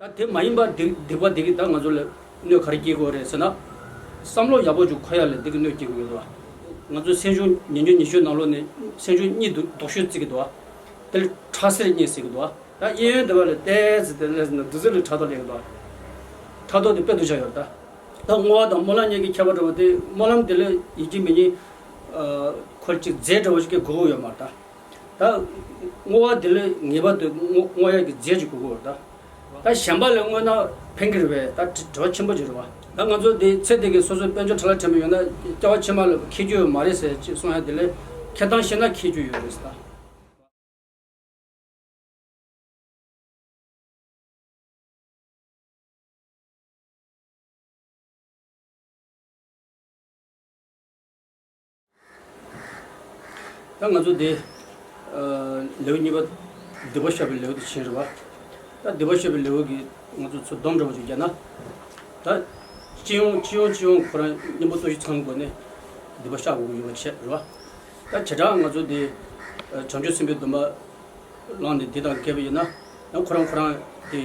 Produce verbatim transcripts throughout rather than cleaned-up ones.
ད་དེ་མ་ཡིན་པ་སྡིག་སྡིག་པ་འདི་གིས་ད་ང་ཚོ་ལ་གནོད་ག་རེ་སྐྱེལ་དགོས་རེད་ཟེར་ན། བསམ་བློ་ཡག་པོ་ཅིག་འཁོར་ཡ་ལ་འདི་གིས་གནོད་སྐྱེལ་དགོས་ཡོད་དོ། ང་ཚོ་སེམས་བྱུང་ཉིས་བརྒྱ་ཉི་ཤུ་ནང་ལོགས་ནས་སེམས་བྱུང་གཉིས་འདུག་ལྡོག་ཕྱོགས་བརྩི་གི་འདུག་དེ་ལ་ཕྲ་སེལ་གཉིས་ཟེར་གི་འདུག་ད་གཡས་གཡོན་དེ་བ་ལ་བལྟས་ཟེར་དེ་ལས་ཟེར་ན་བདུད་རྩི་ལ་ཕྲག་དོག་སླེབས་གི་འདུག་ཕྲག་དོག་དེ་དཔེ་སྡུག་ཅག་ཡོད་རེད་ད། ད་བསྔོ་བ་དང་སྨོན་ལམ་གཉིས་ཀྱི་ཁྱད་པར་འདྲ་བོ་དེ། སྨོན་ལམ་དེ་ལ་ཡིན་གཅིག་མིན་གཉིས་ཁོ་ཅིག་རྫས་འདྲ་བོ་ཞིག་གི་དགོས་ཀྱི་ཡོད་མ་རེད་ད། ད་བསྔོ་བ་དེ་ལ་ངེས་པར་དུ་བསྔོ་བསྔོ་ཡག་གི་རྫས་ཅིག་དགོས་ཀྱི་ཡོད་རེད་ད། ད་གཞན་པ་ལ་བསྔོས་ན་ཕན་གྱི་རེད་པས། ད་བྲེལ་བ་ཆེན་པོ་ཅིག་རེད་བ། ད་ང་ཚོ་འདི་ཚེ་འདི་གི་སོ་སོའི་དཔལ་འབྱོར་ཁྲ་ལ་དྲན་པ་ཡོད་ན་སྐྱེ་བ་ཕྱི་མ་ལ་འཁེལ་རྒྱུ་ཡོད་མ་རེད་ཟེར་ཅིག་གསུང་ཡ་དེ་ལ་འཁེལ་སྟངས་ཤེས་ན་འཁེལ་རྒྱུ་ཡོད་རེད་ཟེར་ད། ད་ང་ཚོ་འདི་ལེའུ་གཉིས་པ་སྡིག་པ་བཤགས་པའི་ལེའུ་དེ་ཕྱིན་རེད་བ། ད་སྡིག་པ་བཤགས་པའི་ལེའུ་གི་ང་ཚོ་ཚུར་སྡོམ་འདྲ་བོ་ཅིག་བརྒྱབ་ན། ད་སྤྱི་ཡོངས་སྤྱི་ཡོངས་སྤྱི་ཡོངས་ཁོ་རང་གཉེན་པོ་སྟོབས་བཞི་ཚང་སྒོ་ནས་སྡིག་པ་བཤགས་དགོས་ཀྱི་ཡོད་པ་བྱས་རེད་བ། ད་བྱེ་བྲག་ང་ཚོ་འདི་བྱང་ཆུབ་སེམས་དཔའི་སྡོམ་པ་བླངས་ནས་འདི་དང་འགལ་བ་ཡིན་ན་ཡང་ཁོ་རང་ཁོ་རང་གི་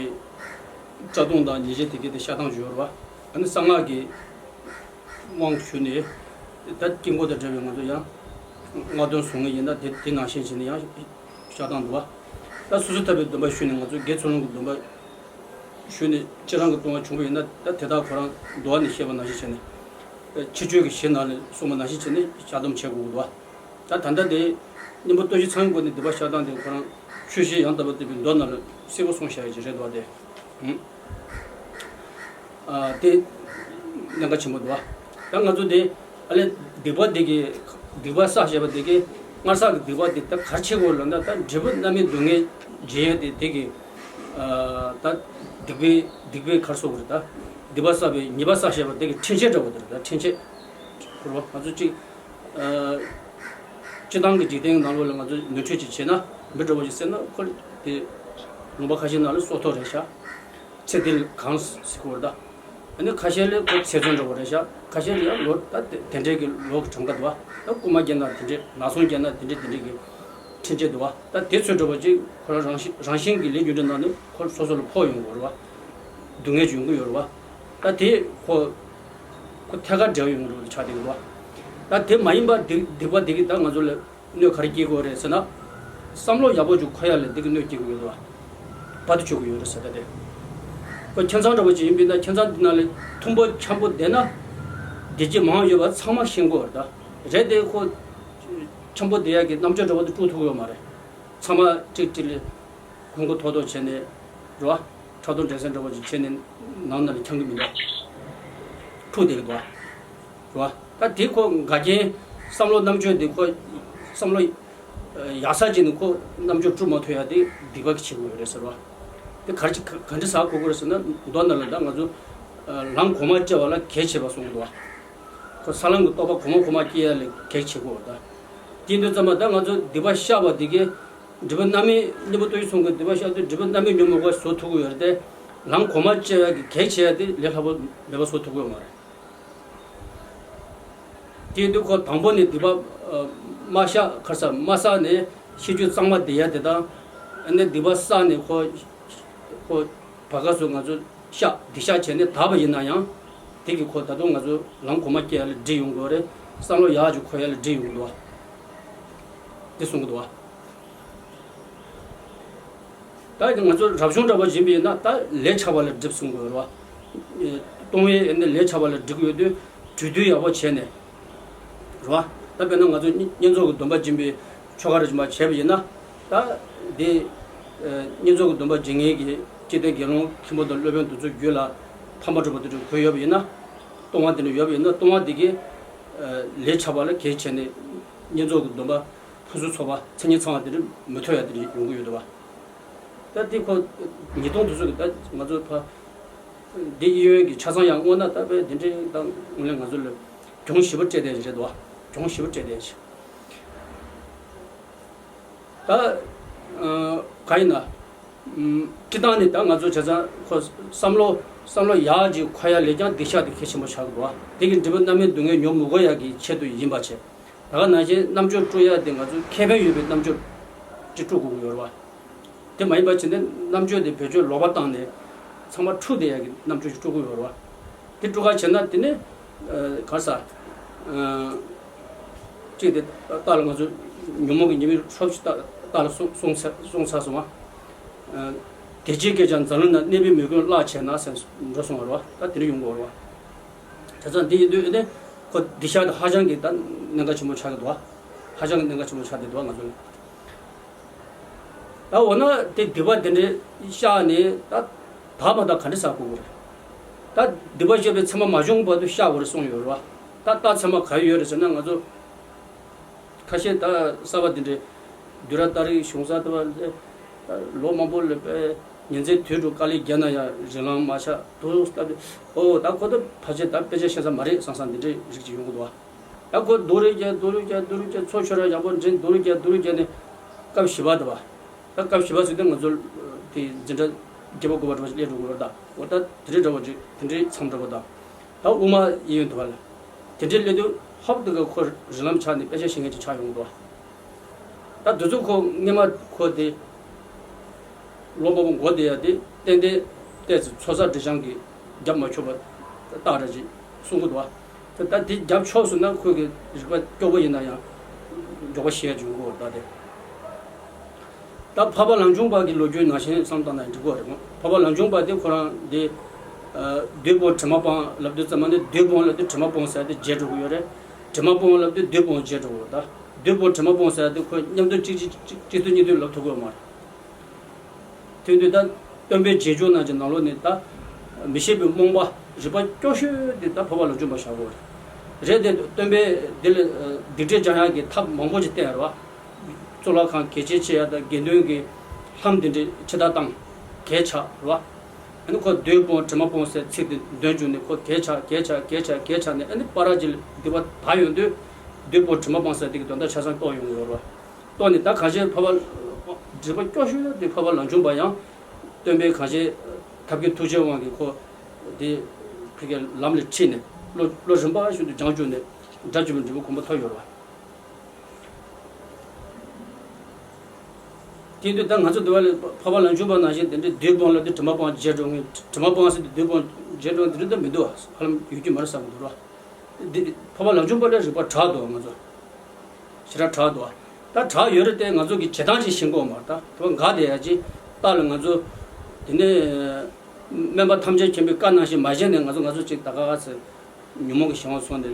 བཀྲ་གདུང་དང་ཉེས་བྱས་དེ་གའི་དེ་བཤགས་སྟངས་ཡོད་རེད་བ། ཨ་ནི་གསང་སྔགས་ཀྱི་དབང་ཞུས་ནས་ད་དཀྱིལ་འཁོར་དང་འབྲེལ་བའི་ང་ཚོ་ཡང་སྔགས་འདོན་བཟུང་ངེས་ཡིན་ན་དེ་དེ་ནང་བཞིན་བྱས་ནས་ཡང་བཤགས་སྟངས་འདུག་བ། ད་སོ་སོ་ཐར་པའི་སྡོམ་པ་ཞུས་ནས་ང་ཚོ་དགེ་ཚུལ་སློང་གི་སྡོམ་པ་ཞུས་ནས་སྤྱིར་བཏང་གི་ལྟུང་བ་བྱུང་བ་ཡིན་ན་ད་དེ་དག་ཁོ་རང་འདུལ་བ་ནས་བཤད་པ་ནང་བཞིན་བྱས་ནས་ཕྱི་ཆོས་ཀྱི་གཞི་ནང་ནས་གསུངས་པ་ནང་བཞིན་བྱས་ནས་བཤགས་སྡོམ་བྱེད་དགོས་ཀྱི་འདུག་བ། ད་ད་ལྟ་དེ་གཉེན་པོ་སྟོབས་བཞི་ཚང་གི་སྒོ་ནས་སྡིག་པ་བཤགས་སྟངས་དེ་ཁོ་རང་ཆོས་བཤད་ཡང་དག་པར་སྡོད་པའི་མདོ་ནང་ལ་གསལ་པོ་གསུངས་བཞག་ཡོད་ཀྱི་རེད་འདུག་བ་དེ། ཨ་དེ་གནད་འགག་ཆེན་པོ་འདུག་བ། ད་ང་ཚོ་དེ་ཨ་ལས་སྡིག་པ་དེ་གི་སྡིག་པ་བསགས་བྱས་པ་དེ་གི་སྔར་བསགས་ཀྱི་སྡིག་པ་དེ་ད་ག་རེ་བྱེད་དགོས་ལབ་ན། ད་འབྲས་བུ་རྣམ་སྨིན་སྡུག་བསྔལ་འབྱིན་ཡས་དེ་དེ་གི་ཨ་ད་སྡིག་པའི་སྡིག་པའི་ག་རེ་ཟེར་དགོས་རེད། ད་སྡིག་པ་བསགས་པའི་ཉེས་པ་བསགས་བྱས་པ་དེ་གི་འཕྲིན་བཅོལ་འདྲ་བོ་དེ་རེད། ད་འཕྲིན་བཅོལ་དགོས་རེད་བ། ང་ཚོ་གཅིག་ཨ་སྤྱིར་བཏང་གི་འཇིག་རྟེན་ནང་ལོགས་ལ་ང་ཚོས་ནོར་འཁྲུལ་ཅིག་བྱས་ན་མི་འདྲ་བོ་ཞིག་བསད་ན་ཁོ་དེ་ལུང་པ་ཁ་ཤས་ནང་ལ་སྲོག་ཐོག་རེད་ཤག་ཚེ་འདི་ལ་གང་ཟེར་དགོས་རེད་ད། ཨ་ནི་ཁ་ཤས་ལ་ཁོ་ཚེ་བཙོན་འདྲ་བོ་རེད་ཤག་ཁ་ཤས་ལ་ཡང་ལོ་ད་དེ་དེ་འདྲའི་གི་ལོ་གི་གྲངས་ཀ་འདུག་བ། ད་རྐུན་མ་བརྒྱབ་ན་དེ་འདྲའི། ནག་ཚོང་བརྒྱབ་ན་དེ་འདྲའི་དེ་འདྲའི་གི་འཕྲིན་བཅོལ་འདུག་བ། ད་དེ་ཚོ་འདྲ་བོ་ཅིག་ཁོ་རང་རང་བཞིན་རང་བཞིན་གྱི་ལས་རྒྱུ་འབྲས་ནང་ནས་ཁོ་སོ་སོ་ལ་ཕོག་ཡོང་གི་ཡོད་རེད་བ། སྡུག་བསྔལ་ཅིག་ཡོང་གི་ཡོད་རེད་བ། ད་དེ་ཁོ་ཁོ་ཐད་ཀར་འབྲེལ་བ་ཡོང་གི་རེད་ཆགས་བསྡད་ཀྱི་འདུག་བ། ད་དེ་མ་ཡིན་པ་སྡིག་སྡིག་པ་འདི་གིས་ད་ང་ཚོ་ལ་གནོད་ག་རེ་སྐྱེལ་དགོས་རེད་ཟེར་ན། བསམ་བློ་ཡག་པོ་ཅིག་འཁོར་ཡ་ལ་འདི་གིས་གནོད་སྐྱེལ་དགོས་ཡོད་རེད་བ། བར་དུ་གཅོད་དགོས་ཡོད་རེད་ཟེར། ད་དེ་ཁོ་ཁྱིམ་ཚང་འདྲ་བོ་ཅིག་ཡིན་པས་ན་ཁྱིམ་ཚང་འདི་ནང་ལ་མཐུན་པོ་འཆམ་པོ་བསྡད་ན་བདེ་སྐྱིད་མང་ཡོད་པ་ཚང་མ་ཤེས་ཀྱི་ཡོད་རེད། ད་རེད་དེ་ཁོ་འཆམ་པོ་བསྡད་ཡ་གི་རྣམ་དཔྱོད་འདྲ་བོ་དེ་དཀྲུག་ཐུབ་ཀྱི་ཡོད་མ་རེད། ཚང་མ་གཅིག་གཅིག་ལ་གུས་བཀུར་ཐོག་ཐོག་བྱས་ནས་རེད་བ། ཕྲག་དོག་འགྲན་སེམས་འདྲ་བོ་ཅིག་བྱས་ནས་ནང་ན་ལ་འཁྱམ་གི་མི་འདུག་འཁྲུག་བསྡད་ཀྱི་འདུག་བ། རེད་བ། ད་དེ་ཁོ་འགལ་རྐྱེན། བསམ་བློ་རྣམ་དཔྱོད་དེ་ཁོ་བསམ་བློ་ཡག་ས་ཅིག་ནས་ཁོ་རྣམ་དཔྱོད་སྒྲུབ་མ་ཐུབ་ཡ་དེ་སྡིག་པ་གི་བྱེད་དགོས་རེད་ཟེར་བ། དེ་ག་རེ་ག་འདྲ་ཟ་དགོས་ཀྱི་རེད་ཟེར་ན། མདོ་ནང་ལ་ད་ང་ཚོ་ལམ་གོང་མ་བཅད་པ་ལ་གེགས་བྱེད་པ་གསུངས་འདུག་བ། ཁོ་ས་ལམ་གྱི་རྟོགས་པ་གོང་མ་གོང་མ་སྐྱེ་ཡ་ལ་གེགས་བྱེད་དགོས་རེད་ད། དེ་འདུག་ཙམ་པ་ད་ང་ཚོ་སྡིག་པ་བཤགས་པ་དེ་གས་འབྲས་བུ་རྣམ་སྨིན། གཉེན་པོ་སྟོབས་བཞི་ཚང་གི་སྡིག་པ་བཤགས་དུས་འབྲས་བུ་རྣམ་སྨིན་མྱོང་མི་དགོས་བཟོ་ཐུབ་ཀྱི་ཡོད་རེད་དེ། ལམ་གོང་མ་བཅད་ཡ་གི་གེགས་བྱེད་ཡ་དེ་ལས་སླ་པོ་མེད་པ་བཟོ་ཐུབ་ཀྱི་ཡོད་མ་རེད། དེ་དུས་ཁོ་དང་པོ་ནས་སྡིག་པ་ཨ་མ་བཤགས། ཁར་ས་མ་བསགས་ནས་ཤེས་རྒྱུད་གཙང་མ་བསྡད་ཡ་དེ་དང་། ཨ་ནི་སྡིག་པ་བསགས་ནས་ཁོ་ཁོ་བར་སྐབས་སུ་ང་ཚོ་བཤགས་སྡིག་བཤགས་བྱས་ནས་དག་པ་ཡིན་ན་ཡང་། དེ་གིས་ཁོ་ད་དུང་ང་ཚོ་ལམ་གོང་མ་སྐྱེ་ཡ་ལ་འགྲིག་ཡོང་གི་རེད། བསམ་བློ་ཡག་ཅིག་འཁོར་ཡ་ལ་འགྲིག་ཡོང་གི་འདུག་བ། དེ་གསུང་གི་འདུག་བ། ད་ང་ཚོ་རབ་བྱུང་འདྲ་པོ་ཡིན་པ་ཡིན་ན་ད་ལས་ཆགས་པ་ལ་སྒྲིབ་གསུང་དགོས་རེད་བ། ལྟུང་བའི་ཨ་ནི་ལས་ཆགས་པ་ལ་སྒྲིབ་ཀྱི་ཡོད་དུས་གྲོས་བསྡུར་ཡག་པོ་བྱས་ནས་རེད་བ། ད་དཔེར་ན་ང་ཚོ་བསྙེན་རྫོགས་ཀྱི་སྡོམ་པ་སྦྱིན་པའི་ཆོ་ག་རེ་བྱེད་པ་བྱས་པ་ཡིན་ན། ད་དེ་བསྙེན་རྫོགས་ཀྱི་སྡོམ་པ་སྦྱིན་མཁན་གྱི་སྐྱེ་ལྡན་དགེ་སློང་མཁན་པོ་དང་སློབ་དཔོན་དེ་ཚོ་རྒྱུད་ལ་ཕན་པ་འདྲ་པོ་དེ་འདྲ་གོ་ཡོད་པ་ཡིན་ན། ལྟུང་བ་དེ་འདྲ་ཡོད་པ་ཡིན་ན་ལྟུང་བ་དེ་གི་ལས་ཆགས་པ་ལ་གེགས་བྱས་ནས་བསྙེན་རྫོགས་ཀྱི་སྡོམ་པ་ཕུན་སུམ་ཚོགས་པ་མཚན་ཉིད་ཚང་བ་དེ་འདྲ་མི་ཐོབ་ཡ་དེ་འདྲ་ཡོང་གི་ཡོད་འདུག་བ། ད་དེ་ཁོ་ཉིས་སྟོང་དུ་སོ་གི་ད་ང་ཚོ་ཕ་འདི་གཡས་གཡོན་གྱི་ཆ་ཚང་ཡང་བསྔོ་ན་ད་དཔེ་འདི་འདྲའི་ད་དངོས་གནས་ང་ཚོ་ལ་གྱོང་ཞེ་པོ་སྤྲད་བསྡད་རེད་འདུག་བ། གྱོང་ཞེ་པོ་སྤྲད་བསྡད་ཅིག་ད་ག་ཡིན་ན་སྤྱི་བཏང་ནས་ད་ང་ཚོ་བྱས་ཙང་ཁོ་བསམ་བློ་བསམ་བློ་ཡག་ཅིག་འཁོར་ཡ་ལས་ཀྱང་སྡིག་བཤགས་དེ་གལ་ཆེན་པོ་ཆགས་འདུག་བ། དེ་གི་འབྲས་བུ་རྣམ་སྨིན་སྡུག་བསྔལ་མྱོང་མི་དགོས་ཡ་གི་ཆེད་དུ་ཡིན་པ་བྱས། ད་ག་ནང་བཞིན་རྣམ་དཔྱོད་དཀྲུག་ཡ་དེ་ང་ཚོས་ཁེ་ཕན་ཡོད་པའི་རྣམ་དཔྱོད་ཅིག་དཀྲུག་དགོས་ཀྱི་ཡོད་རེད་བ། དེ་མ་ཡིན་པ་བྱས་ནས་རྣམ་དཔྱོད་དེ་བེད་སྤྱོད་ལོག་པ་བཏང་ནས་ ཚང་མ་འཁྲུག་བསྡད་ཡག་གི་རྣམ་དཔྱོད་ཅིག་སྤྲོད་ཀྱི་ཡོད་རེད་བ། དེ་སྤྲོད་ཁ་བྱས་ན་དེ་ནས་ག་རེ་ཟ། གཅིག་དེ་རྟ་ལ་ང་ཚོ་ཉོན་མོངས་ཀྱི་ཉེས་དམིགས་ཧྲོབ་ཅིག་རྟ་རྟ་ལ་སོང་སོང་ཚར་སོང་བ། དེ་རྗེས་སྐད་ཀྱང་འཛམ་གླིང་ན་གནས་པའི་མོས་གུས་བརླག་བྱས་ན་ཟེར་འགྲོ་སོང་བ་རེད་བ། ད་དེ་འདྲ་ཡོང་གི་ཡོད་རེད་བ། བྱས་ཙང་འདི་ཡིན་དུས་ཨེ་ནས་ཁོ་སྡིག་བཤགས་དེ་ཧ་ཅང་གི་ད་གནད་འགག་ཆེན་པོ་ཆགས་ཀྱི་འདུག་བ། ཧ་ཅང་གི་གནད་འགག་ཆེན་པོ་ཆགས་བསྡད་འདུག་བ་ང་ཚོ་ལ། ད་འོ་ན་དེ་སྡིག་པ་དེ་འདྲའི་བཤགས་ནས་ད་ད་མ་ད་ག་འདྲ་ཟ་དགོས་ཀྱི་རེད། ད་སྡིག་པ་བཤགས་པའི་ཚད་མ་མ་བྱུང་བར་དུ་བཤགས་དགོས་རེད་གསུངས་ཡོད་རེད་བ། ད་ད་ཚད་མ་ག་རེ་ཡོད་རེད་ཟེར་ན་ང་ཚོ་ཁ་ཤས་ད་གསར་པ་དེ་འདྲའི་བསྡུས་གྲྭ་ལྟ་རེ་གཞུང་ས་ལྟ་བ་ལས་ད་ལོ་མང་པོ་ལས་པའི་ཉིན་མཚན་དུས་དྲུག་དཀའ་ལས་བརྒྱབ་ན་ཡང་རིན་ལམ་མ་ཆག་འདུག་ལྟ་དུས་ཨོ་ད་ཁོ་ད་ཕལ་ཆེར་ད་དཔེ་ཆ་ཤེས་ས་མ་རེད་བསམ་བསམ་དེ་འདྲའི་རིགས་ཅིག་ཡོང་གི་འདུག་བ། ད་ཁོ་སྡུག་རུས་རྒྱག་སྡུག་རུས་རྒྱག་སྡུག་རུས་རྒྱག་ཚོགས་ཆོས་ར་ཡག་པོ་འདྲེན་སྡུག་རུས་རྒྱག་སྡུག་རུས་རྒྱག་ནས་སྐབས་བཞི་པ་དུ་བ། ད་སྐབས་བཞི་པ་ཟེར་དུས་ང་ཚོ་དེ་འཛིན་གྲྭ་བརྒྱད་པ་དགུ་པ་འགྲོ་བ་སླེབས་འགྲོ་གི་རེད་ད། འོ་ད་དེ་འདྲའི་འདྲ་བོ་ཅིག་དེ་འདྲའི་མཚམས་འདྲ་བོ་དང་། ད་དབུ་མ་ཡིན་ཡོད་དུ་བ་ལ། དེ་འདྲའི་སླེབས་དུས་ཧོབ་ཏུ་ག་ཁོ་རིན་ལམ་ཆགས་ནས་དཔེ་ཆ་ཤེས་མཁན་ཅིག་ཆགས་ཡོང་གི་འདུག་བ། ད་དུས་ཚོད་ཁོ་སྔས་མ་ཁོ་དེ། ལོ་མང་པོ་འགོར་བསྡད་ཡ་དེ་ཏན་ཏན་ཏོག་ཙམ་ཚོགས་བསགས་སྒྲིབ་སྦྱང་གི་རྒྱབ་མ་ཆོག་པ་རྟགས་ར་ཅིག་གསུང་གི་འདུག་བ། ད་དེ་རྒྱབ་ཆོག་སོང་ན་ཁོ་གི་རིག་པ་སྐྱོ་པོ་ཡིན་ན་ཡང་མགྱོགས་པ་ཤེས་ཡ་ཅིག་ཡོང་གི་འདུག་ད་དེ། ད་འཕགས་པ་ལམ་ཆུང་པ་གི་ལོ་རྒྱུས་ནང་བཞིན་བསམ་བཏང་ན་འགྲིག་གི་རེད། འཕགས་པ་ལམ་ཆུང་པ་དེ་ཁོ་རང་དེ། བདུད་དཔུང་དྲི་མ་སྤངས་ལབ་དུས་ཙམ་པ་ནི་བདུད་དཔུང་ལབ་དུས་དྲི་མ་སྤོང་ཟེར་དེ་བརྗེད་འགྲོ་གི་ཡོད་རེད། དྲི་མ་སྤོང་ལབ་དུས་བདུད་དཔུང་བརྗེད་འགྲོ་གི་ཡོད་ད། བདུད་དཔུང་དྲི་མ་སྤོང་ཟེར་དེ་ཁོ་མཉམ་དུ་གཅིག་གཅིག་གཅིག་གཅིག་ཏུ་གཉིས་ཏུ་ལབ་ཐུབ་ཀྱི་ཡོད་མ་རེད། དེ་དུས་ད་སྟོན་པའི་རྗེས་འཇུག་རྣམས་ཀྱི་ནང་ལོགས་ནས་ད་མི་ཤེས་པའི་རྨོངས་པ་རིག་པ་སྐྱོ་ཤོས་དེ་ད་འཕགས་པ་ལམ་ཆུང་པ་བཞག་གོ་རེད། རེད་དེ་སྟོན་པས་འདི་ལ་སྡིག་སྒྲིབ་སྦྱང་ཡག་གི་ཐབས་མང་པོ་ཅིག་བསྟན་རེད་བ། གཙུག་ལག་ཁང་གལ་ཆེ་ཆེ་ཡ་དང་དགེ་འདུན་གྱི་ལྷམ་འདི་འདྲའི་ཕྱི་ལྟར་བཏང་གལ་ཆགས་རེད་བ། ཨ་ནི་ཁོ་བདུད་སྤོང་དྲི་མ་སྤོང་ཟེར་ཚིག་དེ་འདོན་བཅུག་ནས་ཁོ་གལ་ཆགས་གལ་ཆགས་གལ་ཆགས་གལ་ཆགས་ནས་ཨ་ནི་པ་ར་ཅིག་ལ་སྡིག་པ་དག་ཡོང་དུས་བདུད་སྤོང་དྲི་མ་སྤོང་ཟེར་དེ་གི་དོན་དག་ཆ་ཚང་རྟོགས་ཡོང་གི་ཡོད་རེད་བ། ལྟོས་ནས་ད་གང་ཞིག་འཕགས་པ་སྒྲིབ་པ་སྐྱོ་ཤོས་དེ་འཕགས་པ་ལམ་ཆུང་པ་ཡང་སྟོན་པའི་གང་ཞིག་ཐབས་མཁས་ཐུགས་རྗེའི་དབང་གིས་ཁོ་དེ་ཕ་གིའི་ལམ་ལ་ཁྲིད་ནས་བློ་བློ་རིམ་པ་བཞིན་དུ་སྦྱང་བཅུག་ནས་དགྲ་བཅོམ་པའི་འབྲས་བུ་གོ་འཕང་ཐོབ་ཡོད་རེད་བ། དེ་དུས་ད་ང་ཚོ་འདི་བ་ལ་འཕགས་པ་ལམ་ཆུང་པ་ནང་བཞིན་དེ་འདྲའི་བདུད་སྤོང་ལབ་དུས་དྲི་མ་སྤོང་བརྗེད་འགྲོ་ངེས་དྲི་མ་སྤོང་ཟེར་དུས་བདུད་སྤོང་བརྗེད་འགྲོ་འདི་འདྲ་ད་མི་འདུག་བ། ཧ་ལམ་ཡོད་རྒྱུ་མ་རེད་བསམ་གྱི་འདུག་ར། འདི་འཕགས་པ་ལམ་ཆུང་པ་ལ་རིག་པ་དྲག་འདུག་ང་ཚོ། ཞེ་དྲག་དྲག་འདུག་ད་དྲག་ཡོད་རེད་དེ་ང་ཚོ་གི་བྱེད་སྟངས་ཅིག་ཤེས་དགོས་མ་རེད་ད། དེ་བ་འགག་བསྡད་ཡ་ཅིག་རྟགས་ལ་ང་ཚོ། དེ་ནས་སྨན་པ་ཐམས་ཅད་མཁྱེན་པའི་བཀའ་ནང་བཞིན་མ་བྱས་ནས་ང་ཚོ་ང་ཚོ་ཅིག་ད་ག་ག་ཚོད་ཉོན་མོངས་ཀྱི་གཞན་དབང་སོང་ནས་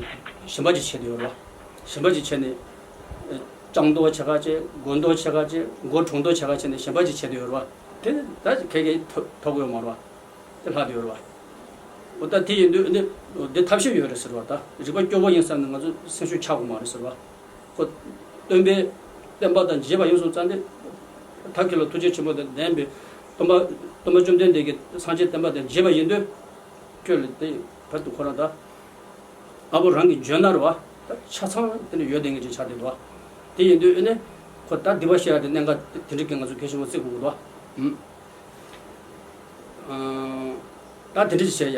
གཞན་པ་ཅིག་བྱས་བསྡད་ཡོད་རེད་བ། གཞན་པ་ཅིག་བྱས་ནས་སྤྱང་མདོག་བྱེད་ག་བྱས་མགོ་མདོག་བྱེད་ག་བྱས་མགོ་གྲུང་མདོག་བྱེད་ག་བྱས་ནས་གཞན་པ་ཅིག་བྱས་བསྡད་ཡོད་རེད་བ། དེ་ད་ཁེ་ཁེ་ཐོབ་ཐོབ་ཀྱི་ཡོད་མ་རེད་བ། དེ་ལྷག་དེ་ཡོད་རེད་བ། འོ་ད་དེ་ཡིན་དུས་འདི་འདི་ཐབས་ཤེས་ཡོད་རེད་ཟེར་བ། ད་རིག་པ་སྐྱོ་པོ་ཡིན་བསམ་ནས་ང་ཚོ་སེམས་ཤུགས་ཆག་དགོས་མ་རེད་ཟེར་བ། ཁོ་སྟོན་པའི་བསྟན་པ་དང་རྗེས་པ་ཡིན་སོང་ཙང་དེ་ཐབས་མཁས་ལ་ཐུགས་རྗེ་ཆེན་པོ་དང་ལྡན་པའི་སྟོན་པ་སྟོན་པ་བཅོམ་ལྡན་འདས་ཀྱི་སངས་རྒྱས་བསྟན་པ་དང་རྗེས་པ་ཡིན་དུས་ཁྱོད་ལ་དེ་བར་དུ་ཁོ་རང་ད་ཨ་བོ་རང་གིས་འཇོན་ན་རེད་བ། ད་ཆ་ཚང་དེ་འདྲ་ཡོད་བསྡད་མཁན་ཅིག་ཆགས་བསྡད་འདུག་བ། དེ་ཡིན་དུས་ཨེ་ནས་ཁོ་ད་སྡིག་པ་བཤགས་ཡ་དེ་གནད་འགག་དེ་འདྲ་གི་ང་ཚོ་གལ་ཆེན་པོ་བརྩི་དགོས་ཀྱི་འདུག་བ། ཨུམ། ད་དེ་འདྲ་ཅིག་བྱས་ཡ།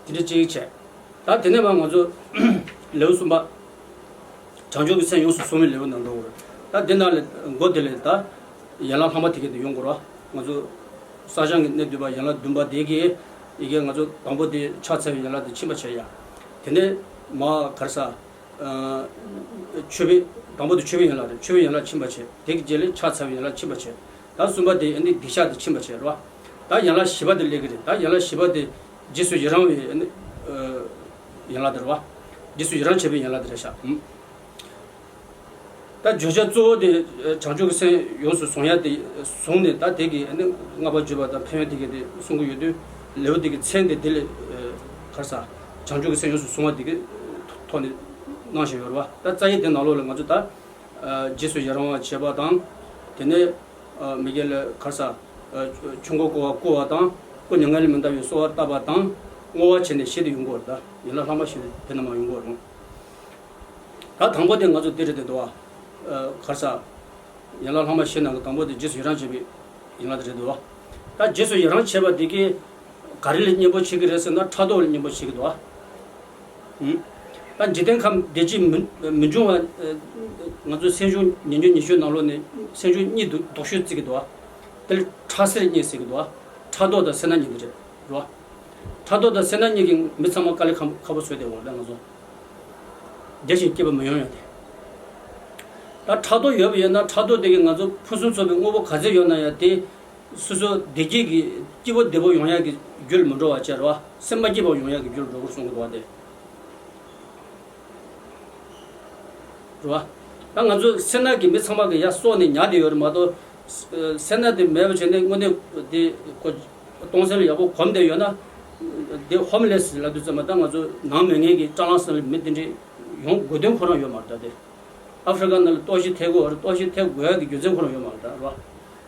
དེ་འདྲ་ཅིག་བྱས། ད་དེ་ནས་མ་ང་ཚོ་ལེའུ་གསུམ་པ། བྱང་ཆུབ་ཀྱི་སེམས་ཡོངས་སུ་བཟུང་བའི་ལེའུ་ནང་འགྲོ་དགོས་རེད། ད་འདི་ནང་ལ་མགོ་དེ་ལས་ད་ཡན་ལག་ལྷག་མ་དེ་ག་དེ་ཡོང་དགོས་རེད། ང་ཚོ་བསགས་སྦྱང་གི་གནད་བསྡུས་པ་ཡན་ལག་བདུན་པ་དེ་གི་ཡི་གེ་ང་ཚོ་དང་པོ་དེ་ཕྱག་འཚལ་བའི་ཡན་ལག་དེ་ཕྱིན་པ་བྱས་ཡ། དེ་ནས་མ་ག་རེ་ཟ། མཆོད་པའི་དང་པོ་དེ་མཆོད་པའི་ཡན་ལག་རེད། མཆོད་པའི་ཡན་ལག་ཕྱིན་པ་བྱས། དེ་གི་རྗེས་ལ་ཕྱག་འཚལ་བའི་ཡན་ལག་ཕྱིན་པ་བྱས། ད་གསུམ་པ་དེ་ཨ་ནི་སྡིག་བཤགས་དེ་ཕྱིན་པ་བྱས་རེད་བ། ད་ཡན་ལག་བཞི་པ་དེ་སླེབས་ཀྱི་རེད། ད་ཡན་ལག་བཞི་པ་དེ་རྗེས་སུ་ཡི་རང་བའི་ཨ་ནི་ཡན་ལག་དེ་རེད་བ། རྗེས་སུ་ཡི་རང་བྱེད་པའི་ཡན་ལག་དེ་རེད་ཤག་ད་བརྗོད་བྱ་གཙོ་བོ་དེ་བྱང་ཆུབ་ཀྱི་སེམས་ཡོངས་སུ་བཟུང་ཡ་དེ་བཟུང་ནས་ད་དེ་གི་ཨ་ནི་ལྔ་པ་བརྗོད་པ་དང་ཕན་ཡོན་དེ་གི་དེ་གསུང་གི་ཡོད་དུས་ལེའུ་དེ་གི་མཚན་དེ་དེ་ལས་ག་རེ་ཟ། བྱང་ཆུབ་ཀྱི་སེམས་ཡོངས་སུ་བཟུང་བ་དེ་གི་ཐོག་ནས་གནང་བཞིན་ཡོད་རེད་བ། ད་རྩ་བའི་དེ་ནང་ལོགས་ལ་ང་ཚོ་ད་རྗེས་སུ་ཡི་རང་བ་བྱེད་པ་དང་། དེ་ནས་མི་དགེ་ལས་ག་རེ་ཟ། ཆོས་འཁོར་བསྐོར་བ་བསྐོར་བ་དང་སྐུ་མྱ་ངན་ལས་མི་འདའ་བའི་གསོལ་བ་བཏབ་པ་དང་བསྔོ་བ་བྱས་ནས་བཞི་དེ་ཡོང་གི་ཡོད་རེད། ད་ཡན་ལག་ལྷག་མ་བཞི་དེ་ནང་མ་ཡོང་གི་ཡོད་རེད། ད་དང་པོ་དེ་ང་ཚོ་འདི་རེད་དེ་འདུག་བ། ག་རེ་ཟ། ཡན་ལག་ལྷག་མ་བཞི་ནང་གི་དང་པོ་དེ་རྗེས་སུ་ཡི་རང་བྱེད་པའི་ཡན་ལག་དེ་རེད་འདུག་བ། ད་རྗེས་སུ་ཡི་རང་བྱེད་པ་དེ་གིས་ག་རེ་ལ་གཉེན་པོ་བྱེད་ཀྱི་རེད་ཟེར་ན་ཕྲག་དོག་ལ་གཉེན་པོ་བྱེད་ཀྱི་འདུག་བ། ད་འཇིག་རྟེན་ཁམས་བདེ་སྐྱིད་མི་མི་འབྱུང་བ། ང་ཚོའི་སེམས་བྱུང་ཉེས་འབྱུང་ཉེས་སྤྱོད་ནང་ལོགས་ནས་སེམས་བྱུང་གཉིས་འདུག་ལྡོག་ཤོས་བརྩི་གི་འདུག་བ། དེ་ལ་ཕྲག་སེར་གཉིས་ཟེར་གི་འདུག་བ། ཕྲག་དོག་དང་སེར་སྣ་གཉིས་འདི་རེད། རོ། ཕྲག་དོག་དང་སེར་སྣ་གཉིས་ཀྱིས་མི་ཚང་མ་དཀའ་ལས་ཁག་ཁག་པོ་བཟོས་བསྡད་ཡོད་རེད་ང་ཚོ། བདེ་ཞིང་སྐྱིད་པ་མི་ཡོང་ཡ་དེ། ད་ཕྲག་དོག་ཡོད་པ་ཡིན་ན་ཕྲག་དོག་དེ་གིས་ང་ཚོ་ཕུན་སུམ་ཚོགས་པའི་དངོས་པོ་ག་ཚོད་ཡོད་ན་ཡང་དེ། སོ་སོ་བདེ་སྐྱིད་ཀྱི་སྐྱིད་པོ་བདེ་པོ་ཡོང་ཡག་གི་རྒྱུར་མི་འགྲོ་བ་བྱས་རོ། སེམས་པ་སྐྱིད་པོ་ཡོང་ཡག་གི་རྒྱུར་འགྲོ་དགོས་གསུང་གི་འདུག་བ་དེ། རེད་བ། ད་ང་ཚོ་སེར་སྣ་གི་མི་ཚང་མ་གི་ཡ་སོགས་ནས་ཉར་བསྡད་ཡོད་རེད་མ་གཏོགས། སེར་སྣ་དེ་མེད་པ་བྱས་ནས་དངོས་གནས་དེ་ཁོ་སྟོང་སེམས་ལ་ཡག་པོ་གོམས་བསྡད་ཡོད་ན། དེ་ཧོམ་ལེ་སི་ལབ་དུས་ཙམ་པ་ད་ང་ཚོ་ནང་མི་ངན་གྱི་སྐྲག་ལངས་སེམས་ལ་མི་དེ་འདྲས་ཡོང་དགོས་དོན་ཁོ་རང་ཡོད་མ་རེད་ད་དེ། ཨ་ཧྥི་རི་ཀ་ནང་ལ་ལྟོགས་ཤི་ཐེབས་དགོས་རེད། ལྟོགས་ཤི་ཐེབས་དགོས་ཡག་གི་རྒྱུ་མཚན་ཁོ་རང་ཡོད་མ་རེད་ད་རེད་བ།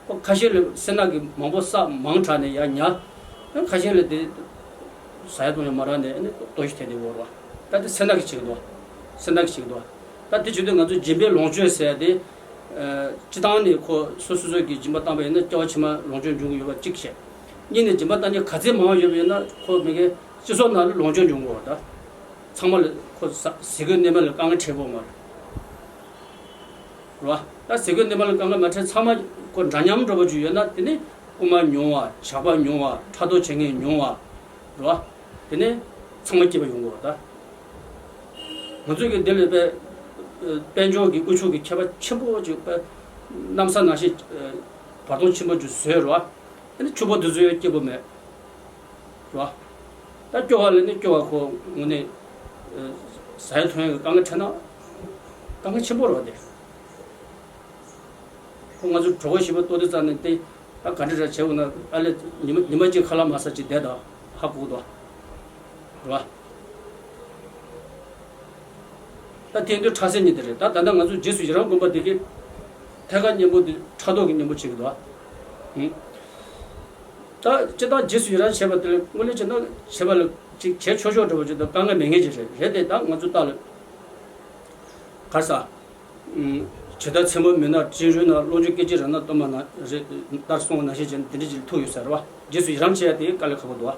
ཁོ་ཁ་ཤས་ལ་སེར་སྣ་གི་མང་པོ་བསགས་མང་དྲགས་ནས་ཡར་ཉར། ཁ་ཤས་ལ་དེ་ཟ་ཡ་བཏུང་ཡ་མ་རག་ནས་ལྟོགས་ཤི་ཐེབས་བསྡད་ཡོད་རེད་བ། ད་དེ་སེར་སྣ་གིས་བྱེད་ཀྱི་འདུག་སེར་སྣ་གིས་བྱེད་ཀྱི་འདུག་ད་དེ་བྱེད་དུས་ང་ཚོ་སྦྱིན་པའི་ལོངས་སྤྱོད་ཟེར་ཡ་དེ། སྤྱི་བཏང་ནས་ཁོ་སོ་སོ་སོ་གིས་སྦྱིན་པ་བཏང་པ་ཡིན་ན་སྐྱེ་བ་ཕྱི་མ་ལོངས་སྤྱོད་འབྱུང་གི་ཡོད་པ་གཅིག་བཤད། གཉིས་ནས་སྦྱིན་པ་བཏང་མཁན་ག་ཚད་མང་ཡོད་པ་ཡིན་ན་ཁོ་མི་ཀའི་སྤྱི་ཚོགས་ནང་ལ་ལོངས་སྤྱོད་འབྱུང་གི་ཡོད་རེད་ད། ཚང་མ་ལ་ཁོ་ཟ་ཟས་གོས་གནས་མལ་ལ་དཀའ་ངལ་འཕྲད་ཀྱི་ཡོད་མ་རེད། རེད་བ། ད་ཟས་གོས་གནས་མལ་ལ་དཀའ་ངལ་མ་འཕྲད། ཚང་མ་ཁོ་འདྲ་མཉམ་འདྲ་པོ་ཅིག་ཡོད་ན་དེ་ནི་རྐུན་མ་ཉུང་བ། ཇག་པ་ཉུང་བ། ཕྲག་དོག་བྱེད་མཁན་ཉུང་བ། རེད་བ། དེ་ནི་ཚང་མ་སྐྱིད་པ་ཡོང་གི་ཡོད་རེད་ད། ང་ཚོས་ཀྱི་འདི་ལ་དཔལ་དཔལ་འབྱོར་གྱི་དབུལ་ཕྱུག་གི་ཁྱད་པར་ཆེན་པོ་ཅིག་དཔེ་གནམ་ས་ནང་བཞིན་བར་སྟོང་ཆེན་པོ་ཅིག་བཟོས་རེད་བ། དེ་ནི་ཕྱུག་པོ་དེ་ཚོ་ཡང་སྐྱིད་པོ་མེད། རེད་བ། ད་སྐྱོ་བ་ལ་ནི་སྐྱོ་བ་ཁོ་དངོས་གནས། ཨ། ཟ་ཡ་འཐུང་ཡ་གི་དཀའ་ངལ་འཕྲད་ན་དཀའ་ངལ་ཆེན་པོ་རེད་བ་དེ། ཁོ་ང་ཚོ་གྲོད་ཁོག་ཞིག་པ་ལྟོགས་དུས་ཙམ་ནས་དེ་ད་ག་འདྲ་ར་བྱས་འོང་ན་ཨ་ལས་ཉི་མ་ཉི་མ་གཅིག་ཁ་ལག་མ་ཟ་ཅིག་བསྡད་དང་ཧ་གོ་གི་འདུག་བ། རེད་བ། ད་དེང་དུས་ཕྲག་སེལ་གཉིས་དེ་རེད། ད་ད་ལྟ་ང་ཚོ་རྗེས་སུ་ཡི་རང་སྒོམ་པ་དེ་གི་ཐད་ཀར་གཉེན་པོ་དེ་ཕྲག་དོག་གི་གཉེན་པོ་བྱེད་ཀྱི་འདུག་ཨ། ཧུམ། ད་སྤྱིར་བཏང་རྗེས་སུ་ཡི་རང་བྱེད་པ་དེ་ལ་དངོས་གནས་བྱས་ན་བྱེད་པ་ལ་ཅིག་བྱེད་ཆོག་ཆོག་འདྲ་པོ་ཅིག་དང་དཀའ་ངལ་མེད་མཁན་ཅིག་རེད། རེད་དེ་ད་ང་ཚོ་ལྟ་ལ་གར་ས། ཇི་ལྟར་མཚན་མོ་མུན་ནག་སྤྲིན་རུས་ན། གློག་འཁྱུག་སྐད་ཅིག་རང་ན་སྟོན་པ་ན་རེ་ལྟར་སོང་བ་ནང་བཞིན་བྱས་ནས་དེ་འདྲ་ཅིག་ལ་ཐུག་ཡོད་ས་རེད་བ། རྗེས་སུ་ཡི་རང་བྱེད་ཡ་དེ་དཀའ་ལས་ཁག་པོ་འདུག་བ།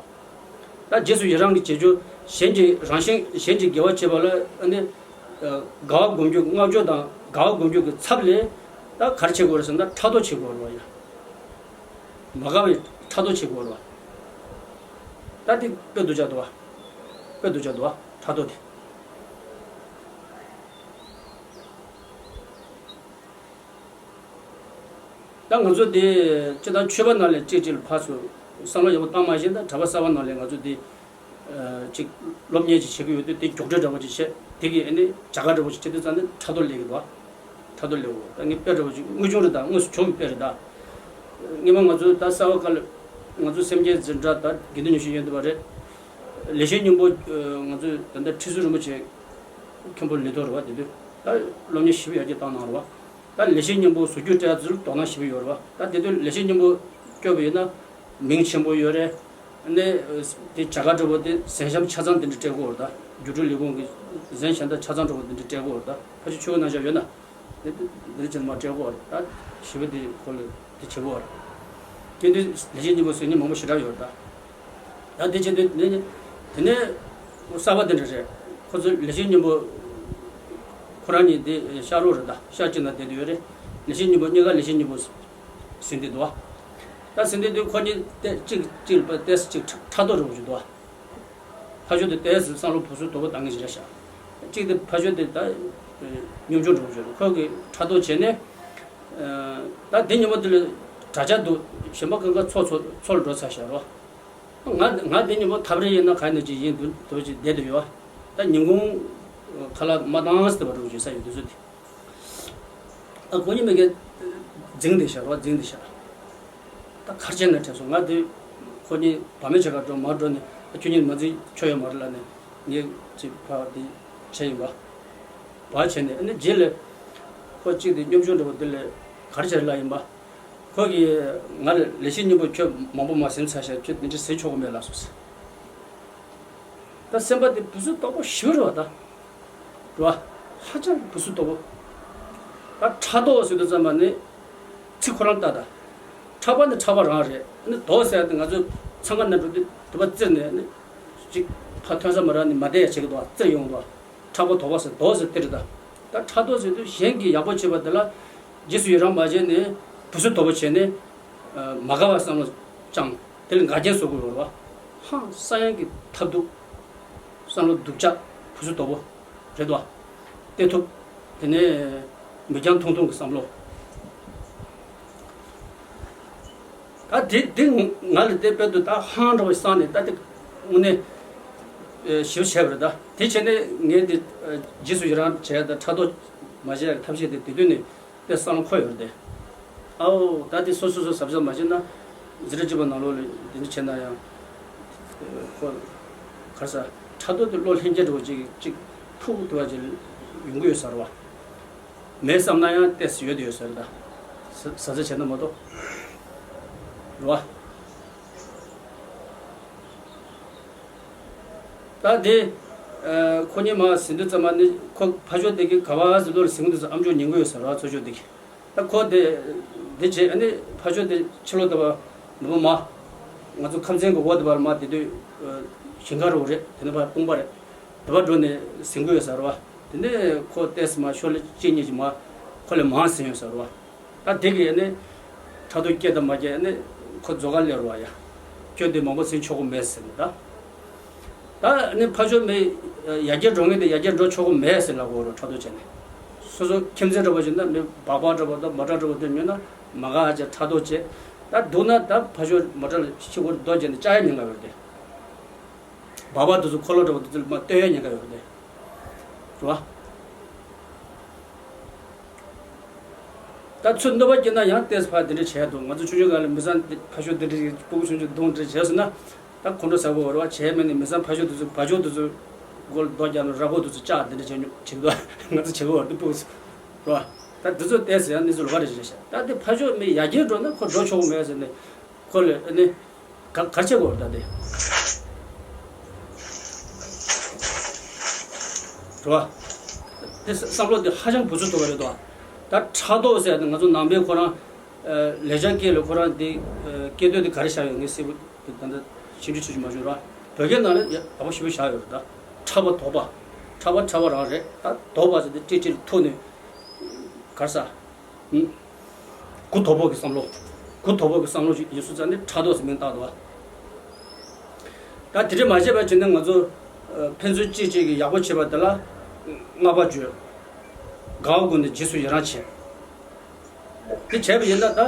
ད་རྗེས་སུ་ཡི་རང་གི་བྱེད་སྤྱོད་གཞན་གྱི་རང་བཞིན་གཞན་གྱི་དགེ་བ་བྱེད་པ་ལ་ཨ་ནི། ཨ། དགའ་བ་སྒོམ་རྒྱུ་བསྔགས་བརྗོད་དང་དགའ་བ་སྒོམ་རྒྱུ་གི་ཚབ་ལས་ད་ག་རེ་བྱེད་དགོས་རེད་ཟེར་ན་ཕྲག་དོག་བྱེད་དགོས་རེད་བ་ཡ། མ་དགའ་བའི་ཕྲག་དོག་བྱེད་དགོས་རེད་བ། ད་དེ་དཔེ་སྡུག་ཅག་འདུག་བ། དཔེ་སྡུག་ཅག་འདུག་བ་ཕྲག་དོག་དེ། ད་ང་ཚོ་དེ་སྤྱིར་བཏང་ཆོས་པ་ནང་ལས་གཅིག་གཅིག་ལ་ཕར་ཚུར་བསམ་བློ་ཡག་པོ་བཏང་མ་ཤེས་ན་གྲྭ་པ་གསར་པ་ནང་ལས་ང་ཚོ་དེ་ཨ་གཅིག་སློབ་གཉེར་ཅིག་བྱེད་ཀྱི་ཡོད་དུས་དེ་མགྱོགས་འགྲོས་འདྲ་པོ་ཅིག་བྱས། དེ་གི་ཨ་ནི་བྱ་དགའ་འདྲ་པོ་ཅིག་བྱེད་དུས་ཙང་ནི་ཕྲག་དོག་སླེབས་ཀྱི་འདུག་ཕྲག་དོག་སླེབས་ཀྱི་འདུག་ད་ངའི་དཔེ་འདྲ་པོ་ཅིག་དངོས་བྱུང་རེད། ད་དངོས་སུ་བྱུང་བའི་དཔེ་རེད་ད། སྔོན་མ་ང་ཚོ་ད་གསར་པ་སྐབས་ལ་ང་ཚོ་སེམས་ཅན་འཛིན་གྲྭ་ད་དགེ་འདུན་ཉི་ཤུ་ཡོད་འདུག་པ་རེད། ལེགས་བཤད་སྙིང་པོ་ང་ཚོ་ད་ལྟ་ཁྲི་ཟུར་རིན་པོ་ཆེ་མཁན་པོ་ལས་ཐོག་རེད་བ། དེ་དུས་ད་སློབ་གཉེར་ཞེ་པོ་ཡར་རྒྱས་བཏང་གནང་རེད་བ། ད་ལེགས་བཤད་སྙིང་པོ་ཟུར་བརྒྱུད་སྤྲད་ཚུལ་དོ་སྣང་ཞེ་པོ་ཡོད་རེད་བ། ད་དེ་དུས་ལེགས་བཤད་སྙིང་པོ་སྐྱོར་བ་ཡིན་ན་མིང་ཆེན་པོ་ཡོད་རེད། ཨ་ནི་དེ་བྱ་དགའ་འདྲ་པོ་དེ་གཟན་ཤམ་ཆ་ཚང་དེ་འདྲ་སྤྲད་ཀྱི་ཡོད་རེད། ད་སྒྱུ་འཕྲུལ་ལས་ཁུངས་ཀྱི་གཟན་ཤམ་ད་ཆ་ཚང་འདྲ་པོ་དེ་འདྲ་སྤྲད་ཀྱི་ཡོད་རེད། ད་ཕལ་ཆེར་ཆོས་གོས་ནང་བཞིན་ཡོད་ན། དེ་དེ་འདྲ་བྱས་ནས་མར་སྤྲད་ཀྱི་ཡོད་རེད། ད་ཞེ་པོ་དེ་ཁོ་ལ་དེ་བྱེད་ཀྱི་ཡོད་རེད། དེ་དུས་ལེགས་བཤད་སྙིང་པོ་ཟེར་མཁན་མང་པོ་ཞེ་དྲག་ཡོད་རེད་ད། ད་དེ་བྱེད་དུས་དེ་ནས་དེ་ནས་གསར་པ་དེ་འདྲ་རེད། ཁོ་ཚོ་ལེགས་བཤད་སྙིང་པོ་ཁོ་རང་གཉིས་དེ་ཤག་རོགས་རེད། ད་ཤག་གཅིག་ན་བསྡད་དེ་ཡོད་རེད། ལེགས་བཤད་སྙིང་པོ་གཉིས་ཀ་ལེགས་བཤད་སྙིང་པོ་ཟིན་བསྡད་འདུག་ད་ཟིན་བསྡད་དུས་ཁོ་གཉིས་ཏེ་གཅིག་གཅིག་ལ་ཏོག་ཙམ་གཅིག་ཕྲག་དོག་འདྲ་པོ་ཅིག་འདུག་ཕར་ཕྱོགས་དེ་ཏོག་ཙམ་བསམ་བློ་བུ་སུ་དོག་པོ་བཏང་གི་ཅིག་རེད་ཤག་གཅིག་དེ་ཕར་ཕྱོགས་དེ་ད་གཉོམ་ཆུང་འདྲ་པོ་ཅིག་རེད། ཁོ་གིས་ཕྲག་དོག་བྱས་ནས། ད་དེ་ཉིན་མོ་དེ་ལ་དྲ་རྒྱ་འདུག་གཞན་པ་གང་ག་ཚོགས་ཚོགས་ཚོགས་ལ་འགྲོ་ཚར་ཤག་རོ། ང་ང་དེ་ཉིན་མོ་ཐབ་རེ་ཡིན་ན་ག་ནས་ཅིག་ཡིན་འདུག་འདུག་ཅིག་བསྡད་དུ་ཡོད། ད་ཉིན་གུང་ཁ་ལག་མ་བཏང་སྟེ་བ་འགྲོ་ཅིག་ས་ཡོད་དུས་ཚོད་དེ། ཨ་ཁོ་གཉིས་མི་གེ་འཛིང་བསྡད་ཤག་རོ། འཛིང་བསྡད་ཤག་ད་གར་བྱས་ན་དྲན་སོང་། ང་དེ་ཁོ་གཉིས་བ་མེད་བྱེད་གར་འགྲོ་མར་འགྲོ་ནས་ཨ་ཁྱོད་གཉིས་མ་འཛིང་ཆོག་ཡོད་མ་རེད་ལབ་ནས་ངས་ཅིག་ཕ་དེ་བྱས་ཡིན་པ། བ་བྱས་ནས་ཨ་ནི་རྗེས་ལ་ཁོ་གཅིག་དེ་སྙོམ་ཆུང་འདྲ་པོ་དེ་ལས་གར་བྱས་ལ་ཡིན་པ། ཁོ་གིས་ང་ལ་ལེགས་བཤད་སྙིང་པོ་ཁྱོད་མང་པོ་མ་ཟིན་ཚར་ཤག་ཁྱོད་འདི་འདྲ་ཟིན་ཆོག་གི་མེད་ལབ་སོང་ཟེར། ད་སེམས་པ་དེ་བུ་སུ་དོག་པོ་ཞེ་པོ་རེད་བ་ད། རེད་བ། ཧ་ཅང་བུ་སུ་དོག་པོ། ད་ཕྲག་དོག་ཟེར་དུས་ཙམ་པ་ནི། ཚིག་ཁོ་རང་ལྟ་ད། ཕྲག་པ་ནི་ཕྲག་པ་རང་རེད། ཨ་ནི་དོག་ཟེར་ཡ་དེ་ང་ཚོ་འཚང་ཁ་ན་འགྲོ་དུས་དུ་བ་བཙིར་ནས་ཨ་ནི། ཅིག་ཕ་ཐོན་ས་མ་རག་ནི་མ་བསྡད་ཡ་བྱེད་ཀྱི་འདུག་བ། བཙིར་ཡོང་འདུག་བ། ཕྲག་པ་དོག་པ་ཟེར་དོག་ཟེར་དེ་རེད་ད། ད་ཕྲག་དོག་ཟེར་དུས་གཞན་གྱིས་ཡག་པོ་བྱེད་པ་དེ་ལ། རྗེས་སུ་ཡི་རང་མ་བྱས་ནས་བུ་སུ་དོག་པོ་བྱས་ནས། མ་དགའ་བ་བསམ་བློ་བཅངས། དེ་ལ་འགལ་རྐྱེན་བཟོ་དགོས་རེད་བ། ཧང་སང་ཡང་གི་ཐབས་སྡུག་བསམ་བློ་སྡུག་ཅག་བུ་ཚུ་དོག་པོ་རེད་དོ། བལྟས་ཐུབ། དེ་ནས་མི་འགྱང་ཐུང་ཐུང་གི་བསམ་བློ། ད་དེ་དེ་ང་ལ་དེ་དཔེ་དུ་ད་ཧང་འདྲ་བ་སང་ནས་ད་དེ་དངོས་གནས་ཞིབ་བྱས་པ་རེད། ད་དེ་བྱས་ནས་ངས་དེ་རྗེས་སུ་ཡི་རང་བྱས་ད་ཕྲག་དོག་མ་བྱས་ཐབས་ཤེས་དེ་དེ་དུས་ནས། དེ་བསམ་བློ་འཁོར་ཡོད་རེད་དེ། ཨའོ་ད་དེ་སོ་སོ་སོ་ཟབ་ཟབ་མ་བྱས་ན། འཛིན་གྲྭ་གཅིག་པ་ནང་ལོགས་ལ་དེ་འདྲ་བྱས་ན་ཡང་། ཁོ། ག་རེ་ཟ། ཕྲག་དོག་དེ་བློ་ལྷན་སྐྱེས་འདྲ་བོ་ཅིག་ཅིག་ཐུག་ཐུབ་པ་ཅིག་ཡོང་གི་ཡོད་ས་རེད་བ། མེད་བསམ་ན་ཡང་ཏོག་ཙམ་ཡོད་དེ་ཡོད་ས་རེད་ད། ཟ་ཟ་ཟ་བྱས་ན་མ་གཏོགས། རེད་བ། ད་དེ། ཨ། ཁོ་གཉིས་མར་ཟིན་དུས་ཙམ་པ་ནི་ཁོ་ཕ་ཆོས་དེ་གི་ག་བ་ཟིན་ལོར་ཟིན་གི་འདུག་ཟེར་ཨམ་ཅོག་ཉན་གི་ཡོད་ཟེར་ར་ཚོ་ཆོས་དེ་གི། ད་ཁོ་དེ་དེ་བྱས་ཨ་ནི་ཕ་ཆོས་དེ་ཕྱི་ལོགས་དེ་བ་མ་མ། ང་ཚོ་ཁམས་ཚན་གི་འོག་དེ་བར་མ་དེ་དུས་ཞིང་ཁ་རུ་རེད། དེ་ནི་ཕ་སྤུངས་པ་རེད། དེ་བ་འགྲོ་ནས་ཟིན་གི་ཡོད་ཟེར་བ། དེ་ནས་ཁོ་ཏོག་ཙམ་མ་ཤོ་ལོ་གཅིག་གཉིས་ཀྱི་མ་ཁོ་ལས་མང་ཟིན་ཡོད་ཟེར་བ། ད་དེ་གིས་ནི་ཕྲག་དོག་སྐྱེ་དང་མ་སྐྱེ་ནི་ཁོ་རྫོགས་ཀ་ལེ་རུ་བ་ཡ། ཁྱོད་དེ་མང་པོ་ཟིན་ཆོག་གི་མེད་ཟེར་ནས་ད། ད་ནི་ཕ་ཆོས་མི་ཡར་རྒྱས་འགྲོ་མཁན་དེ་ཡར་རྒྱས་འགྲོ་ཆོག་གི་མེད་ཟེར་ལབ་དགོས་རུ་ཕྲག་དོག་བྱས་ནས། སོ་སོ་ཁྱིམ་མཚེས་འདྲ་པོ་བྱས་ན་མི་སྦག་སྦག་འདྲ་པོ་དང་མོ་ཊ་འདྲ་པོ་དེ་ཉོས་ན་མ་དགའ་ཨ་ཅེ་ཕྲག་དོག་བྱས། ད་སྡུག་ན་ད་ཕ་ཆོས་མོ་ཊ་ལ་ཤི་བོར་རྡོ་བྱས་ནས་བཅག་ཡ་ཉེན་ཁ་ཡོད་རེད་དེ། སྦག་སྦག་དེ་ཚོ་འཁོར་ལོ་འདྲ་པོ་དེ་ཚོ་ལ་མ་སྟོན་ཡ་ཉེན་ཁ་ཡོད་རེད་དེ། རེད་བ། ད་ཚུར་གནོད་པ་སྐྱེལ་ན་ཡང་ཏོག་ཙམ་ཕར་འདི་འདྲ་བྱས་འདུག་ང་ཚོ་ཆུང་ཆུང་སྒང་ལ་མི་ཚང་ཕ་ཤོ་འདི་འདྲ་ཞིག་སྤུ་གུ་ཆུང་ཆུང་རྡུང་འདྲ་བྱས་སོང་ན། ད་ཁོང་ཁྲོ་ཟ་དགོས་རེད་བ། བྱས་མེད་ནས་མི་ཚང་ཕ་ཤོ་དེ་ཚོ་བ་ཇོ་དེ་ཚོ་མགོ་ལ་རྡོ་རྒྱག་ནས་ར་ཕོ་དེ་ཚོ་བཅག་འདི་འདྲ་བྱས་མྱོང་བྱེད་འདུག་ང་ཚོ་བྱེད་དགོས་རེད་འདུག་སྤུ་གུ་ཚོ། རེད་བ། ད་འདི་ཚོ་ཏོག་ཙམ་ཡང་གནས་ཚུལ་ལོགས་ཀ་རེ་རེད་ཤག་ད་དེ་ཕ་ཤོ་མི་ཡར་རྒྱས་འགྲོ་ན་ཁོ་འགྲོ་ཆོག་གི་མེད་ཟེར་ནས། ཁོ་ལ་ཨ་ནི། ག་ག་རེ་བྱེད་དགོས་རེད་ད་དེ། རེད་བ། དེ་བསམ་བློ་དེ་ཧ་ཅང་བུ་ཚུགས་ཐུབ་པ་རེད་དོ། ད་ཕྲག་དོག་ཟེར་ཡ་དེ་ང་ཚོ་ནང་པའི་ཁོ་རང་། ལེགས་སྦྱར་སྐད་ལ་ཁོ་རང་དེ། སྐད་དོད་དེ་ག་རེ་བཞག་ཡོད་ངས་གསལ་པོ་དེ་ད་ལྟ་ཕྱིན་དྲི་ཆུ་ཆུ་མ་བྱུང་ར། བོད་སྐད་ནང་ལ་ཡ་ད་པོ་ཞིབ་པོ་བཞག་ཡོད་རེད་ད། ཕྲག་པ་དོག་པ། ཕྲག་པ་ཕྲག་པ་རང་རེད་ད། དོག་པ་ཟེར་དེ་ཀྲིག་ཀྲིག་ཐུག་ནས། ག་རེ་ཟ། གུ་དོག་པོ་གི་བསམ་བློ། གུ་དོག་པོ་གི་བསམ་བློ་ཞིག་ཡིན་སོང་ཙང་ནི་ཕྲག་དོག་ཟེར་མིང་བཏགས་འདུག་བ། ད་དེ་འདྲ་མ་བྱས་པ་བྱས་ན་ང་ཚོ་ཕན་ཚུན་གཅིག་གཅིག་གིས་ཡག་པོ་བྱེད་པ་དེ་ལ་བསྔགས་པ་བརྗོད། དགའ་བ་དགོངས་ནས་རྗེས་སུ་ཡི་རང་བྱེད། དེ་བྱས་པ་ཡིན་ན་ད་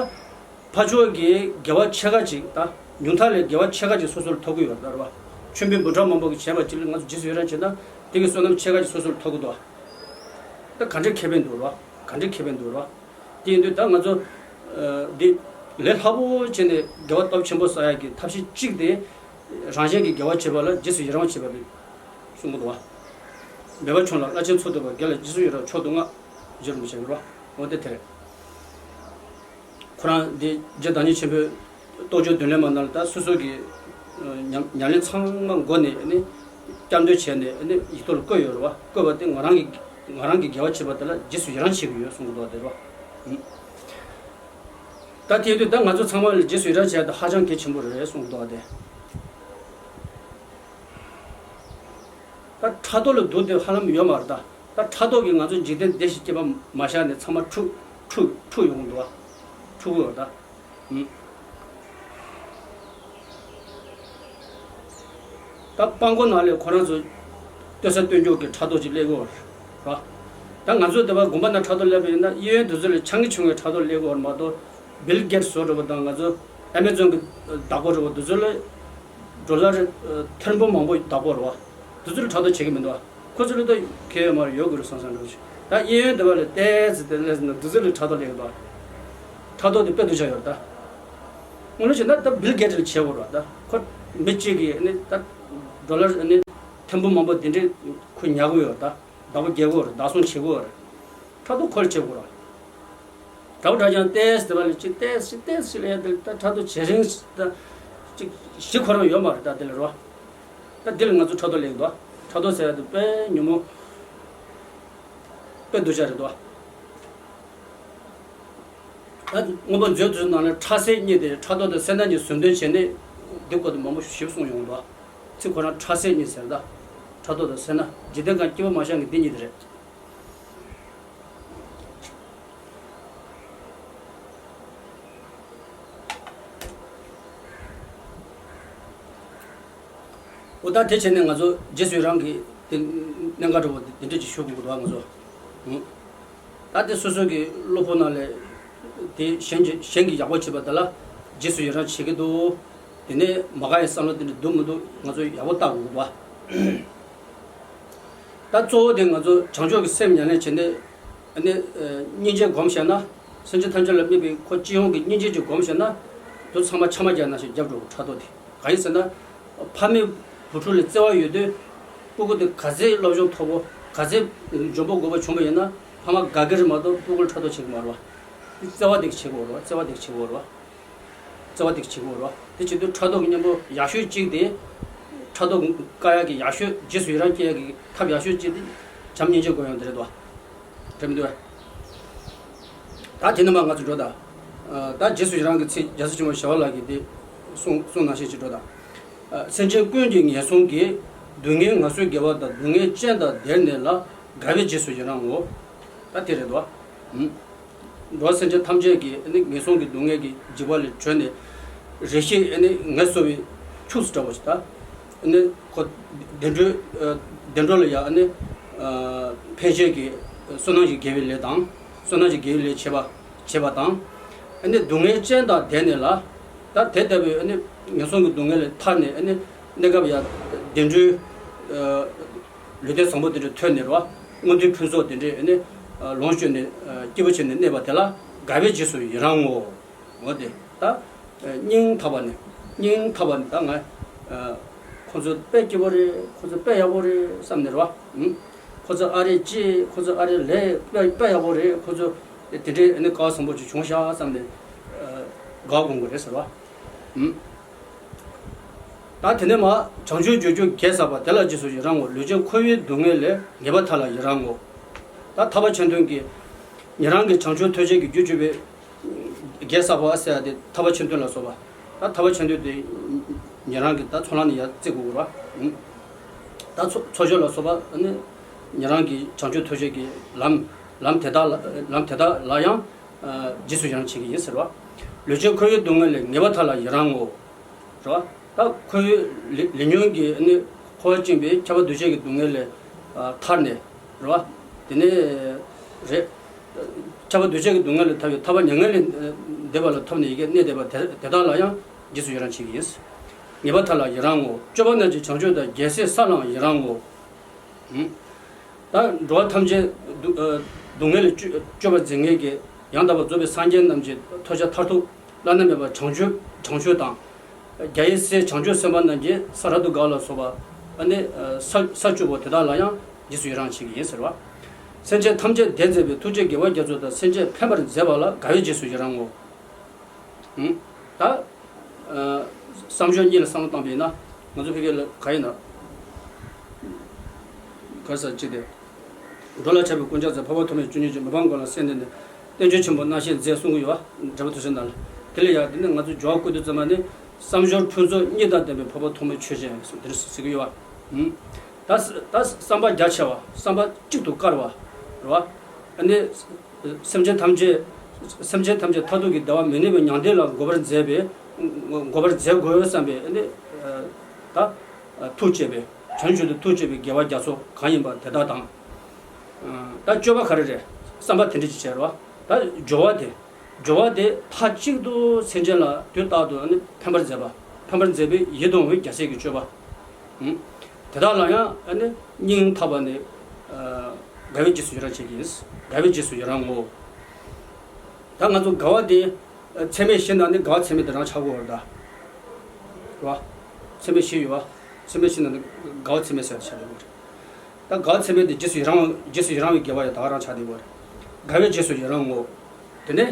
ཕ་ཆོས་ཀྱི་དགེ་བ་ཕྱེད་ཀ་ཅིག་ད་ཉུང་མཐའ་ལས་དགེ་བ་ཕྱེད་ཀ་ཅིག་སོ་སོར་ཐོབ་ཀྱི་ཡོད་རེད་བ། མཆོད་འབུལ་འབུལ་གྲངས་མང་པོ་གི་བྱས་པ་ཅིག་ལ་ང་ཚོ་རྗེས་སུ་ཡི་རང་བྱེད་ན་དེ་གི་བསོད་ནམས་ཕྱེད་ཀ་ཅིག་སོ་སོར་ཐོབ་ཀྱི་འདུག་བ། ད་ག་འདྲའི་ཁེ་ཕན་འདུག་རེད་བ། ག་འདྲའི་ཁེ་ཕན་འདུག་རེད་བ། དེ་ཡིན་དུས་ད་ང་ཚོ་འདི་ལས་སླ་པོ་བྱས་ནས་དགེ་བ་སྟོབས་ཆེན་པོ་བསགས་ཡག་གི་ཐབས་ཤེས་གཅིག་དེ་རང་གཞན་གྱི་དགེ་བ་བྱེད་པ་ལ་རྗེས་སུ་ཡི་རང་བྱེད་པ་རེད་གསུང་གི་འདུག་བ། འབད་པ་ཆུང་ལ་བླ་ཆེན་ཚོགས་བསྡུ་བ། དགེ་ལ་རྗེས་སུ་ཡི་རང་མཆོག་ཏུ་བསྔགས། རྗེ་རིན་པོ་ཆེ་གི་རེད་བ། འོ་དེ་དེ་རེད། ཁོ་རང་འདི་རྗེ་བདག་ཉིད་ཆེན་པོའི་རྟོགས་བརྗོད་མདུན་ལེགས་མ་ནང་ལ་ད་སོ་སོ་གི་ཉམས་ཉམས་ལེན་ཚང་མ་མགོ་ནས་ནི་བསྐྱར་ཟློས་བྱས་ནས་ནི་ཡིག་ཐོག་ལ་བཀོད་ཡོད་རེད་བ། བཀོད་པ་དེ་ང་རང་གི་ང་རང་གི་དགེ་བ་བྱེད་པ་དེ་ལ་རྗེས་སུ་ཡི་རང་བྱེད་ཀྱི་ཡོད་གསུང་གི་འདུག་བ་དེ་རེད་བ། ད་དེ་དུས་ད་ང་ཚོ་ཚང་མ་ལ་རྗེས་སུ་ཡི་རང་བྱས་ཏེ་ཧ་ཅང་གལ་ཆེན་པོ་རེད་གསུང་གི་འདུག་བ་དེ། ད་ཕྲག་དོག་ལ་སྡུག་དེ་ཧ་ལམ་ཡོད་མ་རེད་ད། ད་ཕྲག་དོག་གིས་ང་ཚོ་འཇིག་རྟེན་བདེ་ཞིང་སྐྱིད་པ་མ་བཞག་ནས་ཚང་མ་འཁྲུག་འཁྲུག་འཁྲུག་ཡོང་གི་འདུག་བ། འཁྲུག་གི་ཡོད་ད། ཨུམ། ད་སྤང་སྒོ་ནང་ལས་ཁོ་རང་ཚོ་ལྟོས་ས་ལྟོས་འཇོག་གི་ཕྲག་དོག་ཅིག་སླེབས་ཀྱི་ཡོད་རེད་བ། ད་ང་ཚོ་དེ་བ་དགོན་པ་ནང་ཕྲག་དོག་སླེབས་པ་ཡིན་ན་གཡས་གཡོན་དེ་ཚོ་ལས་ཆང་གི་ཆུང་བའི་ཕྲག་དོག་སླེབས་ཀྱི་ཡོད་རེད་མ་གཏོགས། བིལ་གེ་ཊི་བཟོ་འདྲ་པོ་དང་ང་ཚོ་ཨ་མེ་ཛོན་གྱི་བདག་པོ་འདྲ་པོ་དེ་ཚོ་ལ་ཌོ་ལར་ཐེར་འབུམ་མང་པོ་བདག་པོ་རེད་བ། དེ་ཚོ་ལ་ཕྲག་དོག་བྱེད་ཀྱི་མི་འདུག་བ། ཁོ་ཚོ་ལ་ད་ཁེ་ཡོད་མ་རེད། ཡོད་དགོས་རེད་བསམ་བསམ་འདྲ་པོ་ཞིག་ད་གཡས་གཡོན་དེ་བ་ལ་ཏོག་ཙམ་དེ་སླེབས་ཟིན་ན་དེ་ཚོ་ལ་ཕྲག་དོག་སླེབས་ཀྱི་འདུག་ཕྲག་དོག་དེ་དཔེ་སྡུག་ཅག་ཡོད་རེད་ད། དངོས་གནས་བྱས་ན་ད་བིལ་གེ་ཊི་ལ་བྱེད་དགོས་རེད་བ། ད་ཁོ་མི་གཅིག་གིས་ནི་ད་ཌོ་ལར་ནི་ཐེར་འབུམ་མང་པོ་དེ་འདྲས་ཁོ་ཉར་གྱི་ཡོད་རེད་ད། བདག་པོ་རྒྱལ་པོ་རེད། བདག་བཟུང་བྱེད་དགོས་རེད། ཕྲག་དོག་ཁོ་ལ་བྱེད་དགོས་རེད། དགྲ་བོ་དགྲ་རྐྱང་ཏོག་ཙམ་དེ་བ་ལ་ཅིག་ཏོག་ཙམ་ཏོག་ཙམ་ལ་ཡ་དེ་ལ་ད་ཕྲག་དོག་བྱེད་རིང་ད་ཅིག་གཞི་ཁོ་རང་ཡོད་མ་རེད་ད་དེ་ལ་རེད་བ། ད་དེ་ལ་ང་ཚོ་ཕྲག་དོག་སླེབས་འདུག་ཕྲག་དོག་ཟེར་ཡ་དེ་དཔེ་ཉོན་མོངས་དཔེ་སྡུག་ཅག་རེད་འདུག་ད་སྔོན་པོ་མཛོད་དེ་ཚོ་ནང་ལ་ཕྲག་སེལ་གཉིས་དེ་ཕྲག་དོག་དང་སེར་སྣ་གཉིས་ཟུར་འདོན་བྱས་ནས་འདི་སྐོར་དུ་མང་པོ་ཞིབ་གསུངས་ཡོང་འདུག་ཚིག་ཁོ་རང་ཕྲག་སེལ་གཉིས་ཟེར་ད། ཕྲག་དོག་དང་སེར་སྣ་འཇིག་རྟེན་གང་སྐྱིད་པོ་མ་བཞག་གི་འདི་གཉིས་དེ་རེད། འོ་ད་དེ་བྱས་ནས་ང་ཚོ་རྗེས་སུ་ཡི་རང་གི་དེ་གནད་འགག་འདྲ་པོ་དེ་འདྲ་ཅིག་ཞུ་དགོས་ཀྱི་འདུག་ང་ཚོ། ཨང་། ད་དེ་སོ་སོ་གི་བློ་ཕུགས་ནང་ལ་དེ་གཞན་གྱི་གཞན་གྱིས་ཡག་པོ་བྱེད་པ་དེ་ལ་རྗེས་སུ་ཡི་རང་བྱེད་ཀྱི་འདུག་དེ་ནས་མ་དགའ་བའི་བསམ་བློ་དེ་འདྲ་འདུག་མི་འདུག་ང་ཚོ་ཡག་པོ་བལྟ་དགོས་ཀྱི་འདུག་ད་གཙོ་བོ་དེ་ང་ཚོ་བྱང་ཆུབ་ཀྱི་སེམས་ཉམས་ལེན་བྱས་ནས། ཨ་ནི། ཨ། སྙིང་རྗེ་སྒོམ་བྱས་ན། སེམས་ཅན་ཐམས་ཅད་ལ་དམིགས་པའི་ཁོ་སྤྱི་ཡོངས་ཀྱི་སྙིང་རྗེ་ཅིག་སྒོམ་བྱས་ན། དུ་ཚང་མ་ཆ་མ་རྒྱག་ནང་བཞིན་རྒྱབ་འགྲོ་གི་ཕྲག་དོག་དེ། གང་ཡིན་ཟེར་ན། ཕ་མའི་བུ་ཕྲུག་ལ་བརྩེ་བ་ཡོད་དུས། སྤུ་གུ་དེ་ག་ཚད་སློབ་སྦྱོང་མཐོ་པོ། ག་ཚད་འཇོན་པོ་རྒོད་པོ་བྱུང་བ་ཡིན་ན། ཕ་མ་དགའ་གི་རེད་མ་གཏོགས་སྤུ་གུ་ལ་ཕྲག་དོག་བྱེད་ཀྱི་མ་རེད་བ། བརྩེ་བ་དེ་བྱེད་དགོས་རེད་བ། བརྩེ་བ་དེ་བྱེད་དགོས་རེད་བ། བརྩེ་བ་དེ་བྱེད་དགོས་རེད་བ། དེ་བྱེད་དུས་ཕྲག་དོག་གི་གཉེན་པོ་ཡག་ཤོས་གཅིག་དེ། ཕྲག་དོག་བཀག་ཡག་གི་ཡག་ཤོས། རྗེས་སུ་ཡི་རང་སྐྱེ་ཡག་གི་ཐབས་ཡག་ཤོས་གཅིག་དེ། བྱམས་སྙིང་རྗེ་སྒོམ་ཡག་དེ་རེད་དོ། རེད་མི་འདུག་བས། ད་དེ་ནས་མར་ང་ཚོ་འགྲོ་ད། ཨ། ད་རྗེས་སུ་ཡི་རང་གི་ཚིག་རྒྱལ་སྲས་ཆེན་པོ་ཞི་བ་ལྷ་གིས་དེ་གསུངས་གསུངས་ནང་བཞིན་ཅིག་འགྲོ་ད། ཨ། སེམས་ཅན་ཀུན་གྱི་ངན་སོང་གི། སྡུག་བསྔལ་ངལ་གསོའི་དགེ་བ་དང་། སྡུག་བསྔལ་ཅན་དང་བདེར་གནས་ལ། དགའ་བས་རྗེས་སུ་ཡི་རང་ངོ་། ད་དེ་རེད་དོ། ཨུམ། འགྲོ་བ་སེམས་ཅན་ཐམས་ཅད་ཀྱི་ནི་ངན་སོང་གི་སྡུག་བསྔལ་གྱི་འཇིགས་པ་ལས་གྲོལ་ནས། རེ་ཞིག་ནི་ངལ་གསོ་བའི་ཕྱུགས་སུ་འགྲོ་བ་ཞིག་ད། ནི་ཁོ་བདེ་འགྲོའི། ཨ། བདེ་འགྲོ་ལ་ཡང་ནི། ཨ། ཕན་བྱེད་ཀྱི་བསོད་ནམས་ཀྱི་དགེ་བའི་ལས་དང་། བསོད་ནམས་ཀྱི་དགེ་བའི་ལས་བྱེད་པ་བྱེད་པ་དང་། ནི་སྡུག་བསྔལ་ཅན་དང་བདེར་གནས་ལ། ད་དེ་ལྟ་བུའི་ནི་ངན་སོང་གི་སྡུག་བསྔལ་ལས་ཐར་ནས་ནི་གནས་སྐབས་ཡང་བདེ་འགྲོའི། ཨ། ལུས་རྟེན་བཟང་པོ་དེ་འདྲ་ཐོབ་ནས་རེད་བ། མངོན་མཐོའི་ཕུན་ཚོགས་དེ་འདྲ་ནི། ཨ། ལོངས་སྤྱོད་ནས། ཨ། སྐྱིད་པོ་བྱས་ནས་གནས་པ་དེ་ལ་དགའ་བས་རྗེས་སུ་ཡི་རང་ངོ་། འོ་དེ་ད། ཨ། སྙིང་ཐག་པ་ནས། སྙིང་ཐག་པ་ནས་ད་ང་། ཨ། ཁོ་ཚོ་དཔེ་སྐྱིད་པོ་རེད། ཁོ་ཚོ་དཔེ་ཡག་པོ་རེད་བསམ་ནས་རེད་བ། ཨུམ། ཁོ་ཚོ་ཨ་རེ་ཅི། ཁོ་ཚོ་ཨ་རེ་ལས་དཔེ་དཔེ་ཡག་པོ་རེད། ཁོ་ཚོ་དེ་འདྲའི་ནི་སྐལ་བ་བཟང་པོ་ཅིག་བྱུང་ཤག་བསམ་ནས། ཨ། དགའ་དགོངས་དགོས་རེད་ཟེར་བ། ཨུམ། ད་དེ་ནས་མར་བྱང་ཆུབ་རྒྱུར་གྱུར་གེགས་བསལ་བ་དེ་ལ་རྗེས་སུ་ཡི་རང་ངོ་། ལུས་ཅན་འཁོར་བའི་སྡུག་བསྔལ་ལས། ངེས་པར་ཐར་ལ་ཡི་རང་ངོ་། ད་ཐར་པ་ཆེན་མཐུན་གྱིས། ཉན་རང་གི་བྱང་ཆུབ་ཐོབ་བྱེད་ཀྱི་རྒྱུར་གྱུར་པའི་གེགས་བསལ་བ་ཟེར་ཡ་དེ་ཐར་པ་ཆེན་མཐུན་ལ་སོགས་པ། ད་ཐར་པ་ཆེན་མཐུན་དེ་ཉན་རང་གི་ད་ཚོགས་ལམ་ནས་ཡར་བརྩི་དགོས་རེད་བ། ད་ཚོགས་ཚོགས་སྦྱོར་ལ་སོགས་པ་ནི་ཉན་རང་གི་བྱང་ཆུབ་ཐོབ་བྱེད་ཀྱི་ལམ། ལམ་དེ་དག་ལ། ལམ་དེ་དག་ལ་ཡང་། ཨ། རྗེས་སུ་ཡི་རང་བྱེད་ཀྱི་ཡིན་ཟེར་བ། ལུས་ཅན་འཁོར་བའི་སྡུག་བསྔལ་ལས། ངེས་པར་ཐར་ལ་ཡི་རང་ངོ་། རེད་བ། ད་འཁོར་བའི་ལས་ལས་ཉོན་གྱིས་ནི་འཁོར་བ་བཅིངས་པའི་ཁྱབ་པ་འདུ་བྱེད་ཀྱི་སྡུག་བསྔལ་ལས། ཨ། ཐར་ནས། རེད་བ། དེ་ནས་རེད། ཁྱབ་པ་འདུ་བྱེད་ཀྱི་སྡུག་བསྔལ་ལས་ཐར་བའི་ཐར་པ་མྱ་ངན་ལས་འདས་པ་ལ་ཐོབ་ནས་ཡི་གེ་གནས་བསྡད་པ་དེ་དེ་དག་ལ་ཡང་རྗེས་སུ་ཡི་རང་བྱེད་ཀྱི་ཡིན། ངེས་པར་ཐར་ལ་ཡི་རང་ངོ་། སྤྱོད་པ་རྣམས་ཀྱི་བྱང་ཆུབ་དང་། རྒྱལ་སྲས་ས་ལའང་ཡི་རང་ངོ་། ཨུམ། ད་འགྲོ་བ་ཐམས་ཅད་སྡུག་ཨ། སྡུག་བསྔལ་ལས་སྐྱོབ་སྐྱོབ་པར་མཛད་མཁན་གྱི་ཡང་དག་པར་རྫོགས་པའི་སངས་རྒྱས་རྣམས་ཀྱི་ཐོབ་བྱ་མཐར་ཐུག་བླ་ན་མེད་པ་བྱང་ཆུབ་བྱང་ཆུབ་དང་། རྒྱལ་བའི་སྲས་བྱང་ཆུབ་སེམས་དཔའ་རྣམས་ཀྱི་ས་རབ་ཏུ་དགའ་བ་ལ་སོགས་པ། ཨ་ནི། ཨ། ས་ས་བཅུ་པོ་དེ་དག་ལ་ཡང་རྗེས་སུ་ཡི་རང་བྱེད་ཀྱི་ཡིན་ཟེར་བ། སེམས་ཅན་ཐམས་ཅད་བདེ་མཛད་པའི། ཐུགས་རྗེའི་དགེ་བ་རྒྱ་མཚོ་དང་། སེམས་ཅན་ཕན་པར་མཛད་པ་ལ། དགའ་བས་རྗེས་སུ་ཡི་རང་ངོ་། ཨུམ། ད། ཨ། བསམ་སྦྱོར་གཉིས་ལ་བསམ་བློ་བཏང་བ་ཡིན་ན། ང་ཚོ་ཕ་གི་ལ་ག་ཡིན་ན། ག་རེ་ཟེར་ཅིག་དེ། འགྲོ་ལ་ཆགས་པའི་རྐུན་ཇག་ཚོས། འཕགས་པ་ཐོགས་མེད་བཅུ་གཉིས་ཀྱིས། མི་ཕམ་མགོན་ལ་གསན་ནས་ནི། བསྟན་བཅོས་ཆེན་པོ་རྣམ་བཤད་མཛད་གསུང་གི་ཡོད་པ། འབྲས་བུ་ཐོབ་ཚུལ་ནང་ལ། དེ་ལ་ཡང་དེ་ནི་ང་ཚོ་སྦྱོར་བ་བཀོད་དུས་ཙམ་པ་ནི། བསམ་སྦྱོར་ཕུན་ཚོགས་གཉིས་དང་ལྡན་པའི་འཕགས་པ་ཐོགས་མེད་ཆོས་ཅན། དེ་འདྲ་ཟེར་གྱི་ཡོད་པ། ཨུམ། ད་ད་བསམ་པ་རྒྱ་ཆེ་བ། བསམ་པ་གཅིག་ཏུ་དཀར་བ། རེད་བ། ཨ་ནི། སེམས་ཅན་ཐམས་ཅད། སེམས་ཅན་ཐམས་ཅད་མཐར་ཐུག་གི་བདེ་བ་མི་གནས་པའི་མྱང་འདས་ལ་འགོད་པར་མཛད་པའི། འགོད་པར་མཛད་དགོས་བསམ་པའི་ནི། ད་ཐུགས་བསྐྱེད་པའི། བྱང་ཆུབ་ཏུ་ཐུགས་བསྐྱེད་པའི་དགེ་བ་རྒྱ་མཚོ་གང་ཡིན་པ་དེ་དག་དང་། ད་སྤྱོད་པ་ག་རེ་རེད། བསམ་པ་དེ་འདྲ་ཅིག་བྱས་རེད་བ། ད་སྦྱོར་བ་དེ། སྦྱོར་བ་དེ་མཐའ་གཅིག་ཏུ་སེམས་ཅན་ལ་དུས་རྟག་ཏུ་ནི་ཕན་པར་མཛད་པ། ཕན་པར་མཛད་པའི་ཡིད་དུ་འོང་བའི་རྒྱལ་སྲས་ཀྱི་སྤྱོད་པ། དེ་དག་ལ་ཡང་ནི་སྙིང་ཐག་པ་ནས། ཨ། དགའ་བས་རྗེས་སུ་ཡི་རང་བྱེད་ཀྱི་ཡིན། དགའ་བས་རྗེས་སུ་ཡི་རང་ངོ་། ད་ང་ཚོ་དགའ་བ་དེ་ཚད་མེད་བཞི་ནང་ནས་དགའ་བ་ཚད་མེད་དེ་རང་ཆགས་ཀྱི་ཡོད་རེད་ད། རེད་བ། ཚད་མེད་བཞི་ཡོད་བ། ཚད་མེད་བཞི་ནང་ནས་དགའ་བ་ཚད་མེད་ཟེར་བ་ཆགས་ཀྱི་ཡོད་རེད། ད་དགའ་བ་ཚད་མེད་དེ་རྗེས་སུ་ཡི་རང་། རྗེས་སུ་ཡི་རང་བའི་དགེ་བ་ཡང་ད་ག་རང་ཆགས་བསྡད་ཡོད་རེད། དགའ་བས་རྗེས་སུ་ཡི་རང་ངོ་། དེ་ནས།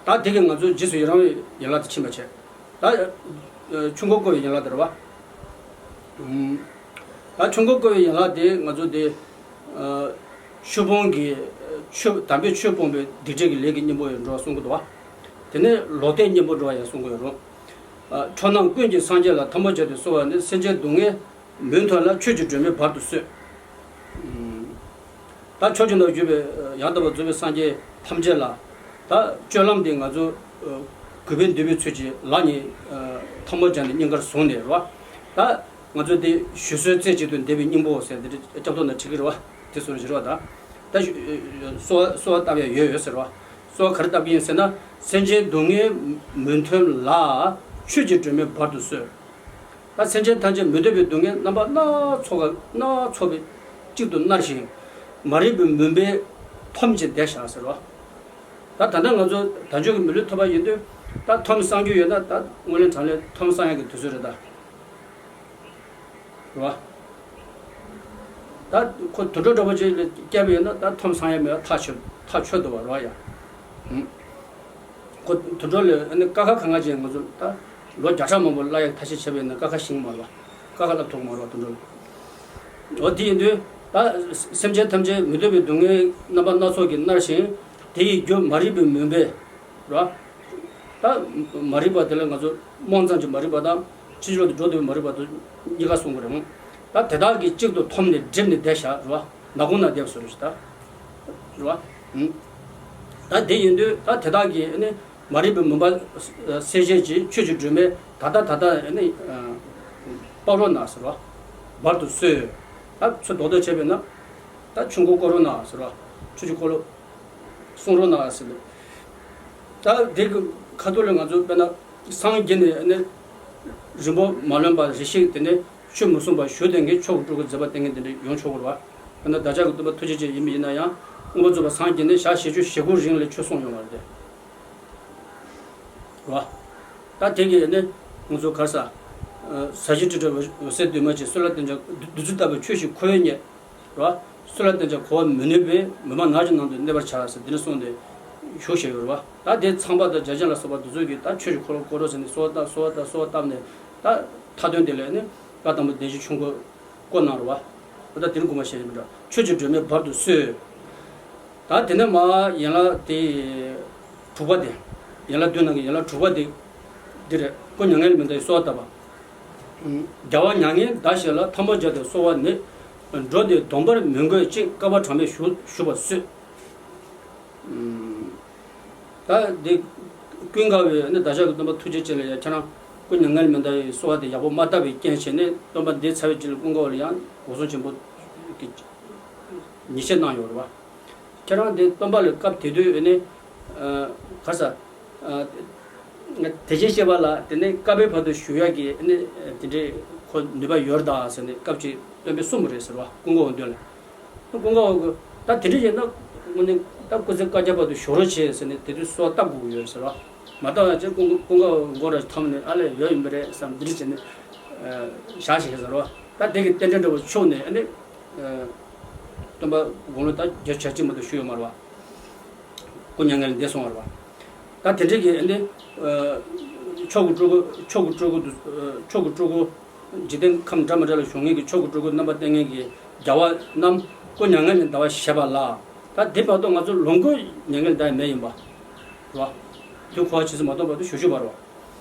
ཨ། ད་དེ་གིས་ང་ཚོ་རྗེས་སུ་ཡི་རང་བའི་ཡན་ལག་དེ་ཕྱིན་པ་བྱས། ད། ཨ། ཆུ་འགོ་བསྐོར་བའི་ཡན་ལག་དེ་རེད་བ། ཨུམ། ད་ཆུ་འགོ་བསྐོར་བའི་ཡན་ལག་དེ་ང་ཚོ་དེ། ཨ། ཆོས་སྤོང་གི། ཆོས། དམ་པའི་ཆོས་སྤོང་བའི་སྡིག་སྒྲིབ་ཀྱི་ལས་ཀྱི་གཉེན་པོ་ཡང་འགྲོ་བ་གསུང་གི་འདུག་བ། དེ་ནས་ལོག་ལྟའི་གཉེན་པོ་འགྲོ་བ་ཡང་གསུང་གི་ཡོད་རུང་། ཨ། འཁོར་རྣམས་ཀུན་གྱི་སངས་རྒྱས་ལ། ཐལ་མོ་སྦྱར་ཏེ་གསོལ་བ་ནི། སེམས་ཅན་སྡུག་བསྔལ་མུན་ཐོག་ལ། ཆོས་ཀྱི་སྒྲོན་མེ་བར་དུ་གསོལ། ད་ཕྱོགས་བཅུ་ན་བཞུགས་པའི་ཡང་དག་པར་རྫོགས་པའི་སངས་རྒྱས་ཐམས་ཅད་ལ། ད་སྤྱོད་ལམ་འདི་ང་ཚོ་གུས་པས་འདུད་པའི་ཚུལ་གྱིས་ལག་གཉིས་ཐལ་མོ་སྦྱར་ནས་སྙིང་གར་བཟུང་ནས་རེད་བ། ད་ང་ཚོ་དེ་ཞུ་སྲོལ་རྩེ་གཅིག་ཏུ་འདེབས་པའི་སྙིང་པོ་ཟེར་དེ་སྐྱབས་ཐོག་ན་བྲིས་ཀྱི་རེད་བ། དེ་སོ་རེ་བཞིར་བ་དང་། ད་ཞུ་གསོལ་བ་གསོལ་བ་བཏབ་ཡ་ཡོད་ཡོད་ཟེར་བ། གསོལ་བ་ག་རེ་བཏབ་ཀྱི་ཡིན་ཟེར་ན། སེམས་ཅན་སྡུག་བསྔལ་མི་མཐུན་ལ། ཆོས་ཀྱི་སྒྲོན་མེ་འབར་དུ་གསོལ། ད་སེམས་ཅན་ཐམས་ཅད་མི་འདོད་པའི་སྡུག་བསྔལ་རྣམ་པ་སྣ་ཚོགས་སྣ་ཚོགས་པའི་གཅིག་ཏུ་མནར་ཞིང་། མ་རིག་པའི་མུན་པས་འཐོམས་ཀྱིས་བསྡད་བཞག་ཟེར་བ། ད་ད་ལྟ་ང་ཚོ་དལ་འབྱོར་གྱི་མི་ལུས་ཐོབ་པ་ཡིན་དུས། ད་འཐོམ་སངས་རྒྱུ་ཡོད་ན་ད་སྔོན་ལས་དྲང་ལས་འཐོམ་སངས་ཡག་གི་དུས་ཚོད་རེད་ད། རེད་བ། ད་ཁོ་དུད་འགྲོ་འདྲ་པོ་ཅིག་ལ་སྐྱེས་པ་ཡིན་ན་ད་འཐོམ་སངས་ཡག་མེད་པ་ཐག་ཆོད་ཐག་ཆོད་འདུག་བ། རེད་བ་ཡ། ཧུམ། ཁོ་དུད་འགྲོ་ལ་ཨ་ནི་ཀ་ཁ་གང་ག་ཅིག་ང་ཚོ་ད་ལོ་བརྒྱ་ཕྲག་མང་པོ་བསླབ་ཡག་ཐབས་ཤེས་བྱས་པ་ཡིན་ན་ཀ་ཁ་ཤེས་ཀྱི་མ་རེད་བ། ཀ་ཁ་བསླབ་ཐུབ་ཀྱི་མ་རེད་བ་དུད་འགྲོ་ལ། འོ་དེ་ཡིན་དུས་ད་སེམས་ཅན་ཐམས་ཅད་མི་འདོད་པའི་སྡུག་བསྔལ་རྣམ་པ་སྣ་ཚོགས་ཀྱིས་མནར་ཞིང་། དེ་ཡི་རྒྱུ་མ་རིག་པའི་མུན་པས། རེད་བ། ད་མ་རིག་པ་དེ་ལ་ང་ཚོ་རྨོངས་ཙམ་གྱི་མ་རིག་པ་དང་ཕྱིན་ཅི་ལོག་ཏུ་འགྲོ་འདོད་པའི་མ་རིག་པ་དང་གཉིས་ཀ་གསུང་གི་རེད། ད་དེ་དག་གིས་གཅིག་ཏུ་འཐོམས་ནས་བསྒྲིབས་ནས་བསྡད་བཞག་རེད་བ། ནག་ཁུང་ན་བསྡད་པ་བཟོ་རེད་ད། རེད་བ། ད་དེ་ཡིན་དུས་ད་དེ་དག་གིས་ནི་མ་རིག་པའི་མུན་པ་སེལ་བྱེད་ཀྱི་ཆོས་ཀྱི་སྒྲོན་མེ་ད་ལྟ་ད་ལྟ་ནི་སྤར་རོགས་གནང་ཟེར་བ། འབར་དུ་གསོལ། ད་ཚུར་རྡོག་རྡོག་བྱས་པས་ན། ད་ཆོས་འཁོར་བསྐོར་རོགས་གནང་ཟེར་བ། ཆོས་ཀྱི་འཁོར་ལོ། གསུང་རོགས་གནང་ཟེར་ནས། ད་དེ་གི་ཁ་ཐུག་ལ་ང་ཚོ་དཔེར་ན་སངས་རྒྱས་ནས་ནི་རིང་པོ་མ་ལོན་པར་རེ་ཞིག་དེ་ནས་ཆོས་མི་གསུང་པར་བཞུགས་བསྡད་མཁན་མཆོག་གི་སྤྲུལ་སྐུ་མཛད་པ་བསྟན་མཁན་དེ་འདྲ་ཡོང་ཆོག་གི་རེད་བ། དཔེར་ན་བདག་ཅག་གི་སྟོན་པ་ཐུགས་རྗེ་ཅན་ཡིན་པ་ཡིན་ན་ཡང་མངོན་པར་རྫོགས་པར་སངས་རྒྱས་ནས་ཞག་བཞི་བཅུ་ཞེ་དགུ་རིང་ལ་ཆོས་གསུངས་ཡོང་བ་རེད་དེ། རེད་བ། ད་དེ་གི་ནི་ང་ཚོ་ག་རེ་ཟ། ཟ་ཞིང་དྲི་བྲལ་འོད་གསལ་འདུས་མ་བྱས། གསོལ་ལ་བསྟེན་ཅིང་བདུད་རྩི་ལྟ་བུའི་ཆོས་ཤིག་ཁོ་བོས་རྙེད། རེད་བ། གསོལ་ལ་བསྟེན་ཀྱང་གོ་བར་མི་ནུས་པས། མི་སྨྲ་ནགས་ཀྱི་ནང་དུ་གནས་པར་བྱ་ཟེར་འདི་ནས་གསུངས་ཏེ་བཞུགས་བཞག་ཡོད་རེད་བ། ད་དེ་ཚངས་པ་དང་བརྒྱ་བྱིན་ལ་སོགས་པ་འདི་ཚོ་གིས་ད་ཆོས་ཀྱི་འཁོར་ལོ་བསྐོར་རོགས་ཟེར་ནས་གསོལ་བ་བཏབ་གསོལ་བ་བཏབ་གསོལ་བ་བཏབ་ནས་ད་མཐའ་དོན་དེ་ལ་ནི་བཀའ་དང་པོ་བདེ་གཤེགས་ཆོས་འཁོར་བསྐོར་གནང་རེད་བ། ད་དེ་རིང་དགོངས་པ་བཞེས་ཡིན་པ་འདྲ། ཆོས་ཀྱི་སྒྲོན་མེ་འབར་དུ་གསོལ། ད་དེ་ནས་མར་ཡན་ལག་དེ་དྲུག་པ་དེ། ཡན་ལག་བདུན་ནང་གི་ཡན་ལག་དྲུག་པ་དེ། འདི་རེད། སྐུ་མྱ་ངན་ལས་མི་འདའ་བའི་གསོལ་བ་བཏབ་པ། རྒྱལ་བ་མྱ་ངན་འདའ་ཞིང་ལ། ཐལ་མོ་སྦྱར་ཏེ་གསོལ་བ་ནི། འགྲོ་འདི་སྡོམ་པར་མི་འགོད་ཅིང་། བསྐལ་པ་གྲངས་མེད་བཞུགས་བཞུགས་པར་གསོལ། ད་འདི་ཀུན་དགའ་བོས་ནི་བདག་ཅག་གི་སྟོན་པ་ཐུགས་རྗེ་ཅན་ལ་ཡང་ཁྱེད་རང་སྐུ་མྱ་ངན་ལས་མི་འདའ་བའི་གསོལ་བ་དེ་ཡག་པོ་མ་བཏབ་པའི་རྐྱེན་བྱས་ནས་སྟོན་པ་འདས་ཚར་བའི་རྗེས་ལ་ཀུན་དགའ་བོ་ལ་ཡང་འོད་སྲུང་ཆེན་པོ་གིས་ཉེས་ཆད་གནང་ཡོད་རེད་བ། ཁྱེད་རང་དེ་སྟོན་པ་ལ་སྐབས་དེ་དུས་ཨེ་ནི། ཨ། ག་རེ་ཟ། ཨ། དེ་བཞིན་གཤེགས་པ་ལ་དེ་ནས་བསྐལ་པའི་བར་དུ་བཞུགས་ཡག་གི་ཨེ་ནི་དེ་འདྲའི་ཁོ་ནུས་པ་ཡོད་རེད་ད་ཟེར་ནས་སྐབས་ཅིག་སྟོན་པས་གསུངས་པ་རེད་ཟེར་བ། ཀུན་དགའ་བོ་མདུན་ལ། ཀུན་དགའ་བོ་གིས་ད་དེ་འདྲ་ཡིན་ན་དངོས་གནས་ད་སྐུ་ཚེ་བསྐལ་བརྒྱའི་བར་དུ་བཞུགས་རོགས་བྱེད་ཟེར་ནས་དེ་དུས་གསོལ་བ་བཏབ་དགོས་ཀྱི་ཡོད་ཟེར་བ། མ་བཏབ་ཡག་ཅིག་ཀུན་ཀུན་དགའ་བོ་མགོ་ར་འཐོམས་ནས་ཨ་ལས་ཡོད་ཡིན་པ་རེད་བསམ་འདི་འདྲ་བྱས་ནས་བཞག་བཞག་ཟེར་བ། ད་དེ་གི་རྟེན་འབྲེལ་འདྲ་བོ་ཕྱོགས་ནས་ཨེ་ནི། སྟོན་པ་དགུང་ལོ་ད་བརྒྱད་ཅུ་གྱ་གཅིག་མ་གཏོགས་བཞུགས་ཡོད་མ་རེད་བ། སྐུ་མྱ་ངན་ལས་འདས་སོང་བ་རེད་བ། ད་དེ་འདྲའི་གི་ཨེ་འདི། མཆོག་གི་སྤྲུལ་སྐུ་མཆོག་གི་སྤྲུལ་སྐུ་དུ། མཆོག་གི་སྤྲུལ་སྐུ། འཇིག་རྟེན་ཁམས་འདྲ་མི་འདྲ་ལ་བཞུགས་མཁན་གྱི་མཆོག་གི་སྤྲུལ་སྐུ་རྣམ་པར་བསྟན་མཁན་གྱི་རྒྱལ་བ་རྣམས་སྐུ་མྱ་ངན་ལས་འདའ་བ་བཞེད་པ་ལ། ད་དེ་བར་དུ་ང་ཚོ་ལོངས་སྐུ་མྱ་ངན་ལས་འདའ་ཡི་མེད་ཡིན་པ། རེད་བ། དུས་འཁོར་བ་ཇི་སྲིད་མ་སྟོངས་བར་དུ་བཞུགས་བཞུགས་པ་རེད་བ།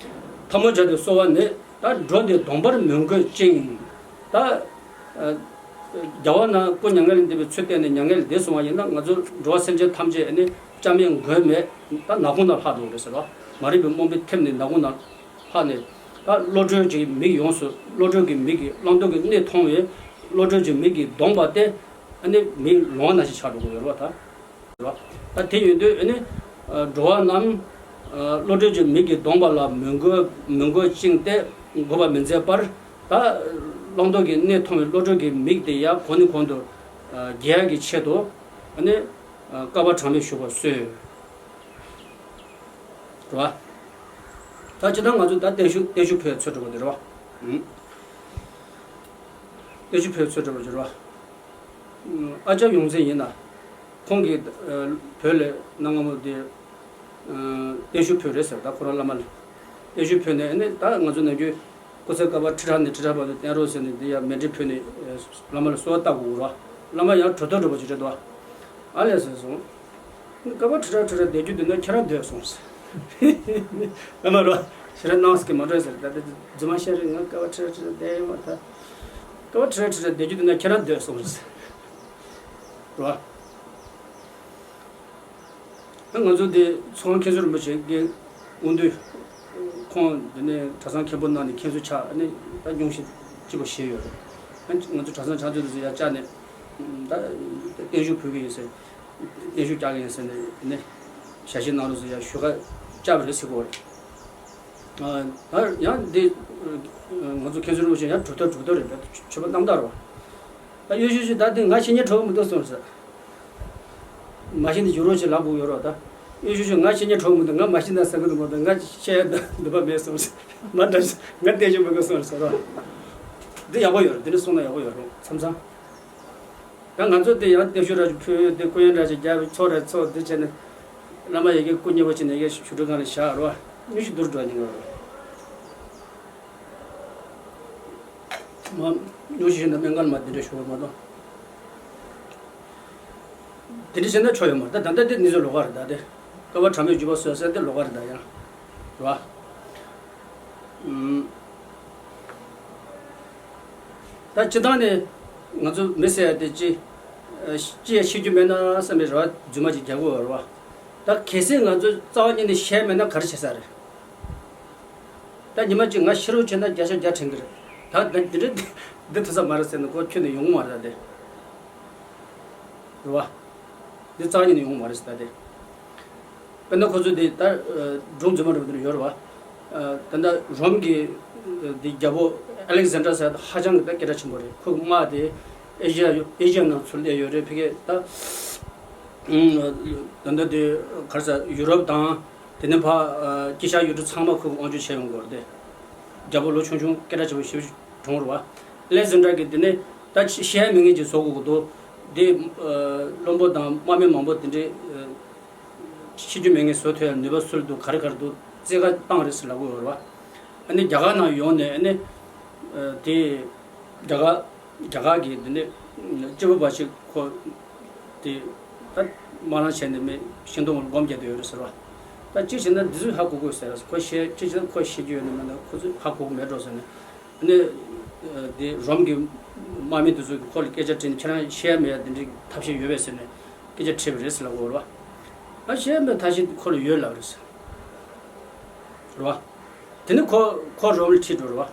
ཐལ་མོ་སྦྱར་ཏེ་གསོལ་བ་ནི། ད་འགྲོ་འདི་སྡོམ་པར་མི་འགོད་ཅིང་། ད། ཨ། རྒྱལ་བ་རྣམས་སྐུ་མྱ་ངན་ལས་འདས་པའི་ཚུལ་བསྟན་ནས་མྱ་ངན་ལས་འདས་སོང་བ་ཡིན་ན་ང་ཚོ་འགྲོ་བ་སེམས་ཅན་ཐམས་ཅད་ནི་སྐྱབས་མེད་མགོན་མེད་ད་ནག་ཁུང་ནང་ལྷག་འགྲོ་གི་རེད་ཟེར་བ། མ་རིག་པའི་རྨོངས་པས་ཐེབས་ནས་ནག་ཁུང་ནང་ལྷག་ནས། ད་བློ་གྲོས་ཀྱི་མིག་ཡོངས་སུ་བློ་གྲོས་ཀྱི་མིག་གིས་བླང་དོར་གྱི་གནས་མཐོང་བས་བློ་གྲོས་ཀྱི་མིག་གིས་གདོང་པ་སྟེ། ཨ་ནི་མིག་ལོང་བ་ནང་བཞིན་ཆགས་འགྲོ་གི་ཡོད་རེད་བ་ད། ད་དེ་ཡོད་དུས་ཨ་ནི། འགྲོ་བ་རྣམས། བློ་གྲོས་ཀྱི་མིག་གིས་གདོང་པ་ལ་མི་འགོད་མི་འགོད་ཅིང་སྟེ་འགོད་པར་མི་མཛད་པར། ད་བླང་དོར་གྱི་གནས་མཐོང་བའི་བློ་གྲོས་ཀྱི་མིག་དེ་ཡང་གོང་ནས་གོང་དུ་རྒྱས་ཡག་གི་ཆེད་དུ་ཨ་ནི་བསྐལ་པ་གྲངས་མེད་བཞུགས་པར་གསོལ། རེད་བ། ད་ཅི་ལྟར་ང་ཚོ་ད་བརྟན་བཞུགས་བརྟན་བཞུགས་ཕུལ་ཚོད་འགྲོ་བ་དེ་རེད་བ། བརྟན་བཞུགས་ཕུལ་ཚོད་འགྲོ་བ་དེ་རེད་བ། ཨ་ཅག་ཡོངས་འཛིན་ཡིན་ན། ཁོང་གིས་བོད་ལ་གནའ་སྔ་མོ་དེ་བརྟན་བཞུགས་ཕུལ་རེད་ཟེར། ད་ཁོ་རང་བླ་མ་ལ་བརྟན་བཞུགས་ཕུལ་ནས་ནི་ད་ང་ཚོ་ནམ་རྒྱུན་སྐུ་ཚེ་བསྐལ་པ་ཁྲི་ཕྲག་ནས་ཁྲི་ཕྲག་བར་དུ་བརྟན་རོགས་ཟེར་ནས་འདི་ཡང་མཎྜལ་ཕུལ་ནས་བླ་མ་ལ་གསོལ་བ་བཏབ་དགོས་རེད་བ། བླ་མ་ཡང་གྲོས་ཐོག་འགྲོ་བ་ཅིག་རེད་དོ། ཨ་ལས་ཟེར་སོང་། བསྐལ་པ་ཁྲི་ཕྲག་ཁྲི་ཕྲག་བསྡད་རྒྱུ་འདུག་ན་ཁྱེད་རང་སྡོད་གསུངས་ཟེར། ཨ་མ་རོ། ཞེ་དྲག་སྣང་སྐྱིད་མ་འགྲོ་ཟེར། ད་ལྟ་རྫུན་མ་བཤད་རེད། ང་བསྐལ་པ་ཁྲི་ཕྲག་ཁྲི་ཕྲག་བསྡད་ཡོང་བ་ད། བསྐལ་པ་ཁྲི་ཕྲག་ཁྲི་ཕྲག་བསྡད་རྒྱུ་འདུག་ན་ཁྱེད་རང་སྡོད་གསུངས་ཟེར། རོ། ང་ཚོ་འདི་ཚོང་མཁན་ཟུར་མི་བྱེད་ཀྱི་དགོངས་དུས། ཁོང་འདི་ནས་གྲྭ་ཚང་མཁན་པོ་གནང་ནས་མཁན་ཟུར་ཆགས་ནས་ད་སྙུང་གཞི་སྐྱིད་པོ་བཞེས་ཡོད་རེད། ང་ཚོ་གྲྭ་ཚང་ཆགས་ཚུལ་དེ་ཚོ་ཡར་བཅར་ནས་ད་བརྟན་བཞུགས་ཕུལ་གི་ཡིན་ཟེར། བརྟན་བཞུགས་རྒྱག་གི་ཡིན་ཟེར་ནས་ནས་ཞལ་བཞེས་གནང་རོགས་ཟེར་ཡར་ཞུ་ཁ་བཅར་བ་རེད་ཟེར་གོ་རེད། ད་ཡང་འདི་ང་ཚོ་མཁན་ཟུར་རིན་པོ་ཆེ་ཡང་གྲུབ་ཐོབ་གྲུབ་ཐོབ་རེད། ཆོས་པ་རྣམ་དག་རེད་བ། ད་གཡོ་ཞུ་ཞུ་ད་འདི་ང་ཤེས་ཉན་གྲོགས་མི་འདུག་གསུངས་ཟེར། མ་ཤེས་ན་ཞུ་རོགས་ཞེས་ལབ་དགོས་ཡོད་རོགས་ད། གཡོ་ཞུ་ཞུ་ང་ཤེས་ཉན་གྲོགས་མི་འདུག་ང་མ་ཤེས་ན་ཟེར་གི་འདུག་མ་གཏོགས་ང་བཤད་ཡ་འདོད་པ་མེད་གསུངས་ཟེར། མ་འདྲ་ཞིག་ང་བལྟས་ཞིག་མི་དགོས་གསུངས་ཟེར་རོགས། འདི་ཡག་པོ་ཡོད་རེད། འདི་ནི་གསུངས་ན་ཡག་པོ་ཡོད་རོགས་མཚམས་མཚམས། ད་ང་ཚོ་དེ་ཡང་བརྟན་བཞུགས་ར་ཅིག་ཕུལ་དེ་སྐུ་ཡོན་ར་ཅིག་རྒྱབ་ཚོགས་ར་ཚོགས་འདི་བྱས་ནས་བླ་མ་ཡི་གེ་སྐུ་མཉེལ་པོ་བྱས་ནས་ཡི་གེ་ཞུ་སྒྲུབ་སྒང་ལ་བཞག་རོགས་སྙུན་གཞི་བསྡུར་འགྲོ་ཉིན་རོགས། མ་སྙུང་གཞི་ཞིག་ན་སྨན་ཁང་མ་དེ་འདྲ་ཞུ་བ་མ་གཏོགས། དེ་འདྲ་བྱས་ན་ཆོ་ཡོད་མ་རེད། ད་ད་ལྟ་དེ་གནས་ཚུལ་ལོགས་ཀ་རེད། ད་དེ་བསྐལ་པ་གྲངས་མེད་བརྒྱུད་པ་སོ་སོ་དེ་ལོགས་ཀ་རེད། ད་ཡང་རེད་བ། ཨུམ། ད་སྤྱི་བཏང་ནས་ང་ཚོ་མི་ཟེར་ཡ་དེ་ཅི་ཅི་ཡ་ཤེས་རྒྱུ་མེད་ན་བསམ་པའི་རེ་བ་རྫུན་མ་ཅིག་རྒྱག་དགོས་རེད་བ། ད་གལ་སྲིད་ང་ཚོ་རྩ་བ་ཉིད་ནས་ཤེས་མེད་ན་ག་རེ་བྱེད་ས་རེད། ད་ཉི་མ་གཅིག་ང་ཤི་རོགས་བྱས་ན་བརྒྱ་ཆ་བརྒྱ་དྲན་གི་རེད། ད་ད་འདི་འདྲ་འདི་ཐུབ་ས་མ་རེད་ཟེར་ནས་ཁོ་ཁྱོན་ནས་ཡོང་གི་མ་རེད། ད་དེ་རེད་བ། འདི་རྩ་བ་ཉིད་ནས་ཡོང་གི་མ་རེད་ཟེར། ད་དེ་དཔེར་ན་ཁོ་ཚོས་འདི་ད་སྒྲུང་རྫུན་མ་འདྲ་པོ་འདི་འདྲ་ཡོད་རེད་བ། ད་ལྟ་རོམ་གྱི་འདི་རྒྱལ་པོ་ཨ་ལེག་ཟན་ཌར་ཟེར་ད་ཧ་ཅང་གི་ད་སྐད་གྲགས་ཆེན་པོ་རེད། ཁོ་དམག་དེ་ཨེ་ཤི་ཡ་ཨེ་ཤི་ཡ་ནང་ཚུར་སླེབས་ཡོད་རེད། ཕ་གི་ད་ད་ལྟ་དེ་ག་རེ་ཟེར་ཡུ་རོབ་དང་། དེ་ནས་ཕ་ཨ་དཀྱིལ་ཤར་ཡུལ་གྲུ་ཚང་མ་ཁོས་དབང་སྒྱུར་བྱས་ཡོང་གི་རེད་དེ། རྒྱལ་པོ་ལོ་ཆུང་ཆུང་སྐད་གྲགས་ཆེ་བོ་ཞེ་པོ་ཅིག་གྲོངས་རེད་བ། ཨ་ལེག་ཟན་ཌར་གྱིས་དེ་ནས་ད་ཤེས་ཡ་མེད་མཁན་ཅིག་བཟོ་དགོས་ཀྱི་འདུག་དེ་ཨ་བློན་པོ་དང་དམག་མི་མང་པོ་དེ་འདྲའི་ཨ་ཤེས་རྒྱུ་མེད་མཁན་བཟོ་ཐུབ་ཡ་ནུས་པ་སུ་ལ་འདུག་ག་རེ་ག་རེ་འདུག་རྩེད་ག་བཏང་རེད་ཟེར་ལབ་ཀྱི་ཡོད་རེད་བ། ཨ་ནི་རྒྱ་གར་ནང་ཡོང་ནས་ཨ་ནི་ཨ་དེ་རྒྱ་གར། རྒྱ་གར་གྱི་འདི་ནས་སྐྱེས་བུ་འབའ་ཞིག་ཁོ་དེ་ད་དམག་རང་བྱས་ནས་མི་ཤིང་སྡོང་ལ་སྒོམ་རྒྱག་བསྡད་ཡོད་རེད་ཟེར་བ། ད་གཅིག་བྱས་ན་འདི་ཚོས་ཧ་གོ་དགོས་ཟེར། ཁོ་ཤེས་གཅིག་བྱས་ན་ཁོ་ཤེས་རྒྱུ་ཡོད་ན་མེད་ན་ཁོ་ཚོས་ཧ་གོ་གི་མེད་འགྲོ་ཟེར་ནས། ཨ་ནི་དེ་རོམ་གྱི་དམག་མི་དེ་ཚོས་ཁོ་ལ་སྐད་ཆ་དྲིས་ནས་ཁྱེད་རང་ཤེས་ཡ་མེད་ཡ་འདི་འདྲའི་ཐབས་ཤེས་ཡོད་པས་ཟེར་ནས་སྐད་ཆ་དྲིས་པ་རེད་ཟེར་ལབ་ཀྱི་ཡོད་རེད་བ། ཨ་ཤེས་ཡ་མེད་ཐབས་ཤེས་ཁོ་ལ་ཡོད་ལབ་རེད་ཟེར། རེད་བ། དེ་ནས་ཁོ་ཁོ་རོམ་ལ་ཁྲིད་འགྲོ་རེད་བ།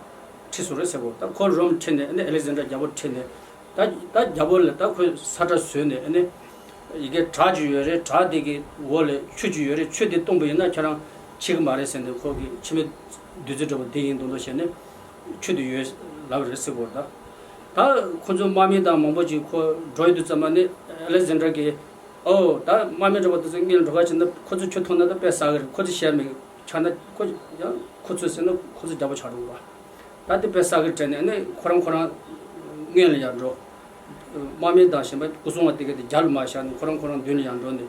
ཁྲིད་སོང་རེད་ཟེར་གོ་ད་ཁོ་རོམ་ལ་ཁྲིད་ནས་ཨ་ནི་ཨ་ལེག་ཟན་ཌར་རྒྱལ་པོ་ཁྲིད་ནས། ད་ད་རྒྱལ་པོ་ལ་ད་ཁོས་ས་ཁྲ་བཟོས་ནས་ཨ་ནི་ཡི་གེ་བྲག་ཅིག་ཡོད་རེད། བྲག་དེ་གི་འོག་ལ་ཆུ་ཅིག་ཡོད་རེད། ཆུ་དེ་བཏུངས་པ་ཡིན་ན་ཁྱེད་རང་འཆི་གི་མ་རེད་ཟེར་ནས་ཁོ་གི་འཆི་མེད་བདུད་རྩི་འདྲ་པོ་དེ་ཡིན་མདོག་མདོག་བྱས་ནས་ཆུ་དེ་ཡོད་ལབ་རེད་ཟེར་གོ་ད། ད་ཁོ་ཚོ་དམག་མི་དང་མང་པོ་ཅིག་ཁོ་འགྲོ་ཡི་དུས་ཙམ་པ་ནི་ཨ་ལེག་ཟན་ཌར་གི་ཨོ་ད་དམག་མི་འདྲ་པོ་དེ་ཚོ་སྔོན་ལ་འགྲོ་ཁ་བྱས་ན་ཁོ་ཚོ་ཆུ་འཐུང་ན་ད་དཔེ་བསགས་གི་རེད། ཁོ་ཚོ་ཤེས་མེད་ཆགས་ན་ཁོ་ཡང་ཁོ་ཚོ་ཟེར་ན་ཁོ་ཚོ་རྒྱལ་པོ་ཆགས་འགྲོ་གི་རེད། ད་དེ་དཔེ་བསགས་གི་དྲན་ནས་ཨ་ནི་ཁོ་རང་ཁོ་རང་སྔོན་ལ་ཡར་འགྲོ། དམག་མི་དང་གཞན་པ་སྐུ་སྲུང་བ་དེ་ག་དེ་རྒྱབ་ལ་མར་བཞག་ནས་ཁོ་རང་ཁོ་རང་མདུན་ལ་ཡར་འགྲོ་ནས་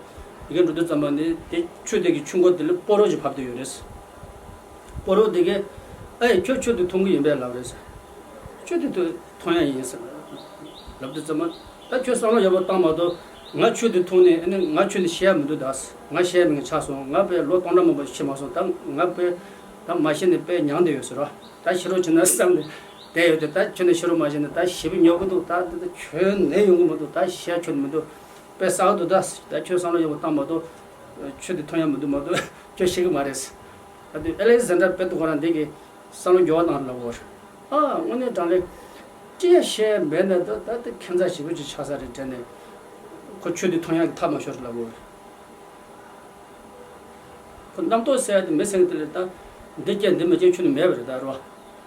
ཡི་གེ་འགྲོ་དུས་ཙམ་པ་ནི་དེ་ཆུ་དེ་གི་ཆུ་མགོ་དེ་ལ་སྤོ་རོ་ཅིག་བབས་བསྡད་ཡོད་རེད། སྤོ་རོ་དེ་གས་ཨེ་ཁྱོད་ཆུ་དེ་འཐུང་གི་ཡིན་པས་ལབ་རེད། ཆུ་དེ་འཐུང་ཡ་ཡིན་ཟེར་ལབ་དུས་ཙམ་པ། ད་ཁྱོད་བསམ་བློ་ཡག་པོ་བཏང་མ་གཏོགས་ང་ཆུ་དེ་འཐུང་ནས་ཨ་ནི་ང་ཆུ་དེ་ཤེས་ཡ་མི་འདུག་ད་ང་ཤེས་ཡ་མེད་མཁན་ཆགས་སོང་། ང་དཔེ་ལོ་སྟོང་ཕྲག་མང་པོ་ཤི་མ་སོང་། ད་ང་དཔེ་ད་མ་ཤི་ནས་དཔེ་མྱངས་བསྡད་ཡོད་ཟེར་བ། ད་ཤི་རོགས་བྱེད་ན་བསམ་ནས་བསྡད་ཡོད་དེ། ད་ཁྱོད་ནས་ཤི་རོགས་མ་བྱེད་ན་ད་ཞེ་པོ་ཉོབ་གི་འདུག་ད་ད་ད་ཁྱོད་ནད་ཡོང་གི་མི་འདུག་ད་ཤི་ཡ་ཁྱོད་མི་འདུག་དཔེ་བསགས་འདུག་ད་ད་ཁྱོད་བསམ་བློ་ཡག་པོ་བཏང་མ་གཏོགས་ཆུ་དེ་འཐུང་ཡ་མི་འདུག་མ་གཏོགས་ཁྱོད་ཤི་གི་མ་རེད། ད་དུས་ཨ་ལེག་ཟན་ཌར་དཔེ་འདུག་ཁོ་རང་འདི་གི་བསམ་བློ་འགྱུར་བ་བཏང་ལབ་བོར། ཨ་དངོས་གནས་དྲང་ལེ། ཅི་ཡང་བཤད་མེད་ན་ད་ད་དེ་ཁྱད་མཚར་ཞེ་པོ་ཅིག་ཆགས་ས་རེད་དྲན་ནས། ཁོ་ཆུ་དེ་འཐུང་ཡག་གི་ཐབས་མ་ཤོར་ལབ་བོར། ཁོ་རྣམ་རྟོག་ཟེར་ཡ་དེ་མི་སེང་དེ་ལས་ད་འདི་སྐྱེ་འདི་མི་སྐྱེ་ཁྱོན་ནས་མེད་པ་རེད་ད་རོ།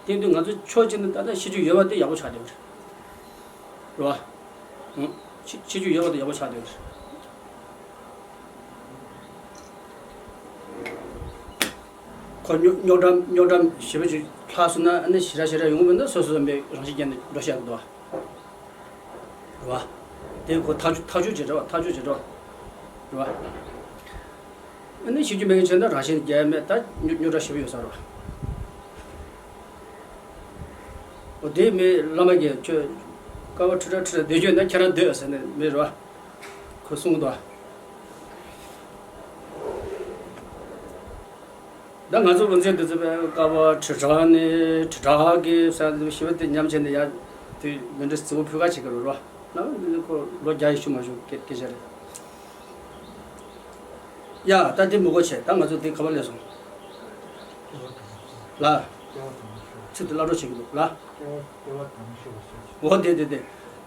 དེ་དུས་ང་ཚོ་ཕྱོགས་གཅིག་ནས་ད་ལྟ་ཤི་རྒྱུ་ཡོད་པ་དེ་ཡག་པོ་ཆགས་བསྡད་པ་རེད། རེད་བ། ཨང་། ཤི་ཤི་རྒྱུ་ཡོད་པ་དེ་ཡག་པོ་ཆགས་བསྡད་པ་རེད། ཁོ་རྙོག་རྙོག་འགྲམ་རྙོག་འགྲམ་ཞེ་པོ་ཅིག་ལྷག་སོང་ན་ཨ་ནི་ཞེ་དྲག་ཞེ་དྲག་ཡོང་གི་མེད་ན་སོ་སོ་སོ་པའི་རང་བཞིན་ཅན་དུ་འགྲོ་བཤད་གི་འདུག་བ། རེད་བ། དེ་ཁོ་ཐག་གཅོད་ཐག་གཅོད་བྱེད་འདྲ་བ་ཐག་གཅོད་བྱེད་འདྲ་བ། རེད་བ། ཨ་ནི་ཤི་རྒྱུ་མེད་མཁན་བྱས་ན་རང་བཞིན་རྒྱལ་མེད་ད་རྙོག་རྙོག་དྲ་ཞེ་པོ་ཡོད་ས་རེད་བ། འོ་དེ་མི་བླ་མ་གིས་ཁྱོད་དཀའ་བ་ཁྲི་ཕྲག་ཁྲི་ཕྲག་སྡོད་རྒྱུ་ན་ཁྱེད་རང་སྡོད་ཟེར་ནས་མི་རེད་བ། ཁོས་གསུངས་འདུག་བ། ད་ང་ཚོ་དབུ་འཛིན་དེ་ཚོ་དཔེ་དཀའ་བ་ཁྲི་ཕྲག་ནས་ཁྲི་ཕྲག་གི་ས་ཞི་བ་དེ་མཉམ་བྱས་ནས་ཡར་དེ་མི་འདྲ་རྫི་བོ་ཕུལ་ཁ་བྱེད་ཀྱི་རེད་རོ། ལ་འདི་ཁོ་ལོ་བརྒྱ་ཡི་ཤུ་མ་ཞུ་སྐད་སྐད་ཆ་རེད། ཡ་ད་དེ་མི་གོ་ཆེ་ད་ང་ཚོ་དེ་ག་པར་སླེབས་སོང་། ལ། ཚིག་དེ་སླར་སྒྲོག་བྱེད་ཀྱི་འདུག་ལ། འོ་དེ་དེ་དེ།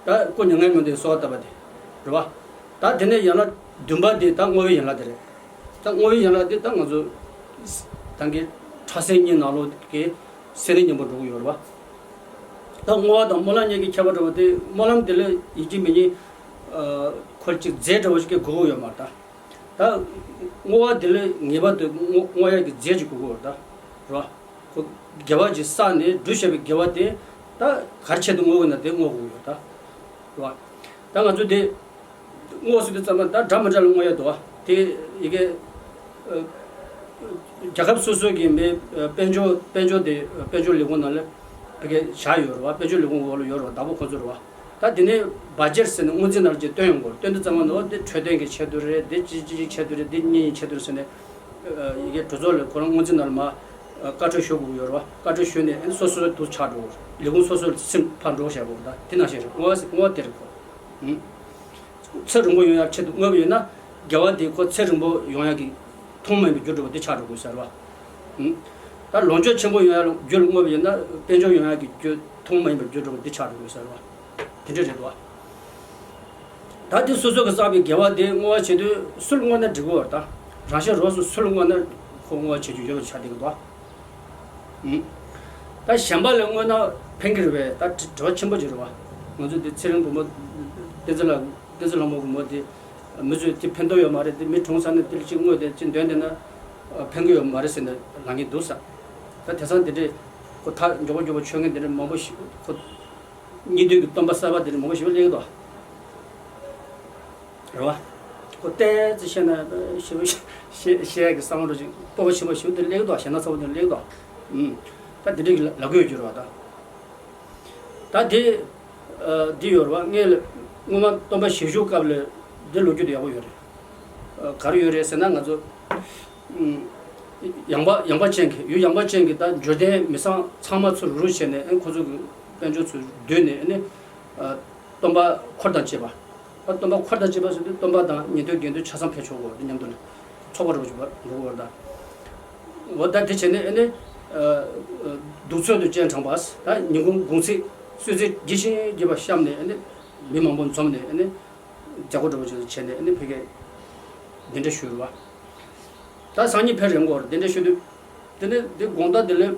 ད་སྐུ་མྱ་ངན་མྱོང་དེ་གསོལ་བ་བཏབ་པ་དེ། རེད་བ། ད་དེ་ནས་ཡང་ན་བདུན་པ་དེ་ད་བསྔོ་བའི་ཡན་ལག་དེ་རེད། ད་བསྔོ་བའི་ཡན་ལག་དེ་ད་ང་ཚོ་ད་གིན་ཕྲ་སྲིན་གཉིས་ནང་ལོགས་ཀྱི་སྲིན་ནི་གཉེན་པོ་འགྲོ་གི་ཡོད་རེད་བ། ད་བསྔོ་བ་དང་སྨོན་ལམ་གཉིས་ཀྱི་ཁྱད་པར་འདྲ་བ་དེ། སྨོན་ལམ་དེ་ལ་ཡིན་གཅིག་མིན་གཉིས་ཁོ་ཅིག་རྫས་འདྲ་བ་ཞིག་གི་དགོས་ཀྱི་ཡོད་མ་རེད་ད། ད་བསྔོ་བ་དེ་ལ་ངེས་པར་དུ་བསྔོ་བསྔོ་ཡག་གི་རྫས་ཅིག་དགོས་ཀྱི་ཡོད་རེད་ད། རེད་བ། ཁོ་དགེ་བ་ཅིག་བསགས་ནས་སྒྲུབ་བྱས་པའི་དགེ་བ་དེ་ད་ག་རེ་ཆེད་དུ་བསྔོ་དགོས་ན་དེ་བསྔོ་དགོས་ཀྱི་ཡོད་ད། རེད་བ། ད་ང་ཚོ་དེ་བསྔོ་ཟེར་དུས་ཙམ་པ་ད་འདྲ་མི་འདྲ་ལ་བསྔོ་ཡག་འདུག་བ། དེ་ཡི་གེ་ཨ། རྒྱལ་ཁབ་སོ་སོ་གི་མི་ཨ། དཔལ་འབྱོར་དཔལ་འབྱོར་དེ་ཨ། དཔལ་འབྱོར་ལས་ཁུངས་ནང་ལ་ཕ་གི་བཞག་ཡོད་རེད་བ། དཔལ་འབྱོར་ལས་ཁུངས་འོག་ལ་ཡོད་རེད་བ། བདག་པོ་ཁོ་ཚོ་རེད་བ། ད་དེ་ནས་བ་ཇེཊ་ཟེར་ནས་སྔོན་རྩིས་ནང་ལ་ཅིག་བཏོན་ཡོང་གི་རེད། བཏོན་དུས་ཙམ་པ་ནི་འོ་དེ་འཕྲོད་བསྟེན་གྱི་ཆེད་དུ་རེད། དེ་ཅི་ཅི་ཅིག་ཆེད་དུ་རེད། དེ་གཉེན་ཉེའི་ཆེད་དུ་རེད་ཟེར་ནས་ཨ། ཡི་གེ་གྲོས་ཚོགས་ལ་ཁོ་རང་སྔོན་རྩིས་ནང་ལ་མར་ཨ། བཀའ་འཁྲོལ་ཞུ་དགོས་ཡོད་རེད་བ། བཀའ་འཁྲོལ་ཞུས་ནས་ཨ་ནི་སོ་སོ་དུ་ཆགས་འགྲོ་གི་རེད། ལས་ཁུངས་སོ་སོ་ལ་སེམས་ཕར་འགྲོ་བྱས་དགོས་རེད། ད་དེ་ནང་བཞིན་རེད། བསྔོ་བ་ཟེར་བསྔོ་བ་དེ་རེད་ཁོ། ཨུ། ཚེ་རིང་པོ་ཡོང་ཡག་ཆེད་དུ་བསྔོས་པ་ཡིན་ན་དགེ་བ་དེ་ཁོ་ཚེ་རིང་པོ་ཡོང་ཡག་གི་ཐུན་མོང་མ་ཡིན་པའི་རྒྱུ་འགྲོ་བ་འདི་ཆགས་འགྲོ་དགོས་ཟེར་བ། ཨུ། ད་ལོངས་སྤྱོད་ཆེན་པོ་ཡོང་ཡག་རྒྱུ་ལ་བསྔོས་པ་ཡིན་ན་དཔལ་འབྱོར་ཡོང་ཡག་གི་རྒྱུ་ཐུན་མོང་མ་ཡིན་པའི་རྒྱུ་འགྲོ་བ་འདི་ཆགས་འགྲོ་དགོས་ཟེར་བ། དེ་འདྲ་རེད་དོ། ད་དེ་སོ་སོ་གི་བསགས་པའི་དགེ་བ་དེ་བསྔོ་བ་བྱེད་དུས་སུ་ལ་བསྔོ་ན་འགྲིག་གི་ཡོད་རེད་ད། རང་གཞན་རོགས་སུ་སུ་ལ་བསྔོ་ན་ཁོ་བསྔོ་བ་བྱེད་རྒྱུ་ཡོད་པ་ཆགས་བསྡད་ཀྱི་འདུག་ཨུ། ད་གཞན་པ་ལ་བསྔོས་ན་ཕན་གྱི་རེད་པས། ད་དྲི་བ་ཆེན་པོ་ཅིག་རེད་བ། ང་ཚོ་འདི་ཚེ་རིང་བུ་མོ་བསྟན་འཛིན་ལགས། བསྟན་འཛིན་ལྷ་མོ་བུ་མོ་དེ་མི་ཚོས་དེ་ཕན་ཐོགས་ཡོད་མ་རེད། དེ་མི་གྲོངས་ཚར་ནས་དེ་ལ་ཅིག་བསྔོས་ཏེ་ཅིག་འདོན་བསྡད་ན་ཕན་གྱི་ཡོད་མ་རེད་ཟེར་ནས་ལབ་མཁན་འདུག་ས། ད་དེང་སང་དེ་འདྲའི་ཁོ་ཐག་མགྱོགས་པོ་མགྱོགས་པོ་ཆོད་མཁན་དེ་འདྲ་མང་པོ་ཞིག་ཁོ་སྙིགས་དུས་ཀྱི་སྟོན་པ་གསར་པ་དེ་འདྲ་མང་པོ་ཞིག་སླེབས་ཀྱི་འདུག་རེད་བ། ཁོ་ཏོག་ཙམ་བཤད་ན་ཞེ་པོ་ཞེ་ཞེ་ཡག་གི་བསམ་བློ་ཅིག་སྤོབས་པ་ཆེན་པོ་ཞིག་དེ་སླེབས་ཀྱི་འདུག་ཞེ་ན་ཚ་པོ་དེ་སླེབས་ཀྱི་འདུག་ཨུམ། ད་དེ་འདྲའི་ལ་ལབ་དགོས་ཡོད་རེད་བ་ད། ད་དེ་ཨ། འདི་ཡོད་རེད་བ། ངས་ལ་སྔོན་མ་སྟོན་པ་བཞི་བཅུ་སྐབས་ལ་འདི་ལོ་རྒྱུས་དེ་ཡག་པོ་ཡོད་རེད། ཨ། ག་རེ་ཡོད་རེད་ཟེར་ན་ང་ཚོ་ཨུམ། ཡངས་པ་ཡངས་པ་ཅན་གྱི་ཡུལ་ཡངས་པ་ཅན་གྱི་ད་འབྱོར་ལྡན་མི་ཚང་ཚང་མ་ཚུར་རུབ་བྱས་ནས་ཨ། ཁོ་ཚོ་གི་དཔལ་འབྱོར་ཚུར་བསྡུས་ནས་ཨ་ནི་ཨ། སྟོན་པ་འཁོར་དང་བཅས་པ། ཨ། སྟོན་པ་འཁོར་དང་བཅས་པ་ཟེར་དུས་སྟོན་པ་དང་ཉན་ཐོས་དགེ་འདུན་ཆ་ཚང་ཕེབས་ཆོག་གོ་འདི་མཉམ་དུ་ལ་ཚོགས་པ་རུ་འགྲོ་བར་འགྲོ་བར་ད། འོ་ད་དེ་བྱས་ནས་ཨ་ནི་ཨ། གདུགས་ཚོད་དུ་སྤྱན་དྲངས་པ། ད་ཉིན་གུང་གུང་ཚིགས་གསོལ་ཚིགས་རྒྱས་ཤིང་རྒྱས་པ་བཤམས་ནས་ཨ་ནི་མི་མང་པོ་འཛོམས་ནས་ཨ་ནི་མཛད་སྒོ་འདྲ་པོ་ཅིག་བྱས་ནས་ཨ་ནི་ཕ་གིར་གདན་འདྲེན་ཞུས་པ། ད་སང་ཉིན་ཕེབས་རན་གོ་གདན་འདྲེན་ཞུས་དུས། དེ་ནས་འདི་དགོང་དག་དེ་ལས་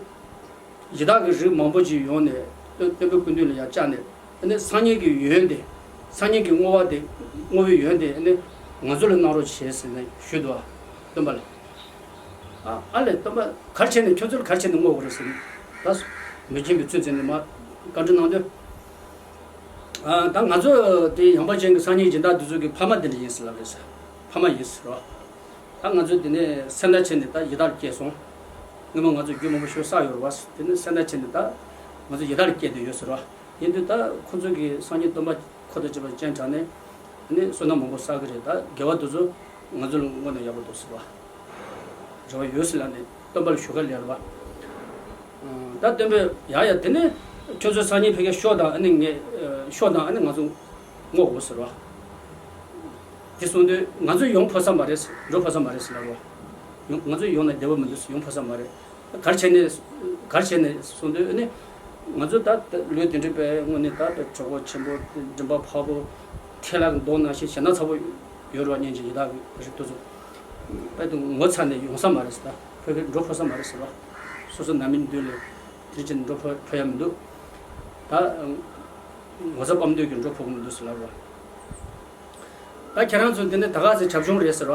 ཡི་དྭགས་ཀྱི་རིགས་མང་པོ་ཅིག་ཡོང་ནས་སྟོན་སྟོན་པའི་སྐུ་མདུན་ལ་ཡར་བཅར་ནས། དེ་ནས་སང་ཉིན་གྱི་ཡོན་ཏན། སང་ཉིན་གྱི་བསྔོ་བ་དེ་བསྔོ་བའི་ཡོན་ཏན་ནི་ང་ཚོ་ལ་གནང་རོགས་བྱེད་ཟེར་ནས་ཞུས་འདུག་བ། སྟོན་པ་ལ། ཨ་ཨ་ལས་སྟོན་པ་ག་རེ་བྱས་ནས་ཁྱོད་ཚོ་ལ་ག་རེ་བྱས་ནས་བསྔོ་དགོས་རེད་ཟེར་ནས། ད་མི་མཁྱེན་པའི་ཚུལ་བྱས་ནས་མར་བཀའ་འདྲི་གནང་དུས། ཨ་ད་ང་ཚོ་དེ་ཡངས་པ་ཅན་གྱི་སང་ཉིན་སྦྱིན་བདག་དེ་ཚོ་གི་ཕ་མ་དེ་འདྲ་ཡིན་ཟེར་ལབ་རེད་ཟེར། ཕ་མ་ཡིན་ཟེར་བ། ད་ང་ཚོ་དེ་ནས་སེམས་ཐག་བཅད་ནས་ད་ཡི་དྭགས་ལ་སྐྱེས་སོང་། སྔོན་མ་ང་ཚོ་རྒྱུ་མང་པོ་ཞིག་བསགས་ཡོད་རེད་བ། དེ་ནས་སེམས་ཐག་བཅད་ནས་ད་ང་ཚོ་ཡི་དྭགས་ལ་སྐྱེས་བསྡད་ཡོད་ཟེར་བ། ཡིན་དུས་ད་ཁོ་ཚོ་གིས་སང་ཉིན་སྟོན་པ་འཁོར་དང་བཅས་པ་སྤྱན་དྲངས་ནས་ནི་བསོད་ནམས་མང་པོ་བསགས་ཀྱི་རེད། ད་དགེ་བ་དེ་ཚོ་ང་ཚོ་ལ་བསྔོ་ན་ཡག་པོ་འདུག་ཟེར་བ། རེ་བ་ཡོད་ཟེར་ལབ་ནས་སྟོན་པ་ལ་ཞུ་ག་སླེབས་པ། ད་སྟོན་པས་ཡ་ཡ་དེ་ནས་ཁྱོད་ཚོ་སང་ཉིན་ཕ་གིར་ཤོག་དང་ཨ་ནི་ངས་ཤོག་དང་ཨ་ནི་ང་ཚོ་བསྔོ་དགོས་ཟེར་བ། དེ་གསུངས་དུས་ང་ཚོ་ཡོང་ཕོད་ས་མ་རེད། འགྲོ་ཕོད་ས་མ་རེད་ཟེར་ལབ་བ། ཡོང་ང་ཚོ་ཡོང་ན་བདེ་པོ་མི་འདུག་ཡོང་ཕོད་ས་མ་རེད། ག་རེ་བྱས་ནས་ག་རེ་བྱས་ནས་གསུངས་དུས་ཨ་ནི་ང་ཚོ་ད་ལུས་དེ་འདྲ་པའི་དངོས་གནས་ད་གྲོགས་པོ་ཆེན་པོ་མགྲིན་པ་འཕར་པོ་ཐལ་བ་གི་མདོག་ནང་བཞིན་ཞེ་ན་ཚ་པོ་ཡོད་རེད་བ། སྙིང་རྗེ་ཡི་དྭགས་ཀྱི་རིགས་དེ་ཚོ་དཔེ་དུ་ངོ་ཚ་ནས་ཡོང་ས་མ་རེད་ཟེར། ད་ཕ་གིར་འགྲོ་ཕོད་ས་མ་རེད་ཟེར་བ། སོ་སོ་ནང་མི་མདུན་ལ་དེ་བྱས་ནས་འགྲོ་ཕོད་ཕོད་ཡ་མི་འདུག་ད་ངོ་ཚ་དཔའ་མདུན་གྱིས་འགྲོ་ཕོད་ཀྱི་མི་འདུག་ཟེར་ལབ་བ། ད་ཁྱེད་རང་ཚོ་འདི་ནས་ད་ག་ཚོད་བྱབ་ཆུང་རེད་ཟེར་བ།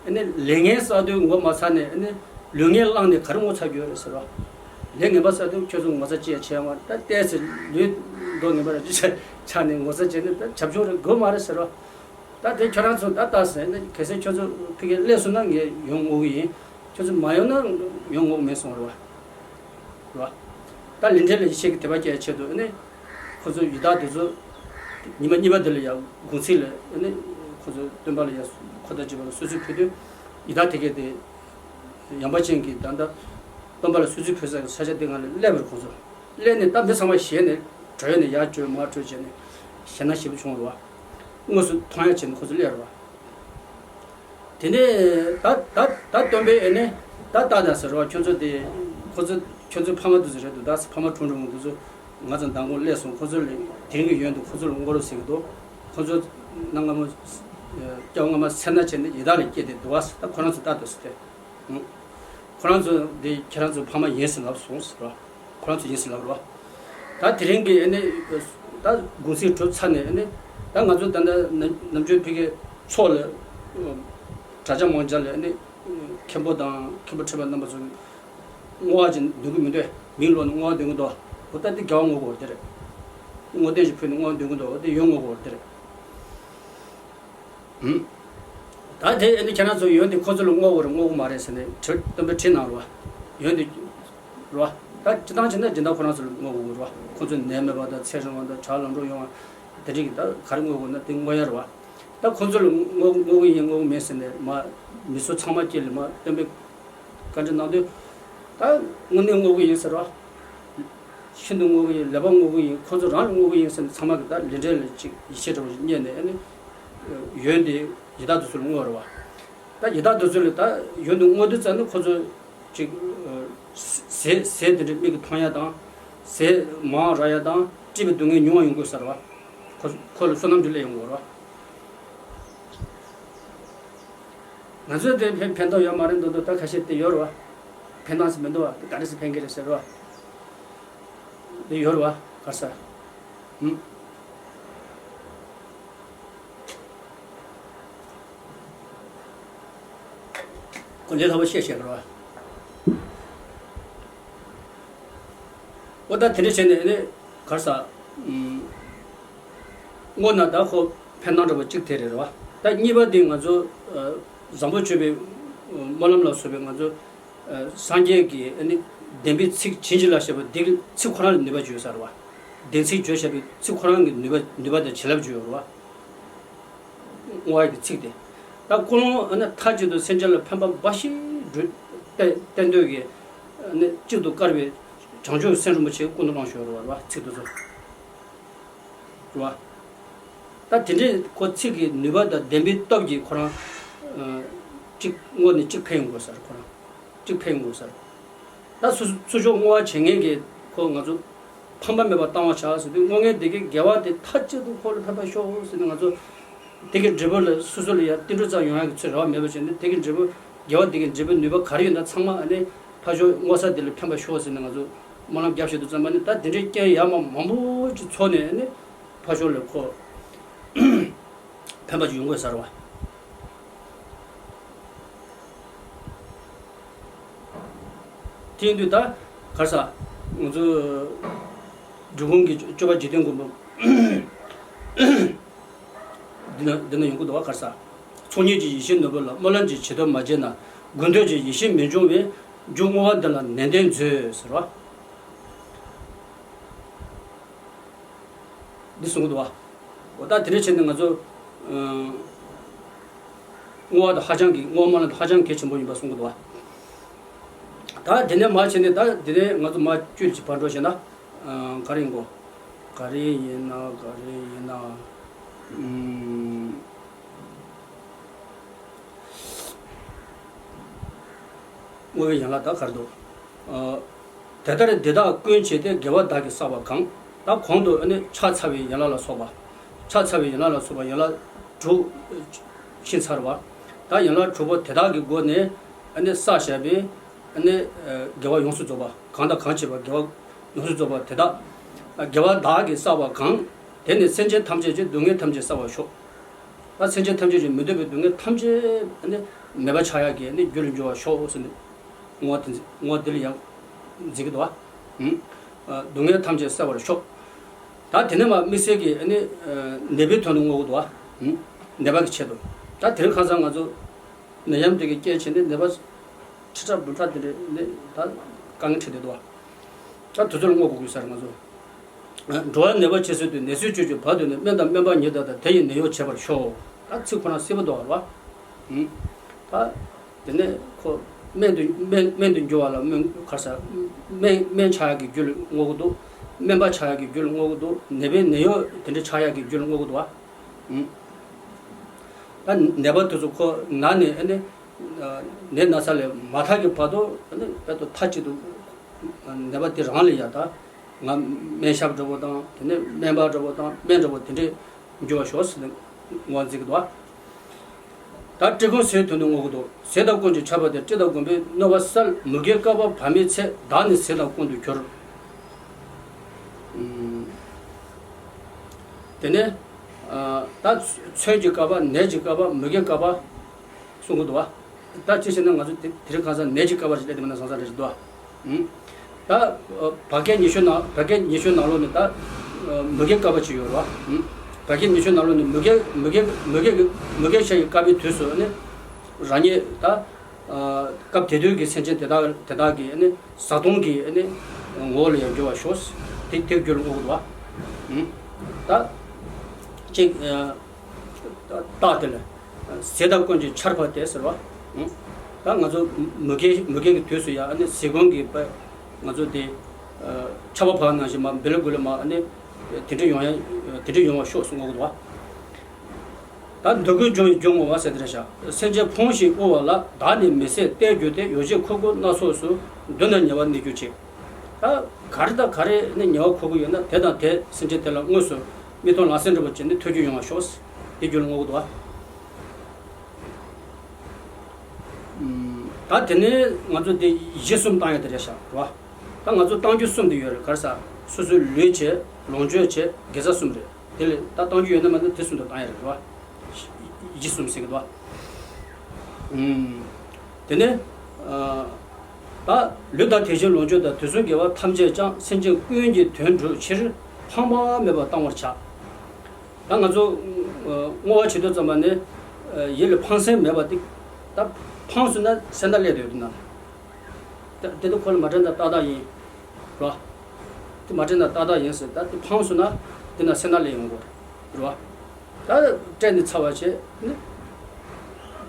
ཨ་ནི་ལས་ངན་བསགས་དུས་ངོ་མ་ཚ་ནས་ཨ་ནི་ལུས་ངན་བླངས་ནས་ག་རེ་ངོ་ཚ་རྒྱུ་རེད་ཟེར་བ། ལས་ངན་པ་བསགས་དུས་ཁྱོད་ཚོ་ངོ་ཚ་ཅི་ཡང་བྱས་མ་རེད། ད་ལྟས་ཚེ་ལུས་མདོག་ངན་པ་ར་ཅི་ཆ་ཆ་ནས་ངོ་ཚ་བྱས་ནས་ད་བྱབ་ཆུང་རེད་དགོས་མ་རེད་ཟེར་བ། ད་དེ་ཁྱོད་རང་ཚོ་ད་ལྟ་ཟེར་ན་གལ་སྲིད་ཁྱོད་ཚོ་ཕ་གིར་སླེབས་སོང་ན་ངས་ཡོང་འོང་གི་ཡིན། ཁྱོད་ཚོ་མ་ཡོང་ན་ཡོང་འོང་མེད་སོང་རེད་བ། རེད་བ། ད་ལས་འབྲས་ལ་ཡིད་ཆེས་ཀྱི་དད་པ་སྐྱེ་ཡ་ཆེད་དུ་ཨ་ནི་ཁོ་ཚོ་ཡི་དྭགས་དེ་ཚོ་ཉི་མ་གཉིས་པ་དེ་ལ་ཡ་གུང་ཚིགས་ལ་ཨ་ནི་ཁོ་ཚོ་སྟོན་པ་ལ་ཡ་འཁོར་དང་བཅས་པ་ལ་གསོལ་ཚིགས་ཕུལ་དུས་ཡི་དྭགས་དེ་གས་དེ་ཡངས་པ་ཅན་གྱི་ད་ལྟ་སྟོན་པ་ལ་གསོལ་ཚིགས་ཕུལ་ས་གི་ས་ཆ་དེ་སྒང་ལ་སླེབས་པ་རེད། ཁོ་ཚོ་སླེབས་ནས་ད་མི་ཚང་མ་ཞེད་ནས་བྲོས་ནས་ཡར་བྲོས་མར་བྲོས་བྱས་ནས་ཞེད་སྣང་ཞེ་པོ་བྱུང་རེད་བ། དངོས་སུ་མཐོང་ཡ་བྱས་ནས་ཁོ་ཚོ་སླེབས་རེད་བ། དེ་ནས་ད་ད་ད་སྟོན་པས་ཨེ་ནས་ད་ལྟ་ད་ཟེར་བ། ཁྱོད་ཚོ་དེ་ཁོ་ཚོ་ ཁྱོད་ཚོའི་ཕ་མ་དེ་ཚོ་རེད་འདུག་ད་ཕ་མ་གྲུང་གྲུང་དེ་ཚོ་ང་ཚོ་མདང་དགོང་སླེབས་སོང་། ཁོ་ཚོ་ལ་དེ་རིང་གི་ཡོན་དུ་ཁོ་ཚོ་ལ་བསྔོ་རོགས་ཟེར་གི་འདུག་ཁོ་ཚོ་གནའ་སྔ་མོ་སྐྱ་བོ་སྔ་མ་སེར་སྣ་བྱས་ནས་ཡི་དྭགས་ལ་སྐྱེས་ཏེ་འདུག་བ། ད་ཁོ་རང་ཚོ་ལྟ་འདུག་ཟེར་ཏེ། ཁོ་རང་ཚོ་འདི་ཁྱེད་རང་ཚོ་ཕ་མ་ཡིན་ཟེར་ལབ་སོང་ཟེར་བ། ཁོ་རང་ཚོ་ཡིན་ཟེར་ལབ་རོ། ད་དེ་རིང་གི་ཨ་ནི་ད་གུང་སེང་གྲུབ་ཚར་ནས་ཨ་ནི་ད་ང་ཚོ་ད་ལྟ་ནམ་ནམ་རྒྱུན་ཕ་གིའི་ཚོགས་ལ་གྲྭ་ཆ་མང་ཆ་ལ་ཨ་ནི་མཁན་པོ་དང་མཁན་པོ་ཁྲི་པ་རྣམ་པ་ཚོ་བསྔོ་བ་ཅིག་འདོན་གི་མི་འདུག་མིང་ལོག་ནས་བསྔོ་བ་འདོན་གི་འདུག་འོ་ད་འདི་རྒྱལ་བ་བསྔོ་དགོས་རེད་དེ་རེད། བསྔོ་རྟེན་ཞིག་ཕུལ་ནས་བསྔོ་བ་འདོན་གི་འདུག་འོ་དེ་ཡོན་བསྔོ་དགོས་རེད་དེ་རེད། ད་དེ་ཨ་ནི་ཁྱེད་རང་ཚོ་ཡོན་དེ་ཁོ་ཚོ་ལ་བསྔོ་དགོས་རེད་བསྔོ་དགོས་མ་རེད་ཟེར་ནས་དྲི་སྟོན་པའི་དྲི་གནང་རོགས། ཡོན་དེ་རོགས། ད་སྤྱི་བཏང་བྱས་ན་སྦྱིན་བདག་ཁོ་རང་ཚོ་ལ་བསྔོ་དགོས་རོགས། ཁོ་ཚོ་ནད་མེད་པ་དང་ཚེ་རིང་བ་དང་དྲག་ལམ་འགྲོ་ཡོང་བ་དེ་འདྲ་གི་ད་ག་རེ་བསྔོ་དགོས་ན་དེ་བསྔོ་ཡ་རོགས། ད་ཁོ་ཚོ་ལ་བསྔོ་བསྔོ་གི་ཡིན་བསྔོ་གི་མེད་ཟེར་ནས་མ་མི་སུ་ཚང་མ་སྐྱེ་ལ་མ་སྟོན་པའི་བཀའ་འདྲི་གནང་དུས། ད་དངོས་གནས་བསྔོ་གི་ཡིན་ཟེར་བ། ཤིན་ཏུ་བསྔོ་གི་ཡིན། ལེགས་པར་བསྔོ་གི་ཡིན། ཁོ་ཚོ་རང་ལ་བསྔོ་གི་ཡིན་ཟེར་ནས་ཚང་མ་གི་ད་ལས་འབྲས་ལ་ཅིག་ཡིད་ཆེས་འདྲ་བོ་ཞིག་རྙེད་ནས་ཨ་ནི་ཡོན་དེ་ཡི་དྭགས་དེ་ཚོ་ལ་བསྔོ་བ་རེད་བ། ད་ཡི་དྭགས་དེ་ཚོ་ལ་ད་ཡོན་དེ་བསྔོ་དུས་ཙམ་ནས་ཁོ་ཚོ་ཅིག་ཟས་ཟས་དེ་འདྲ་མིག་གིས་མཐོང་ཡ་དང་ཟས་མང་རག་ཡ་དང་སྲིད་པའི་སྡུག་བསྔལ་ཉུང་བ་ཡོང་དགོས་ཟེར་བ། ཁོ་ཁོ་ལ་བསོད་ནམས་འདི་སླེབས་ཡོང་དགོས་རེད་བ། ང་ཚོས་དེ་ཕན་ཕན་ཐོགས་ཡོད་མ་རེད་འདུག་འདུག་ད་ཁ་ཤས་དེ་ཡོད་རེད་བ། ཕན་ཐོགས་སུ་མི་འདུག་བ། དེ་ག་རེ་སུ་ཕན་གི་རེད་ཟེར་བ། དེ་ཡོད་རེད་བ་ག་ས། ཧུམ། ཁོ་ལས་སླ་པོ་བཤད་བཤད་རེད་བ། འོ་ད་དེ་འདྲ་བྱས་ནས་ནི་ག་ས། ཨུམ། དངོས་གནས་ད་ཁོ་ཕན་སྣང་འདྲ་པོ་གཅིག་དེ་རེད་རེད་བ། ད་གཉིས་པ་དེ་ང་ཚོ་ཨ་བཟང་པོ་སྤྱོད་པའི་ཨ་སྨོན་ལམ་ལ་སོགས་པའི་ང་ཚོ་ཨ་སངས་རྒྱས་ཀྱི་ཨ་ནི་བདེན་པའི་ཚིག་བྱིན་གྱིས་བརླབས་བྱས་པ་འདི་ཚིག་ཁོ་རང་ལ་ནུས་པ་ཅིག་ཡོད་ས་རེད་བ། བདེན་ཚིག་བརྗོད་བྱས་པའི་ཚིག་ཁོ་རང་གི་ནུས་པ་ནུས་པ་དང་བྱིན་རླབས་ཅིག་ཡོད་རེད་བ། བསྔོ་བ་གི་ཚིག་དེ། ད་ཀུན་སློང་ཨ་ནི་མཐའ་གཅིག་ཏུ་སེམས་ཅན་ལ་ཕན་པ་འབའ་ཞིག་བསྒྲུབ་བསྟན་བསྟན་འདོད་ཀྱི་ཨ་ནི་གཅིག་ཏུ་དཀར་བའི་བྱང་ཆུབ་སེམས་རིན་པོ་ཆེ་ཀུན་ཏུ་བསླངས་ཞུ་བ་རེད་བ་ཚིག་དེ་ཚོ། རེད་བ། ད་དེ་འདྲའི་ཁོ་ཚིག་གི་ནུས་པ་དང་བདེན་པའི་སྟོབས་ཀྱིས་ཁོ་རང་ཨ་གཅིག་བསྔོས་ནས་གཅིག་འཕེལ་ཡོང་དགོས་ས་རེད་ཁོ་རང་། གཅིག་འཕེལ་ཡོང་དགོས་ས་རེད། ད་སུ་སུ་ཚུར་ཕྱོགས་བསྔོ་བ་བྱེད་མཁན་གྱི་ཁོ་ང་ཚོ་ཕངས་པ་མེད་པར་བཏང་བ་བྱ་ཟེར་དུས་བསྔོ་མཁན་དེ་གའི་དགེ་བ་དེ་མཐའ་གཅིག་ཏུ་ཁོ་ལ་ཕན་པ་ཤོག་ཟེར་ནས་ང་ཚོ་དེ་གའི་འབྲས་བུ་ལ་སོ་སོ་ལ་ཡང་ཏིལ་འབྲུ་ཙམ་ཡོང་ཡག་གི་ཚོད་རེ་བ་མེད་པ་བྱས་ནས་དེ་གའི་འབྲས་བུ་དགེ་བ་དེ་གའི་འབྲས་བུ་ནུས་པ་ག་རེ་ཡོད་ན་ཚང་མ་ཨ་ནི་ཕར་ཕྱོགས་བསྔོ་ས་དེ་ལ་ཕན་པ་ཤོག་ཟེར་ནས་ང་ཚོ་སྨོན་ལམ་རྒྱབ་བཞིན་དུ་ཙམ་པ་ནི་ད་དེ་འདྲའི་རྐྱེན་ཡག་མ་མང་པོ་ཅིག་ཚོགས་ནས་ཨ་ནི་ཕར་ཕྱོགས་ལ་ཁོ་ཕན་པ་ཅིག་ཡོང་དགོས་ས་རེད་བ། དེ་ཡིན་དུས་ད་ག་རེ་ཟ། ང་ཚོ་འབྲི་གུང་གི་སྐྱོབ་པ་འཇིག་རྟེན་མགོན་པོ་འདི་ན་འདི་ན་ཡོང་གི་འདུག་བ། ག་རེ་ཟ། ཚོགས་གཉིས་ཀྱི་ཡེ་ཤེས་ནོར་བུ་ལ། སྨོན་ལམ་གྱི་བྱེད་ཐབས་མ་བརྗེད་ན། དགོས་འདོད་ཀྱི་ཡེ་ཤེས་མི་འབྱུང་བས། རྒྱུ་བསྔོ་བ་འདི་ལ་ནན་ཏན་མཛོད་ཟེར་བ། འདི་གསུང་གི་འདུག་བ། འོ་ད་དེ་འདྲ་བྱས་ནས་ང་ཚོ་ཨ་བསྔོ་བ་དང་ཧ་ཅང་གི་བསྔོ་བ་སྨོན་ལམ་དང་ཧ་ཅང་གལ་ཆེན་པོ་ཡིན་པ་གསུང་གི་འདུག་བ། ད་དེ་ནས་མར་བྱས་ནས་ད་དེ་ནས་ང་ཚོ་མར་བཅུད་ཀྱི་བར་འགྲོ་བྱས་ན་ཨ་ག་རེ་ཡིན་གོ། ག་རེ་ཡིན་ན་ག་རེ་ཡིན་ན་ཨུམ། བསྔོ་བའི་ཡན་ལག་ད་ག་རེ་འདུག་ཨ། དེ་ལྟར་འདི་དག་ཀུན་བྱས་ཏེ། དགེ་བ་བདག་གིས་བསགས་པ་གང་། ད་གོང་དུ་ཨ་ནི་ཕྱག་འཚལ་བའི་ཡན་ལག་ལ་སོགས་པ། ཕྱག་འཚལ་བའི་ཡན་ལག་ལ་སོགས་པ་ཡན་ལག་དྲུག་ཤེས་ཚར་བ། ད་ཡན་ལག་དྲུག་པོ་དེ་དག་གི་སྒོ་ནས་ཨ་ནི་བསགས་བཞག་པའི་ཨ་ནི་དགེ་བ་ཡོངས་སུ་རྫོགས་པ་གང་དང་གང་བྱས་པ་དགེ་བ་ཡོངས་སུ་རྫོགས་པ་དེ་དག་དགེ་བ་བདག་གིས་བསགས་པ་གང་། དེ་ནི་སེམས་ཅན་ཐམས་ཅད་ཀྱི་སྡུག་བསྔལ་ཐམས་ཅད་བསལ་བར་ཤོག་ད་སེམས་ཅན་ཐམས་ཅད་ཀྱི་མི་འདོད་པའི་སྡུག་བསྔལ་ཐམས་ཅད་ཨ་ནི་མེད་པ་ཆགས་ཡག་གི་ཨ་ནི་རྒྱུ་ལ་འགྱུར་བར་ཤོག་ཟེར་ནས་བསྔོ་བ་དེ་བསྔོ་བ་འདི་ལ་ཡང་འཛིན་གྱི་འདུག་བ། ཨུམ། ཨ་སྡུག་བསྔལ་ཐམས་ཅད་བསལ་བར་ཤོག་ད་དེ་ནས་མར་དམིགས་བསལ་གྱི་ཨ་ནི་ཨ་ནད་པའི་དོན་དུ་བསྔོ་གི་འདུག་བ། ཨུམ། ནད་པ་གི་ཆེད་དུ། ད་དེ་རིང་ཁ་སང་ང་ཚོ་ནད་ཡམས་དེ་གི་རྐྱེན་བྱས་ནས་ནད་པ་ཁྲི་ཕྲག་འབུམ་ཕྲག་དེ་འདྲ་ནི་ད་དཀའ་ངལ་འཕྲད་བསྡད་འདུག་བ། ད་དེ་ཚོ་ལ་བསྔོ་དགོས་ཀྱི་ས་རེད་ང་ཚོ། འགྲོ་བ་ནད་པ་ཇི་སྲིད་དུ། ནད་སོས་བཅོས་ཀྱི་བར་དུ་ནི། སྨན་དང་སྨན་པ་ཉིད་དང་དང་། དེ་ཡི་ནད་གཡོག་བྱེད་པར་ཤོག་ད་ཚིག་ཁོ་ན་གསལ་པོ་འདུག་བ། ཨུམ། ད་དེ་ནས་ཁོ་སྨན་དུ་སྨན་སྨན་དུ་འགྱུར་བ་ལ་སྨན་ག་རེ་ཟ། སྨན་སྨན་ཆགས་ཡག་གི་རྒྱུ་ལ་བསྔོ་གི་འདུག་སྨན་པ་ཆགས་ཡག་གི་རྒྱུ་ལ་བསྔོ་གི་འདུག་ནད་པའི་ནད་གཡོག་དེ་འདྲ་ཆགས་ཡག་གི་རྒྱུ་ལ་བསྔོ་གི་འདུག་བ། ཨུམ། ད་ནད་པ་དེ་ཚོ་ཁོ་ན་ནས་ཨ་ནི་ནད་ན་ཚ་ལས་མ་ཐར་གྱི་བར་དུ་ཨ་ནི་དཔེ་ཏོ་མཐའ་གཅིག་ཏུ་ ནད་པ་དེ་རང་ལ་ཡ་ད་ང་སྨན་ཞབས་འདྲ་པོ་དང་དེ་ནས་སྨན་པ་འདྲ་པོ་དང་སྨན་འདྲ་པོ་དེ་འདྲས་འགྱུར་བ་ཤོག་ཟེར་ནས་ངོས་འཛིན་གྱི་འདུག་བ། ད་བཀྲེས་སྐོམ་ཟས་དོན་དུ་བསྔོ་གི་འདུག། ཟས་དང་སྐོམ་གྱི་ཆར་པ་དེ་བཀྲེས་དང་སྐོམ་པས་གནོད་པ་བསལ། མུ་གེའི་བསྐལ་པ་བར་མའི་ཚེ་བདག་ནི་ཟས་དང་སྐོམ་དུ་གྱུར། ཨུམ། དེ་ནས་ཨ་ད་མཚོན་གྱི་བསྐལ་པ་ནད་ཀྱི་བསྐལ་པ་མུ་གེའི་བསྐལ་པ་གསུང་གི་འདུག་བ། ད་ཅི་ཞེ་ན་ང་ཚོ་དེ་དེ་རིང་ཁ་སང་ནད་ཀྱི་བསྐལ་པ་ཞིག་སླེབས་དེ་མིན་ན་བཟང་ས་རེ་ཞིག་འདུག་བ། ཨུམ། ད་ཨ་བར་བསྐལ་ཉི་ཤུ་ནང་བར་བསྐལ་ཉི་ཤུ་ནང་ལོགས་ནས་ད་ཨ་མུ་གེའི་བསྐལ་པ་ཅིག་ཡོད་རེད་བ། ཨུམ། བར་བསྐལ་ཉི་ཤུ་ནང་ལོགས་ནས་མུ་གེ་མུ་གེ་མུ་གེ་གི་མུ་གེ་ཤ་ཡི་བསྐལ་པའི་དུས་སུ་ནི་རང་ཉིད་ད་ཨ་སྐབས་དེ་དུས་ཀྱི་སེམས་ཅན་དེ་དག་དེ་དག་གི་ནི་བཟའ་བཏུང་གི་ནི་ངོ་བོ་ལ་ཡང་འགྱུར་བ་ཤོག། དེ་དེ་རྒྱུ་ལ་བསྔོ་གི་འདུག་བ། ཨུམ། ད་ཅིག་ཨ་རྟགས་དེ་ལ་ཟས་དང་སྐོམ་གྱི་ཆར་པ་དེ་ཟེར་བ། ཨུམ། ད་ང་ཚོ་མུ་གེ་མུ་གེ་གི་དུས་སུ་ཡང་ནི་ཟས་སྐོམ་གྱི་པ་ང་ཚོ་དེ་ཨ་ཆར་པ་བབས་ནང་བཞིན་མ་འབེལ་དགོས་ལ་མ་ནི་དེ་འདྲ་ཡོང་ཡ་དེ་འདྲ་ཡོང་བ་ཤོག་གསུང་གི་འདུག་བ། ད་འདོད་དགུའི་འབྱུང་བའི་རྒྱུ་བསྔོ་བ་ཟེར་དེ་རེད་ཤག། སེམས་ཅན་ཕོངས་ཤིང་དབུལ་བ་ལ། བདག་ནི་མི་ཟད་གཏེར་གྱུར་ཏེ། ཡོ་བྱད་མཁོ་དགུ་སྣ་ཚོགས་སུ། མདུན་ན་ཉེ་བར་གནས་གྱུར་ཅིག། ད་ག་རེ་དང་ག་རེ་ནི་ཉེ་བར་མཁོ་གི་ཡོད་ན་དེ་དང་དེ་སེམས་ཅན་དེ་ལ་དངོས་སུ་མིག་མཐོང་ལག་ཟིན་འདྲ་པོ་བྱས་ནས་ཐོབ་རྒྱུ་ཡོང་བ་ཤོག། དེ་རྒྱུ་ལ་བསྔོ་གི་འདུག་བ། ད་དེ་ནས་ང་ཚོ་དེ་གཞི་གསུམ་བཏང་ཡ་དེ་རེད་ཤག་རེད་བ། ད་ང་ཚོ་བཏང་རྒྱུ་གསུམ་དེ་ཡོད་རེད། ག་རེ་ཟ། སོ་སོའི་ལུས་བྱས། ལོངས་སྤྱོད་བྱས། དགེ་རྩ་གསུམ་རེད། དེ་ལས་ད་བཏང་རྒྱུ་ཡོད་ན་མེད་ན་དེ་གསུམ་དུ་བཏང་ཡ་རེད་བ། གཞི་གསུམ་ཟེར་གི་འདུག་བ། ཨུམ། དེ་ནས་ཨ་ད་ལུས་དང་དེ་བཞིན་ལོངས་སྤྱོད་དང་། དུས་གསུམ་དགེ་བ་ཐམས་ཅད་ཀྱང་། སེམས་ཅན་ཀུན་གྱི་དོན་བསྒྲུབ་ཕྱིར། ཕངས་པ་མེད་པར་བཏང་བར་བྱ། ད་ང་ཚོ་ཨ་བསྔོ་བ་བྱེད་དུས་ཙམ་པ་ནས་ཨ་ཡིད་ལ་ཕངས་སེམས་མེད་པ་དེ། ད་ཕངས་སོང་ན་སེམས་ཐག་ལས་དོད་དུ་ན། ད་དེ་ཚོ་ཁོ་ལ་མ་དྲན་ད་ཏག་ཏག་ཡིན། རོ། དེ་མ་དྲན་ད་ཏག་ཏག་ཡིན་ཟེར། ད་དེ་ཕངས་སོང་ན་དེ་ན་སེམས་ཐག་ལས་ཡོང་གོ། རོ། ད་དྲན་ནས་ཚར་བ་བྱས་ནི།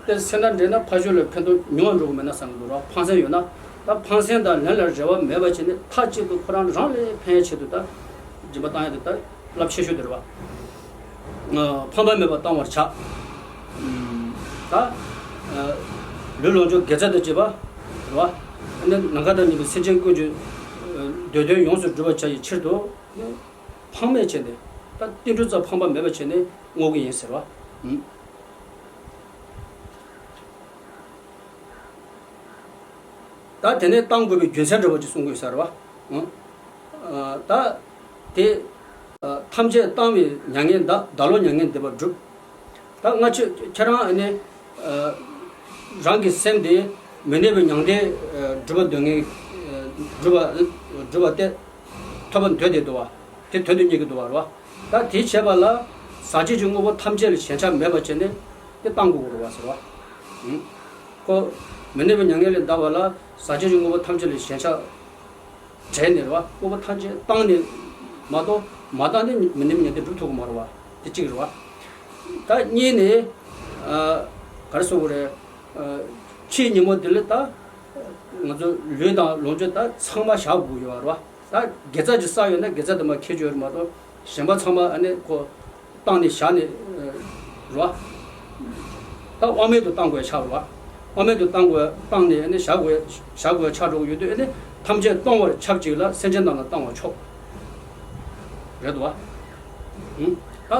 དེ་སེམས་ཐག་འདྲེན་ན་ཕ་ཤུལ་ལ་ཕན་ཐོགས་ཉུང་བ་འགྲོ་གི་མེད་ན་བསམ་གི་འདུག་རོ། ཕངས་སེམས་ཡོད་ན། ད་ཕངས་སེམས་དང་ལན་ལ་རེ་བ་མེད་པ་བྱས་ནས་མཐའ་གཅིག་ཏུ་ཁོ་རང་རང་ལ་ཕན་ཡ་ཆེད་དུ་ད་སྦྱིན་པ་བཏང་ཡ་དེ་ད་རླབས་ཆེ་ཤོས་དེ་རེད་བ། ཨ་ཕངས་པ་མེད་པར་བཏང་བར་བྱ། ཨུམ། ད་ཨ་ལུས་ལོངས་སྤྱོད་དགེ་རྩ་དང་བཅས་པ་རེད་བ། ཨ་ནི་ནམ་མཁའ་དང་མཉམ་པའི་སེམས་ཅན་ཀུན་གྱི་ཨ་འདོད་དོན་ཡོངས་སུ་འགྲུབ་པར་བྱ་ཡི་ཕྱིར་དུ། ཕངས་མེད་བྱས་ནས། ད་ཏིལ་འབྲུ་ཙམ་ཕངས་པ་མེད་པ་བྱས་ནས་བསྔོ་གི་ཡིན་ཟེར་བ། ཨུམ། ད་དེ་ནས་བཏང་དགོས་པའི་རྒྱུ་མཚན་འདྲ་པོ་ཅིག་གསུང་དགོས་ས་རེད་བ། ཨང་། ཨ་ད་དེ་ཨ་ཐམས་ཅད་བཏང་བས་མྱ་ངན་འདའ། བདག་བློ་མྱ་ངན་འདས་པ་སྒྲུབ། ད་ང་ཁྱེད་ཁྱེད་རང་ཨ་ནི་ཨ་རང་གི་སེམས་དེ་མི་གནས་པའི་མྱང་འདས་ཨ་སྒྲུབ་པ་འདོད་མཁན་ཨ་སྒྲུབ་པ་སྒྲུབ་པ་སྟེ་ཐོབ་པ་འདོད་དེ་འདུག་བ། དེ་དོན་དུ་གཉེར་གྱི་འདུག་བ་རེད་བ། ད་དེ་བྱས་པ་ལ་ཟག་བཅས་ཀྱི་དངོས་པོ་ཐམས་ཅད་ལ་ཞེན་ཆགས་མེད་པ་བྱས་ནས་དེ་བཏང་དགོས་རེད་བ་ཟེར་བ། ཨུམ། ཁོ་མི་གནས་པའི་མྱ་ངན་ལས་འདའ་བ་ལ་ཟག་བཅས་ཀྱི་དངོས་པོ་ཐམས་ཅད་ལ་ཞེན་ཆགས་བྲལ་ནས་རེད་བ། དངོས་པོ་ཐམས་ཅད་བཏང་ནས་མ་གཏོགས་མ་བཏང་ནས་མི་གནས་པའི་མྱ་ངན་འདས་སྒྲུབ་ཐུབ་ཀྱི་མ་རེད་བ། དེ་གཅིག་རེད་བ། ད་གཉིས་ནས་ཨ་ག་རེ་ཟེར་དགོས་རེད། ཨ་ཕྱིའི་ཉིན་མོ་འདི་ལ་ད་ང་ཚོ་ལུས་དང་ལོངས་སྤྱོད་ད་ཚང་མ་བཞག་དགོས་ཀྱི་ཡོད་རེད་བ། ད་དགེ་རྩ་ཅིག་བསགས་ཡོད་ན་དགེ་རྩ་དེ་མར་འཁྱེར་རྒྱུ་ཡོད་རེད་མ་གཏོགས་གཞན་པ་ཚང་མ་ཨ་ནི་ཁོ་བཏང་ནས་བཞག་ནས་རེད་བ། ད་དབང་མེད་དུ་བཏང་དགོས་ཡ་ཆགས་རེད་བ། དབང་མེད་དུ་བཏང་དགོས་བཏང་ནས་ཨ་ནི་བཞག་དགོས་བཞག་དགོས་ཡ་ཆགས་འགྲོ་གི་ཡོད་དུས་ཨ་ནི་ཐམས་ཅད་གཏོང་བར་ཆབས་ཅིག་ལ་སེམས་ཅན་རྣམས་ལ་བཏང་བ་མཆོག་རེད་འདུག་བ། ཨུམ། ད་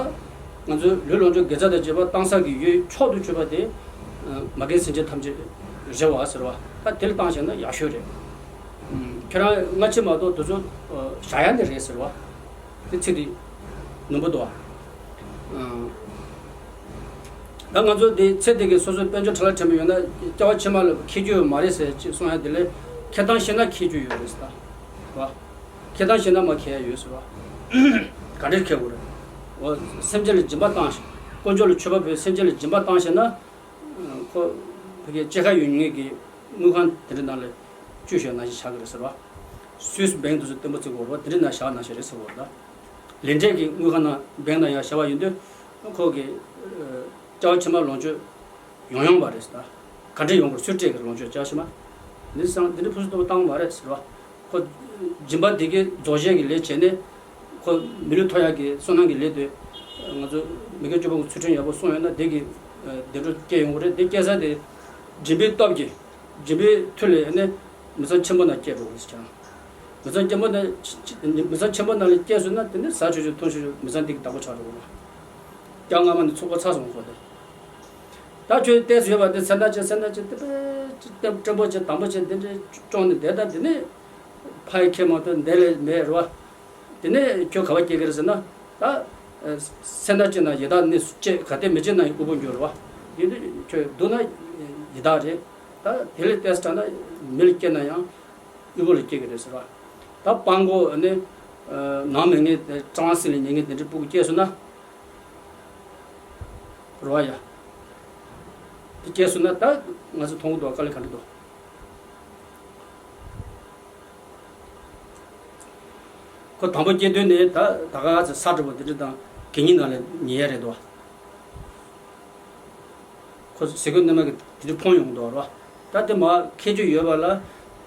ང་ཚོའི་ལུས་ལོངས་སྤྱོད་དགེ་རྩ་དང་བཅས་པ་བཏང་ས་གི་ཡུལ་མཆོག་ཏུ་གྱུར་པ་དེ་མ་རྒན་སེམས་ཅན་ཐམས་ཅད་རེད་བ་ཟེར་བ། ད་དེ་ལ་བཏང་བྱས་ན་ཡག་ཤོས་རེད། ཁྱེད་རང་སྔ་ཕྱི་མ་གཏོགས་དེ་ཚོ་བཞག་ཡ་ནི་རེད་ཟེར་བ། དེ་ཚིག་དེ་ནོར་བུ་འདུག་བ། ད་ང་ཚོ་དེ་ཚེ་འདི་གི་སོ་སོའི་དཔལ་འབྱོར་ཁྲ་ལ་དྲན་པ་ཡོད་ན་སྐྱེ་བ་ཕྱི་མ་ལ་འཁྱེར་རྒྱུ་ཡོད་མ་རེད་ཟེར་ཅིག་གསུང་ཡ་དེ་ལས་འཁྱེར་སྟངས་ཤེས་ན་འཁྱེར་རྒྱུ་ཡོད་རེད་ཟེར་ད། བ། འཁྱེར་སྟངས་ཤེས་ན་མ་འཁྱེར་ཡ་ཡོད་ཟེར་བ། ག་འདྲས་འཁྱེར་དགོས་རེད། འོ་སེམས་ཅན་ལ་སྦྱིན་པ་བཏང་ཞིང་དཀོན་མཆོག་ལ་མཆོད་པ་ཕུལ། སེམས་ཅན་ལ་སྦྱིན་པ་བཏང་ཤེས་ན། ཁོ་ཕ་གིའི་སྐྱེད་ཀ་ཡོད་མཁན་གྱི་དངུལ་ཁང་དེ་འདྲ་ནང་ལ་བཅུག་ཤོག་ནང་བཞིན་བཞག་གི་རེད་ཟེར་བ། སུད་སི་བེང་དུ་སུ་བརྟན་པོ་བརྩི་དགོས་རེད་བ། དེ་འདྲ་ནང་བཞག་ནང་བཞིན་རེད་ཟེར་བ་རེད་ད། ལེན་འབྲས་ཀྱི་དངུལ་ཁང་ནང་བེང་ནང་ཡང་བཞག་པ་ཡིན་དུས་ཁོ་གི་སྐྱེ་བ་ཕྱི་མ་ལོངས་སྤྱོད་ཡོང་ཡོང་བ་རེད་ཟེར། ག་འདྲས་ཡོང་དགོས་སུས་སྤྲད་ཀྱི་ལོངས་སྤྱོད་སྐྱེ་བ་ཕྱི་མ། འདི་སང་འདི་འདྲ་ཕུན་སུམ་ཚོགས་པ་བཏང་བ་མ་རེད་ཟེར་བ། ཁོ་སྦྱིན་པ་འདི་གའི་རྫོགས་བྱེད་ཀྱི་ལས་བྱས་ནས་ཁོ་མི་ལུས་ཐོབ་ཡག་གི་བསོད་ནམས་ཀྱི་ལས་དེ་ང་ཚོ་མི་དགེ་བཅུ་སྤོང་གི་ཚུལ་ཁྲིམས་ཡག་པོ་སྲུང་ཡོད་ན་དེ་གི་བདེ་འགྲོ་སྐྱེ་ཡོང་གི་རེད། དེ་སྐྱེ་ས་དེ་སྦྱིན་པའི་སྟོབས་ཀྱིས་སྦྱིན་པའི་མཐུ་ལས་ནས་མི་ཚང་ཆེན་པོ་ན་སྐྱེ་འགྲོ་གི་རེད་ཟེར་ཀྱང་། མི་ཚང་ཆེན་པོ་ནས་མི་ཚང་ཆེན་པོ་ནང་ལ་སྐྱེས་སོང་ན་དེ་ནི་ཟ་ཆོག་ཆོག་འཐུང་ཆོག་ཆོག་མི་ཚང་འདི་གི་བདག་པོ་ཆགས་འགྲོ་གི་རེད། སྐྱག་རྔ་མ་ནི་ཚུགས་པ་ཚ་སོང་གོ་དེ། ད་ཁྱོད་ལྟས་སུ་ཡོད་པ་དེ་སེམས་ཐག་བཅད་སེམས་ཐག་བཅད་དེ་བེ་སྐྲན་པོ་བྱེད་དམ་པོ་བྱེད་དེ་འདྲའི་ཅོང་ནས་བསྡད། ད་དེ་ནི་ཕ་ཡི་ཁེ་མ་གཏོགས་འདས་ལས་མེད་རེད་བ། དེ་ནས་ཁྱོད་ག་བ་སྐྱེ་གི་རེད་ཟེར་ན། ད་སེམས་ཐག་བཅད་ན་ཡི་དྭགས་ནི་སྐྱེ། ག་དེ་མི་བཅད་ན་ཡང་དབུལ་པོ་འགྱུར་རེད་བ། དེ་ནི་ཁྱོད་སྡུག་ན་ཡི་དྭགས་རེད། ད་དེ་ལས་ལྟས་སུ་དྲག་ན་མི་ལ་སྐྱེ་ན་ཡང་དབུལ་པོ་ལ་སྐྱེ་གི་རེད་ཟེར་བ། ད་སྤྲང་པོ་ནི་ནང་མི་ངན་ཀྲང་སི་ལ་ཉེ་ངན་དེ་འདྲའི་སྤུ་གུ་སྐྱེས་སོང་ན། རོ་ཡ། དེ་སྐྱེས་སོང་ན་ད་ང་ཚོ་མཐོང་གི་འདུག་དཀའ་ལས་ག་འདྲ་འདུག་ཁོ་དང་པོ་སྐྱེས་དུས་ནས་ད་ད་ག་ཚོད་ས་དྲོ་པོ་དེ་འདྲ་དང་གད་སྙིགས་ནང་ལ་ཉལ་ཡ་རེད་དོ། ཁོ་ཟས་གོས་གནས་མལ་གྱི་དེ་འདྲ་ཕོངས་ཡོང་གི་འདུག་རོ། ད་དེ་མ་ཁེ་རྒྱུ་ཡོད་པ་ལ་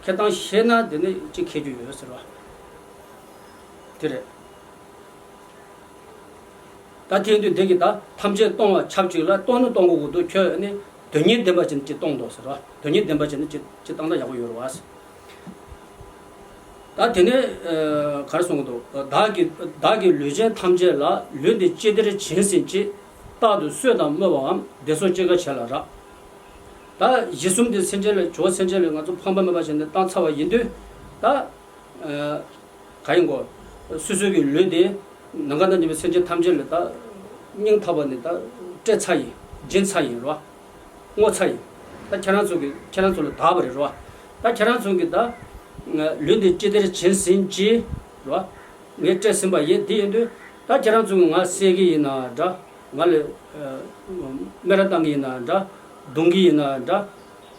ཁེ་སྟངས་ཤེས་ན་དེ་ནི་ཅིག་ཁེ་རྒྱུ་ཡོད་ཟེར་བ། དེ་རེད། ད་དེ་དུས་འདི་གི་ད་ཐམས་ཅད་གཏོང་བ་ཆབས་ཅིག་ལ་གཏོང་ནི་གཏོང་དགོས་ཀྱི་འདུག་ཁྱོད་ནི་དོན་སྙིང་ལྡན་པ་ཅིག་ནི་ཅིག་གཏོང་དོ་ཟེར་བ། དོན་སྙིང་ལྡན་པ་ཅིག་ནི་ཅིག་ཅིག་བཏང་ན་ཡག་པོ་ཡོད་རེད་བ། ད་དེ་ནས་ག་རེ་གསུང་གི་འདུག་བདག་གི་བདག་གི་ལུས་ཅན་ཐམས་ཅད་ལ་ལུས་འདི་ཅི་བདེར་བྱིན་ཟིན་ཅིག་རྟག་ཏུ་གསོད་དང་རྨོ་བའམ་བདེ་སོགས་ཅི་དགར་བྱས་ལ་རག་ད་གཞི་གསུམ་འདི་སེམས་ཅན་ལ་ཇོ་བོ་སེམས་ཅན་ལ་ང་ཚོ་ཕངས་པ་མེད་པ་བྱས་ནས་བཏང་ཚར་བ་ཡིན་དུས་ད། ག་ཡིན་གོ། སོ་སོ་གི་ལུས་དེ་ནམ་མཁའ་དང་མཉམ་པའི་སེམས་ཅན་ཐམས་ཅད་ལ་ད་སྙིང་ཐག་པ་ནས་ད་སྤྲད་ཚར་ཡིན། སྦྱིན་ཚར་ཡིན་རོ། བསྔོ་ཚར་ཡིན། ད་ཁྱེད་རང་ཚོ་གི་ཁྱེད་རང་ཚོ་ལ་བདག་པ་རེད་རོ། ད་ཁྱེད་རང་ཚོ་གི་ད་ལུས་འདི་ཅི་བདེར་བྱིན་ཟིན་ཅི་རོ། ངས་སྤྲད་ཟིན་པ་ཡིན། དེ་ཡིན་དུས་ད་ཁྱེད་རང་ཚོ་གི་ང་བསད་གི་ཡིན་ན་འདྲ། ང་ལ་སྨད་ར་བཏང་གི་ཡིན་ན་འདྲ། རྡུང་གི་ཡིན་ན་འདྲ།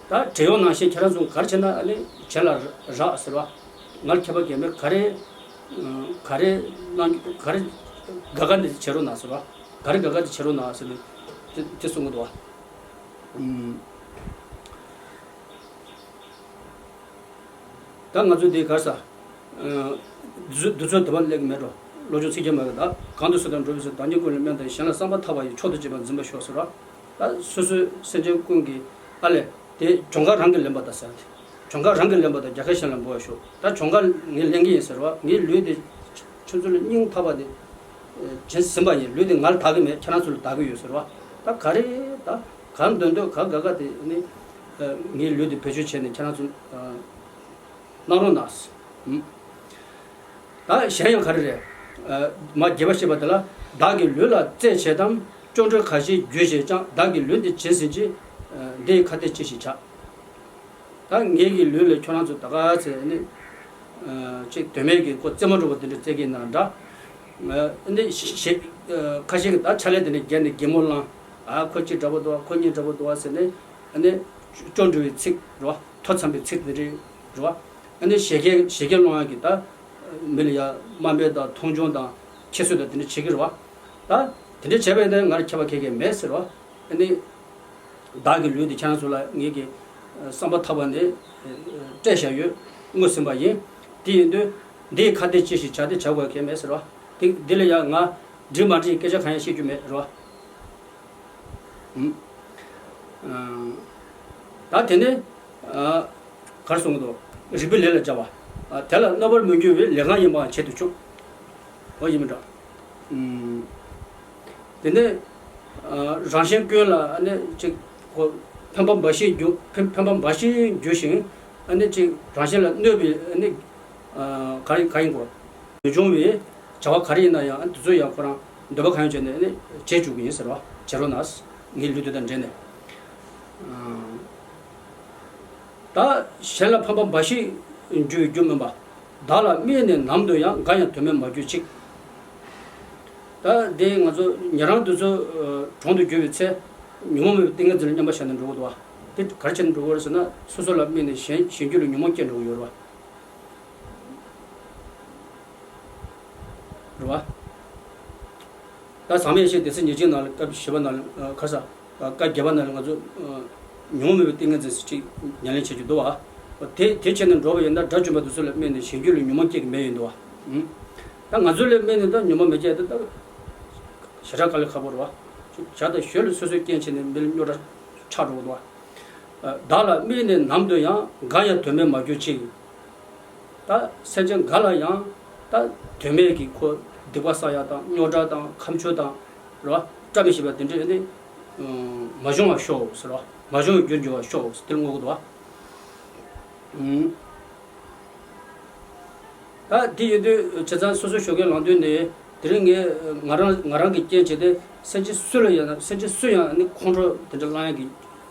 ད་བྲེལ་ཡོད་ནང་བཞིན་ཁྱེད་རང་ཚོ་ག་རེ་བྱས་ན་ཨ་ནི་བྱེད་ལ་རག་ཟེར་བ། ང་ལ་ཁྱད་པར་གང་མེད། ག་རེ་ག་རེ་གནང་ག་རེ་དགའ་དགའ་འདི་བྱེད་རོགས་གནང་ཟེར་བ། ག་རེ་དགའ་དགའ་འདི་བྱེད་རོགས་གནང་ཟེར་ནས་དེ་དེ་གསུང་གི་འདུག་བ། ད་ང་ཚོ་འདི་ག་རེ་ཟ། འདི་ཚོ་འདི་ཚོ་དེ་བ་ལེགས་མེད་འགྲོ། བློ་སྦྱོང་ཚིག་བརྒྱ་མ་གི་ད་གང་དུ་སུ་དང་འགྲོ་བའི་སུ་བདག་ཉིད་ཀུན་ལ་སྨན་དང་གཞན་ལ་བསམ་པ་ཐག་པ་ཡིས་མཆོག་ཏུ་གཅེས་པར་འཛིན་པར་ཤོག་ཟེར་རོ། ད་སོ་སོའི་སེམས་ཅན་ཀུན་གྱི་ཨ་ལས་དེ་གྱོང་ཁ་རང་གིས་ལེན་པ་དང་ཟེར་ཏེ། གྱོང་ཁ་རང་གིས་ལེན་པ་དང་རྒྱལ་ཁ་གཞན་ལ་འབུལ་བར་ཤོག་ད་གྱོང་ཁ་ངས་ལེན་གྱི་ཡིན་ཟེར་རོ། ངའི་ལུས་དེ་ཁྱོད་ཚོ་ལ་སྙིང་ཐག་པ་དེ་བྱིན་ཟིན་པ་ཡིན། ལུས་དེ་ང་ལ་བདག་གི་མེད། ཁྱེད་རང་ཚོ་ལ་བདག་གི་ཡོད་ཟེར་རོ། ད་ག་རེ་ད་ག་འདོད་འདོད་ག་དགའ་དགའ་དེ་ནི་ངའི་ལུས་དེ་བེད་སྤྱོད་བྱས་ནས་ཁྱེད་རང་ཚོ་གནང་རོགས་གནང་། ད་གཞན་ཡང་ག་རེ་རེད། མ་རྒྱས་པ་བཤད་པ་དེ་ལ་བདག་གི་ལུས་ལ་རྩེད་བྱེད་དམ། སྐྱོན་གྲོལ་ག་ཞིག་རྒྱུ་ཞེས་ཀྱང་། བདག་གི་ལུས་འདི་བྱིན་ཟིན་ཅིག་འདི་ཡི་ཁ་ཏས་ཅི་ཞིག་བྱ། ད་ངེད་ཀྱི་ལུས་ལ་ཁྱོད་རང་ཚོ་ད་ག་ཚེ་ནི་ཅིག་དོན་མེད་ཀྱི་ཁོ་རྩེད་མོ་འགྲོ་བ་དེ་འདྲ་རྩེད་ཀྱི་ན་འདྲ། ནི་ཞེ་ཁ་ཤས་ཀྱི་ད་ཕྱག་ལས་དེ་འདྲ་བརྒྱབ་ནས་གད་མོ་བླངས། ཨ་ཁོ་གཅིག་འདྲ་པོ་འདུག་ཁོ་གཉིས་འདྲ་པོ་འདུག་ཟེར་ནས་ནི་སྐྱོན་འགྲོ་བའི་ཚིག་རེད་བ། ཐོ་འཚམ་པའི་ཚིག་དེ་འདྲ་རེད་བ། ཨ་ནི་བཞད་གད་བཞད་གད་སློང་ཡག་གི་ད་མི་ལ་ཡ་དམའ་འབེབས་དང་མཐོང་ཆུང་དང་ཁྱད་གསོད་དང་དེ་འདྲ་བྱེད་ཀྱི་རེད་བ། ད་དེ་འདྲ་བྱས་པ་ཡིན་ན་ང་ལ་ཁྱད་པར་གང་ཡང་མེད་ཟེར་བ། ཨ་ནི་བདག་གི་ལུས་འདི་ཁྱེད་རང་ཚོ་ལ་ངེད་ཀྱི་བསམ་པ་ཐག་པ་ནས་སྤྲད་བཞག་ཡོད། བསྔོས་ཟིན་པ་ཡིན། དེ་ཡིན་དུས་འདིའི་ཁ་ཏས་ཅི་ཞིག་བྱ་སྟེ་བྱ་དགོས་གང་ཡང་མེད་ཟེར་བ། དེ་འདི་ལ་ཡང་ང་འགྲིག་མ་འགྲིག་སྐད་ཆ་གང་ཡང་བཤད་རྒྱུ་མེད་རེད་བ། ད་དེ་ནས་ག་རེ་གསུང་གི་འདུག་རིག་པའི་ལས་ལ་སྦྱར་བ། དེ་ལ་གནོད་པར་མི་འགྱུར་བའི་ལས་གང་ཡིན་པའང་བྱེད་དུ་ཆུག་འོ་ཡིན་མི་འདྲ། དེ་ནས་རང་གཞན་ཀུན་ལ་ནི་ཅིག་ཕན་པ་འབའ་ཞིག་འགྱུར་ཕན་ཕན་པ་འབའ་ཞིག་འགྱུར་ཞིང་ནི་ཅིག་རང་གཞན་ལ་གནོད་པའི་ནི་ག་རེ་ག་ཡིན་གོ་མི་འབྱུང་བའི་བྱ་བ་ག་རེ་ཡིན་ན་ཡང་དེ་ཚོ་ཡང་ཁོ་རང་འདོད་པ་གང་ཡང་བྱས་ནས་ནི་བྱེད་བཅུག་གི་ཡིན་ཟེར་བ། བྱེད་རོགས་གནང་། ངའི་ལུས་འདི་དང་འབྲེལ་ནས། ད་གཞན་ལ་ཕན་པ་འབའ་ཞིག་འགྱུར་རྒྱུ་མིན་པ། བདག་ལ་དམིགས་ནས་ནམ་དུ་ཡང་། འགའ་ཡང་དོན་མེད་མ་གྱུར་ཅིག་ད་འདི་ང་ཚོ་ཉན་རང་དེ་ཚོ་གྲོང་དུ་བསྒྱུར་བའི་ཚེ་ཉོན་མོངས་མེད་པའི་ཏིང་ངེ་འཛིན་ལ་མཉམ་པར་བཞག་ནས་འགྲོ་གི་འདུག་བ། དེ་ག་རེ་བྱས་ནས་འགྲོ་གི་རེད་ཟེར་ན་སོ་སོ་ལ་དམིགས་ནས་གཞན་གཞན་རྒྱུད་ལ་ཉོན་མོངས་སྐྱེ་འགྲོ་གི་ཡོད་རེད་བ། རེད་བ། ད་ཟག་མེད་ཡེ་ཤེས་སྡེ་ཚན་ཉེར་གཅིག་ནང་ལ་སྐབས་བཞི་པ་ནང་ལ་ཁ་ས། བཀའ་བརྒྱད་པ་ནང་ལ་ང་ཚོ་ཉོན་མོངས་མེད་པའི་ཏིང་ངེ་འཛིན་ཟེར་ཅིག་ཉམས་ལེན་བྱེད་རྒྱུ་འདུག་བ། དེ་དེ་བྱས་ནས་འགྲོ་བ་ཡིན་ན་དགྲ་བཅོམ་པ་དེ་ཚོ་ལ་དམིགས་ནས་གཞན་རྒྱུད་ལ་ཉོན་མོངས་སྐྱེ་གི་མེད་ཡིན་འདུག་བ། ད་ང་ཚོ་ལ་དམིགས་ནས་ད་ཉོན་མོངས་མེད་ཀྱི་ད་ཞེ་དྲག་དཀའ་ལས་ཁག་པོ་རེད་བ། བྱ་དང་ཞོལ་ལ་སོ་སོའི་རྐྱེན་བྱས་ནས་མི་ལ་རྙོག་དྲ་ཆགས་འགྲོ་གི་འདུག་བ། བདག་ལ་དམིགས་ནས་ནམ་དུ་ཡང་། འགའ་ཡང་དོན་མེད་མ་གྱུར་ཅིག་ད་སེམས་ཅན་ག་ལ་ཡང་ད་དོན་མེད་ཀྱི་ཁོ་སྡིག་པ་བསགས་ཡ་དང་རྙོག་དྲ་དང་ཁ་མཆུ་དང་རོ་བཀྲ་མི་ཤིས་པ་དེ་འདྲ་ནི་མ་བྱུང་བར་ཤོག་ཟེར་རོ། མ་བྱུང་བའི་རྒྱུར་འགྱུར་བར་ཤོག་ཟེར་དེ་བསྔོ་གི་འདུག་བ། ད་དེ་ཡིན་དུས་བྱས་ཙང་སོ་སོའི་ཞོགས་ཀས་ལངས་དུས་ནས་དེ་རིང་ངས་ང་རང་ང་རང་གི་རྐྱེན་བྱས་ཏེ་སེམས་ཅན་སུ་ལ་ཡང་སེམས་ཅན་སུ་ཡང་ནི་ཁོང་ཁྲོ་དེ་འདྲ་བསླང་ཡ་གི་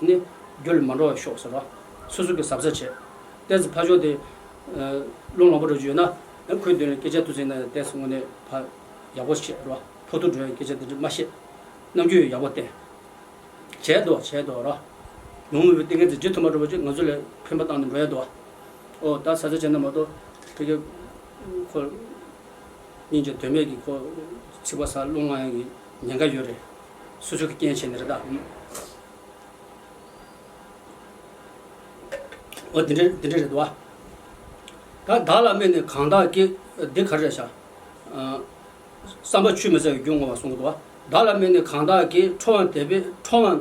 ནི་རྒྱུ་ལ་མ་འགྲོ་བར་ཤོག་ཟེར་རོ། སོ་སོ་གི་གཟབ་གཟབ་བྱས། ཏོག་ཙམ་ཕར་ཕྱོགས་དེ་རླུང་ལངས་པ་འགྲོ་རྒྱུ་ཡོད་ན་ཁོའི་མདུན་ལ་སྐད་ཆ་ཏོག་ཙམ་ཡིན་ན་ཡང་ཏོག་ཙམ་དངོས་གནས་ཕར་ཡག་པོ་བཤད་རོ། ཕོག་ཐུག་འགྲོ་ཡ་སྐད་ཆ་དེ་འདྲ་མ་བཤད། རྣམ་འགྱུར་ཡག་པོ་བསྟན། བྱས་འདུག་བྱས་འདུག་རོ། ཉུང་མོད་པའི་ཏིང་ངེ་འཛིན་བརྗེད་ཐུབ་མ་འགྲོ་བ་ཅིག་ང་ཚོ་ལ་ཕན་པ་བཏང་ནས་འགྲོ་ཡ་འདུག་བ། ཨོ་ད་ས་ཆ་བྱས་ན་མ་གཏོགས་ཕ་གི་ཁོ་སྙིང་རྗེ་དོན་མེད་ཀྱི་ཁོ་ཚིག་པ་ཟ་རླུང་ལངས་ཡ་གི་ཉེན་ཁ་ཡོད་རེད། སོ་སོ་གི་རྐྱེན་བྱས་ནས་རེད་ད། ཨོ་དེ་འདྲ་དེ་འདྲ་རེད་འདུག་བ། ད་བདག་ལ་དམིགས་ནས་གང་དག་གིས་འདི་ག་རེ་བྱ། བསམ་པ་ཆུད་མི་ཟ་བའི་རྒྱུ་བསྔོ་བ་གསུང་གི་འདུག་བ། བདག་ལ་དམིགས་ནས་གང་དག་གིས་ཁྲོ་བ་དད་པས་ཁྲོ་བ།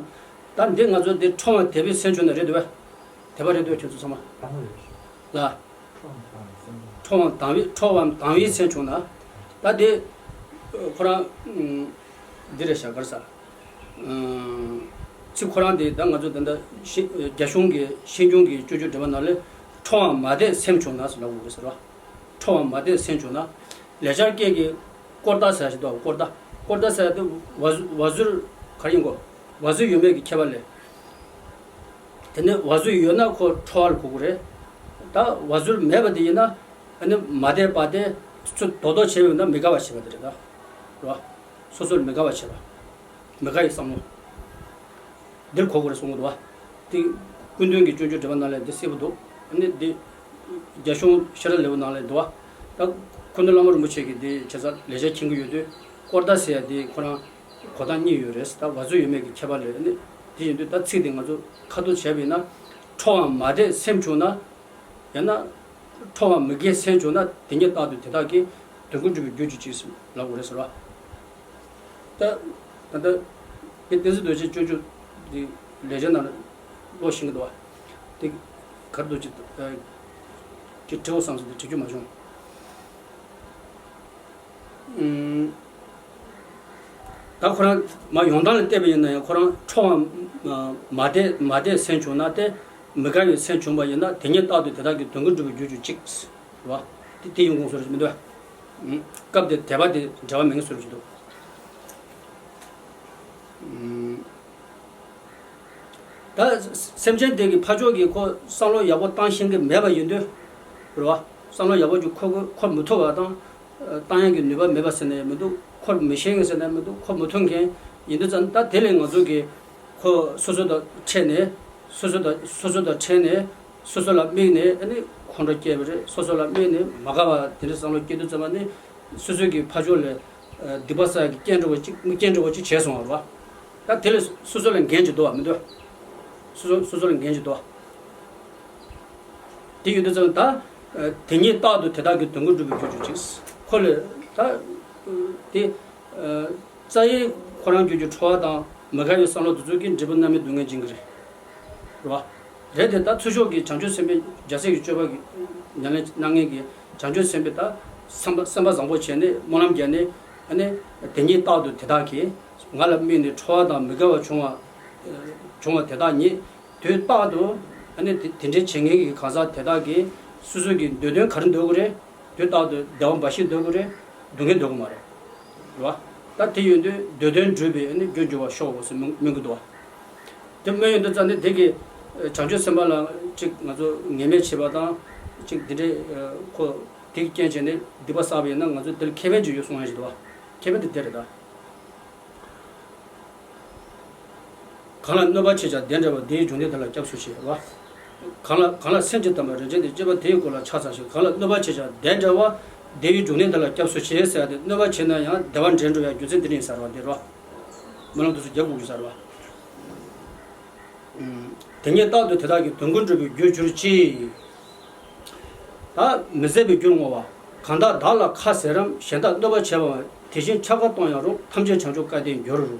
ད་འདི་ང་ཚོ་འདི་ཁྲོ་བ་དད་པས་སེམས་བྱུང་ན་རེད་འདུག་བ། དད་པ་རེད་འདུག་ཁྱོད་ཚོ་ཚང་མ། ལ། ཁྲོ་བ་དང་བའི་ཁྲོ་བ་དང་བའི་སེམས་བྱུང་ན། ད་དེ་ཁོ་རང་འདི་རེད་ཤག་ག་རེ་ཟ། ཚིག་ཁོ་རང་དེ་ད་ང་ཚོ་ད་ལྟ་ཤེས་རྒྱ་གཞུང་གི་ཤེས་འབྱུང་གི་སྤྱོད་འཇུག་འགྲེལ་པ་ནང་ལ་ཁྲོ་བ་མ་དད་སེམས་བྱུང་ན་ཟེར་ལབ་དགོས་རེད་ཟེར་བ། ཁྲོ་བ་མ་དད་སེམས་བྱུང་ན། ལེགས་སྦྱར་སྐད་ཀྱི་ཀོར་ཏ་ཟེར་ཞིག་འདུག་ཀོར་ཏ། ཀོར་ཏ་ཟེར་དེ་བ་བ་ཟུར་ག་རེ་ཡིན་གོ། བ་ཟུར་ཡོད་མེད་ཀྱི་ཁྱད་པར་ལས། དེ་ནས་བ་ཟུར་ཡོད་ན་ཁོ་ཁྲོ་བ་ལ་གོ་གི་རེད། ད་བ་ཟུར་མེད་པ་དེ་ཡིན་ན་ཨ་ནི་མ་དད་པ་དེ་ཚུར་རྡོག་རྡོག་བྱས་པ་ཡིན་ན་མི་དགའ་བ་བྱེད་པ་དེ་རེད་ད། རེད་བ། སོ་སོར་མི་དགའ་བ་བྱེད་པ། མི་དགའ་ཡི་བསམ་བློ། འདིར་གོ་དགོས་རེད་གསུང་གི་འདུག་བ། དེ་ཀུན་དོན་གྱི་སྤྱོད་འཇུག་འགྲེལ་པ་ནང་ལ་འདི་གསལ་པོ་འདུག་ཨ་ནི་འདི་རྒྱ་གཞུང་ཤེས་རབ་ལེའུ་ནང་ལ་འདུག་བ། ད་ཁུ་ནུ་བླ་མ་རིན་པོ་ཆེ་གིས་འདི་བྱས་ཙང་ལེགས་སྦྱར་མཁྱེན་གྱི་ཡོད་དུས་ཀོར་ཏ་ཟེར་ཡ་འདི་ཁོ་རང་གོ་སྟངས་གཉིས་ཡོད་རེད། ད་བ་ཟུར་ཡོད་མེད་ཀྱི་ཁྱད་པར་ལས་ཨ་ནི་འདི་ཡིན་དུས་ད་ཚིག་འདི་ང་ཚོ་ཁ་ཐུག་བྱས་པ་ཡིན་ན་ཁྲོ་བ་མ་དད་སེམས་བྱུང་ན། ཡང་ན། ཁྲོ་བ་མི་དགའི་སེམས་བྱུང་ན་དེ་ཉིད་རྟག་ཏུ་དེ་དག་གིས་དོན་ཀུན་འགྲུབ་པའི་རྒྱུར་གྱུར་ཅིག་ལབ་དགོས་རེད་ཟེར་བ། ད། ད་ལྟ། དེ་བསྟན་འཛིན་རྡོ་རྗེའི་སྤྱོད་འཇུག་དེ་ལེགས་སྦྱར་ནང་ཀློག་ཤེས་ཀྱི་འདུག་བ། དེ་ག་རེ་འདུག་ཅིག་ཅིག་བྲིའོ་བསམ་སོང་དེ་བྲི་རྒྱུ་མ་བྱུང་། ཨུམ། ད་ཁོ་རང་མ་ཡོང་སྟངས་ལ་བལྟས་པ་ཡིན་ན་ཡང་ཁོ་རང་ཁྲོ་བ་མ་དད་མ་དད་སེམས་བྱུང་ན་སྟེ། མི་དགའ་བའི་སེམས་བྱུང་བ་ཡིན་ན་དེ་ཉིད་རྟག་ཏུ་དེ་དག་གི་དོན་ཀུན་འགྲུབ་པའི་རྒྱུར་གྱུར་ཅིག་རེད་བ། དེ་དེ་ཡིན་དགོངས་སོ་རེ་མི་འདུག་བ། སྐབས་དེར་དད་པ་དེ་འབྲེལ་བ་མེད་ངེས་སོ་རེ་འདུག་ད་སེམས་ཅན་དེ་གི་ཕ་ཕྱོགས་ཀྱི་ཁོ་བསམ་བློ་ཡག་པོ་བཏང་ཤེས་ཀྱི་མེད་པ་ཡིན་དུས། རེད་བ། བསམ་བློ་ཡག་པོ་ཅིག་འཁོར་འཁོར་མི་ཐུབ་པ་དང་། བཏང་ཡག་གི་ནུས་པ་མེད་པ་ཟེར་ནས་མི་འདུག་འཁོར་མི་ཤེས་མཁན་ཟེར་ནས་མི་འདུག་འཁོར་མི་ཐུབ་མཁན་ཡིན་དུས་ཙང་ད་དེ་ལས་ང་ཚོ་གི་ཁོ་སོ་སོ་དང་འཕྲད་ནས། སོ་སོ་དང་སོ་སོ་དང་འཕྲད་ནས་སོ་སོ་ལ་དམིགས་ནས་ཨ་ནི་ཁོང་ཁྲོ་སྐྱེས་པ་རེད། སོ་སོ་ལ་དམིགས་ནས་མ་དགའ་བ་དེ་འདྲ་བསམ་བློ་སྐྱེ་དུས་ཙམ་པ་ནི་སོ་སོ་གི་ཕ་ཕྱོགས་ལ་སྡིག་པ་བསགས་ཀྱི་རྐྱེན་འདྲ་བོ་གཅིག་རྐྱེན་འདྲ་བོ་གཅིག་བྱས་སོང་བ་རེད་བ། ད་དེ་ལས་སོ་སོ་ལ་འགན་ཅིག་འདུག་བ་མི་འདུག་སོ་སོ་སོ་སོ་ལ་འགན་ཅིག་འདུག་བ། དེ་ཡོད་དུས་ཙམ་ད། དེ་ཉིད་རྟག་ཏུ་དེ་དག་གི་དོན་ཀུན་འགྲུབ་པའི་རྒྱུར་གྱུར་ཅིག་ཁོ་ལས་ད། དེ། རྩ་བའི་ཁོ་རང་རྒྱུད་ཀྱི་ཁྲོ་བ་དང་མི་དགའ་བའི་བསམ་བློ་དེ་ཚོ་གིས་འབྲས་བུ་རྣམ་སྨིན་སྡུག་བསྔལ་འབྱིན་གྱི་རེད། རེད་བ། རེད་དེ་ད་ཚུར་ཕྱོགས་ཀྱི་བྱང་ཆུབ་སེམས་དཔའི་རྒྱལ་སྲས་ཀྱི་སྤྱོད་པ་གི་ཉམས་ལེན་གནང་མཁན་གྱི་བྱང་ཆུབ་སེམས་དཔའི་ད་བསམ་པ་སེམས་པ་བཟང་པོ་བྱས་ནས་སྨོན་ལམ་བརྒྱབ་ནས་ཨ་ནི་དེ་ཉིད་རྟག་ཏུ་དེ་དག་གིས་ང་ལ་དམིགས་ནས་ཁྲོ་བ་དང་མི་དགའ་བ་བྱུང་བ། བྱུང་བ་དེ་དག་ཉིད་དུས་རྟག་ཏུ་ཨ་ནི་དེ་དེ་འདྲའི་བྱེད་མཁན་གྱི་གང་ཟག་དེ་དག་གིས་སོ་སོ་གི་འདོད་དོན་ག་རེ་འདོད་ཀྱི་རེད། དུས་རྟག་ཏུ་བདེ་བ་འབའ་ཞིག་འདོད་ཀྱི་རེད། སྡུག་བསྔལ་འདོད་ཀྱི་མ་རེད། རེད་བ། ད་དེ་ཡོད་དུས་འདོད་དོན་འགྲུབ་པའི་ཨ་ནི་རྒྱུར་འགྱུར་བར་ཤོག་ཟེར་སྨོན་སྨོན་གྱི་འདུག་བ། དེ་སྨོན་ཡོང་དུས་ཙམ་ནས་དེ་གི་བྱང་ཆུབ་སེམས་དཔའ་ལ་ཅིག་ང་ཚོ་ངན་སྨྲས་བྱེད་པ་དང་ཅིག་དེ་འདྲའི་ཁོ་དེ་གི་རྐྱེན་བྱས་ནས་སྡིག་པ་བསགས་པ་ཡིན་ན་ང་ཚོ་དེ་ལ་ཁེ་ཕན་ཅིག་ཡོད་གསུང་ཡ་ཞིག་འདུག་བ། ཁེ་ཕན་དེ་དེ་རེད་ད། གང་ལ་གནོད་པ་བྱེད་ཀྱང་བདེ་འབྲེལ་བ་དེའི་འབྱུང་གནས་དེ་ལ་སྐྱབས་སུ་མཆི་བ། གང་ལ་གང་ལ་སེམས་ཀྱི་དམ་པ་རིན་ཆེན་དེ་སྐྱེས་པ་དེའི་སྐོར་ལ་ཕྱག་འཚལ་ཞིང་གང་ལ་གནོད་པ་བྱེད་ཀྱང་བདེ་འབྲེལ་བ་དེའི་འབྱུང་གནས་དེ་ལ་སྐྱབས་སུ་མཆི་ཟེར་ཏེ་གནོད་པ་བྱེད་ན་ཡང་བདེ་བ་འདྲེན་འགྲོ་བའི་རྒྱུ་མཚན་དེ་ནི་ཟེར་བ་འདི་རོ། སྨོན་ལམ་དེ་ཚོ་རྒྱབ་དགོས་ཀྱི་ཟེར་བ། དེ་ཉིད་རྟག་ཏུ་དེ་དག་གི་དོན་ཀུན་འགྲུབ་པའི་རྒྱུར་གྱུར་ཅིག་ད་མི་བཟད་པའི་རྒྱུར་བསྔོ་བ། གང་དག་བདག་ལ་ཁ་ཟེར་རམ་གཞན་དག་གནོད་པ་བྱེད་པའམ་དེ་བཞིན་འཕྱར་ཀ་གཏོང་ཡང་རུང་ཐམས་ཅད་བྱང་ཆུབ་སྐལ་ལྡན་འགྱུར། རེད་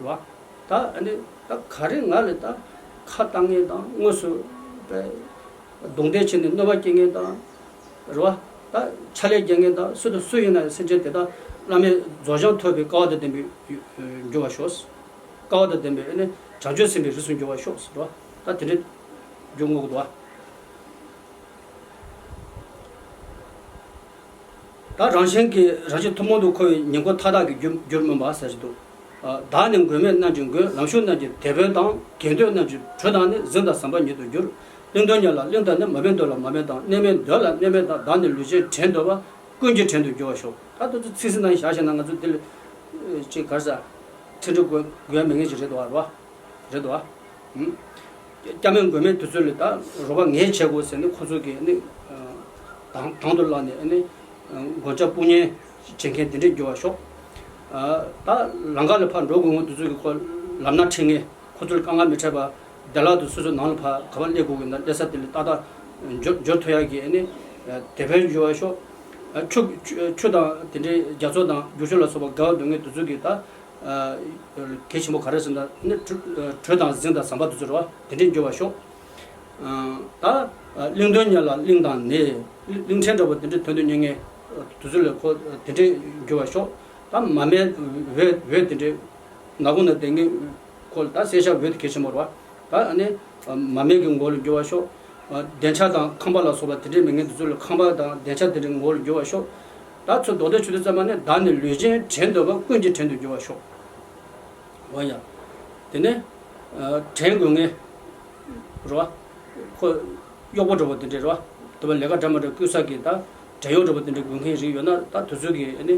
བ། ད་ཨ་ནི་ད་ག་རེ་ང་ལ་ད་ཁ་བཏང་མཁན་དང་དངོས་སུ་པའི་རྡུང་རྡེག་བྱས་ནས་གནོད་པ་སྐྱེལ་མཁན་དང་ རེད་བ། ད་ཕྱག་ལས་རྒྱག་མཁན་དང་སུ་དང་སུ་ཡིན་ན་ཡང་སེམས་ཅན་དེ་དག་བླ་མེད་རྫོགས་བྱང་ཐོབ་པའི་སྐལ་བ་དང་ལྡན་པའི་འགྱུར་བར་ཤོག། སྐལ་བ་དང་ལྡན་པའི་ཨ་ནི་བྱང་ཆུབ་སེམས་དཔའི་རིགས་སུ་འགྱུར་བར་ཤོག་ཟེར་བ། ད་དེ་འདྲའི་འགྱུར་བསྔོ་གི་འདུག་བ། ད་རང་གཞན་གྱི་རང་བཞིན་ཐུན་མོང་དུ་འཁོར་བའི་ཉེན་ཁ་མཐའ་དག་གི་རྒྱུ་རྒྱུར་སྨོན་པ་ཟེར་གྱི་འདུག། བདག་ནི་མགོན་མེད་རྣམས་ཀྱི་མགོན། ལམ་ཞུགས་རྣམས་ཀྱི་དེད་དཔོན་དང་། དགེ་འདུན་རྣམས་ཀྱི་གྲོགས་དང་ནི། གཟིངས་དང་ཟམ་པ་ཉིད་དུ་འགྱུར། གླིང་དོན་གཉེར་ལ་གླིང་དང་ནི། མ་སྨད་འདོད་ལ་མ་སྨད་དང་། གནས་མལ་འདོད་ལ་གནས་མལ་དང་། བདག་ནི་ལུས་ཅན་བྲན་འདོད་པ། ཀུན་གྱི་བྲན་དུ་འགྱུར་བར་ཤོག། ད་དེ་ཚོ་ཚིག་ཟིན་ན་བཞག་བཞག་ན་ང་ཚོ་འདི་ལ་ཅིག་ག་རེ་ཟ། ཁྲིད་འགྲོ་དགོས་དགོས་ཡ་མེད་མཁན་ཞིག་རེད་འདུག་བ། རེད་དོ། སྐྱ་མེད་མགོན་མེད་དེ་ཚོ་ལ་ད་རོགས་པ་ངས་བྱེད་དགོས་ཟེར་ནས་ཁོ་ཚོ་གིས་ནི་དང་དང་དུ་བླངས་ནས་ནི་མགོན་སྐྱབས་དཔུང་གཉེན་བྱེད་མཁན་དེ་འདྲས་འགྱུར་བར་ཤོག། ད་ལམ་ཁ་ལ་ཕར་འགྲོ་དགོས་ངོ་དེ་ཚོ་གིས་ཁོ་ལམ་སྣ་ཁྲིད་མཁན། ཁོ་ཚོར་དཀའ་ངལ་མི་འཕྲད་པ། བདེ་བླག་ཏུ་སོ་སོའི་ནང་ལ་ཕར་ག་པར་སླེབས་དགོས་ཀྱི་ན་སླེབས་ས་དེ་ལ་ཏག་ཏག་འབྱོར་འབྱོར་ཐུབ་ཡག་གི་ནི་དེད་དཔོན་འགྱུར་བར་ཤོག། ཆུ་ཆུ་ཆུ་དང་དེ་འདྲའི་རྒྱ་མཚོ་དང་རྒྱུག་ཤུགས་ལ་སོགས་པ་དགའ་བ་འདོད་མཁན་དེ་ཚོ་གིས་ད། གལ་ཆེན་པོ་ག་རེ་ཟེར་ན་ནི་གྲོ་གྲོས་དང་གཟིངས་དང་ཟམ་པ་དེ་ཚོ་རེད་བ། དེ་འདྲས་འགྱུར་བར་ཤོག། ད་གླིང་དོན་གཉེར་ལ་གླིང་དང་ནི། གླིང་ཕྲན་འདྲ་པོ་དེ་འདྲས་དོན་དུ་གཉེར་མཁན་དེ་ཚོ་ལ་ཁོ་དེ་འདྲས་འགྱུར་བར་ཤོག། ད་མ་སྨད་འོད་འོད་དེ་འདྲས་ནག་ཁུང་ན་བསྡད་མཁན་ཁོ་ལ་ད་བསད་བཞག་འོད་དེ་གལ་ཆེན་པོ་རེད་བ། ད་ཨ་ནི་མ་སྨད་ཀྱི་ངོ་ལ་འགྱུར་བར་ཤོག། བདེ་འཇགས་དང་ཁང་པ་ལ་སོགས་པ་དེ་འདྲས་མེད་མཁན་དེ་ཚོ་ལ་ཁང་པ་དང་བདེ་འཇགས་དེ་འདྲའི་ངོ་ལ་འགྱུར་བར་ཤོག། ད་ཚུར་མདོ་སྡེ་ཆོས་སྡེ་ཙམ་པ་ནི་བདག་ནི་ལུས་ཅན་བྲན་འདོད་པ། ཀུན་གྱི་བྲན་དུ་འགྱུར་བར་ཤོག། འོ་ཡ། དེ་ནས་བྲན་དགོས་མཁན་རེད་བ། ཁོ་གཡོག་པོ་འདྲ་པོ་དེ་འདྲས་རེད་བ། དེ་བ་ལས་ཀ་འདྲ་མ་འདྲ་བསྐུལ་ས་གི་ད་བྲན་གཡོག་འདྲ་པོ་དེ་འདྲས་དགོས་མཁན་རིགས་ཡོད་ན་ད་དེ་ཚོ་གི་ཨ་ནི་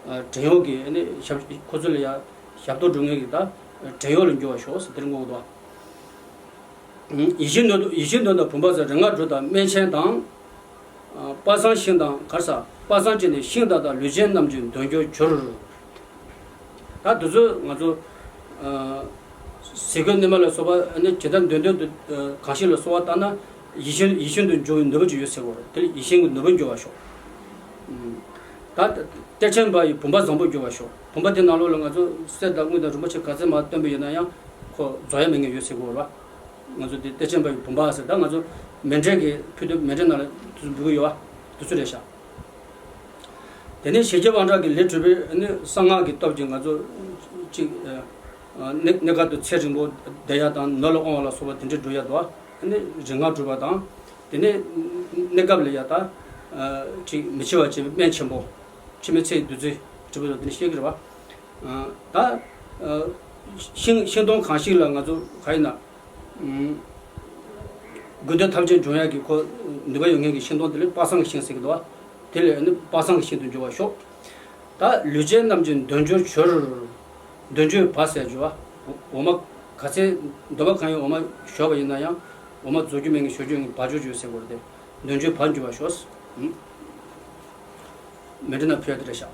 བྲན་གཡོག་གི་ཨ་ནི་ཞབས་ཁོ་ཚོ་ལ་ཡ་ཞབས་ཏོག་སྒྲུབ་མཁན་གི་ད་བྲན་གཡོག་ལ་འགྱུར་བར་ཤོག་ཟེར་དེ་འདྲས་བསྔོ་གི་འདུག་བ། ཡིད་བཞིན་ནོར་ཡིད་བཞིན་ནོར་དང་བུམ་པ་ཟེར་རིག་སྔགས་གྲུབ་དང་སྨན་ཆེན་དང་། པ་སངས་ཤིང་དང་གར་ས་པ་སངས་ཀྱི་ནི་ཤིང་དག་དང་ལུས་ཅན་རྣམས་ཀྱི་འདོད་འགྱུར་གྱུར། ད་དེ་ཚོ་ང་ཚོ་ཟས་གོས་གནས་མལ་ལ་སོགས་པ་ནི་ཇི་ལྟར་འདོད་འདོད་དུ་གང་ཞིག་ལ་གསོལ་བ་བཏབ་ན་ཡིད་བཞིན་ཡིད་བཞིན་དུ་འཇུག་པའི་ནུས་པ་ཅིག་ཡོད་ཟེར་གོ་རེད། དེ་ལ་ཡིད་བཞིན་གྱི་ནུས་པ་འགྱུར་བར་ཤོག། ད་གཏེར་ཆེན་པ་ཡི་བུམ་པ་བཟང་པོ་འགྱུར་བར་ཤོག། བུམ་པ་དེ་ནང་ལོགས་ལ་ང་ཚོ་གསེར་དང་དངུལ་དང་རིན་པོ་ཆེ་ག་ཚད་མར་བཏོན་པ་ཡིན་ན་ཡང་ཁོ་རྫོགས་ཡ་མེད་མཁན་ཡོད་ཟེར་གོ་རེད་བ། ང་ཚོ་དེ་གཏེར་ཆེན་པ་ཡི་བུམ་པ་ཟེར་ད་ང་ཚོ་མཎྜལ་གྱི་ཕུལ་དུས་མཎྜལ་ནང་ལ་དེ་ཚོ་འབུལ་གྱི་ཡོད་བ། དེ་ཚོ་རེད་ཤག། དེ་ནས་ཞི་རྒྱས་དབང་དྲག་གི་ལས་གྲུབ་པའི་ནི་གསང་སྔགས་ཀྱི་སྟོབས་ཀྱིས་ང་ཚོ་གཅིག་གནས་གནས་སྐབས་དུ་ཚེ་རིང་པོ་བསྡད་ཡ་དང་ནོར་ལ་དབང་བ་ལ་སོགས་པ་དེ་འདྲས་འགྲོ་ཡ་འདུག་བ། ནི་རིག་སྔགས་གྲུབ་པ་དང་། དེ་ནས་གནས་སྐབས་ལ་ཡ་ད་གཅིག་མི་འཆི་བ་བྱེད་པའི་སྨན་ཆེན་པོ། འཆི་མེད་ཚེ་ཡི་བདུད་རྩི་གྲུབ་པ་དང་དེ་ནས་བཤད་ཀྱི་རེད་བ། ད་ཤིང་ཤིང་སྡོང་གང་ཞིག་ལ་ང་ཚོ་ག་ཡིན་ན། དགོས་འདོད་ཐམས་ཅད་འབྱུང་ཡག་གི་ཁོ་ནུས་པ་ཡོད་མཁན་གྱི་ཤིང་སྡོང་དེ་ལ་པ་སངས་ཀྱི་ཤིང་ཟེར་གྱི་འདུག་བ། དེ་ལས་ནི་པ་སངས་ཀྱི་ཤིང་དུ་འགྱུར་བར་ཤོག། ད་ལུས་ཅན་རྣམས་ཀྱི་འདོད་འགྱུར་གྱུར། འདོད་འགྱུར་བ་ཟེར་འགྱུར་བ། འོ་མ་ག་ཚད་འདོད་པ་གང་ཡིན་འོ་མ་བཞོ་བ་ཡིན་ན་ཡང་འོ་མ་རྫོགས་རྒྱུ་མེད་མཁན་བཞོ་རྒྱུ་ཡིན་བ་འགྱུར་འགྱུར་ཟེར་གྱི་རེད་དེ། འདོད་འགྱུར་བ་འགྱུར་བར་ཤོག། མཎྜལ་ནང་ཕུལ་ཡ་དེ་རེད་ཤག།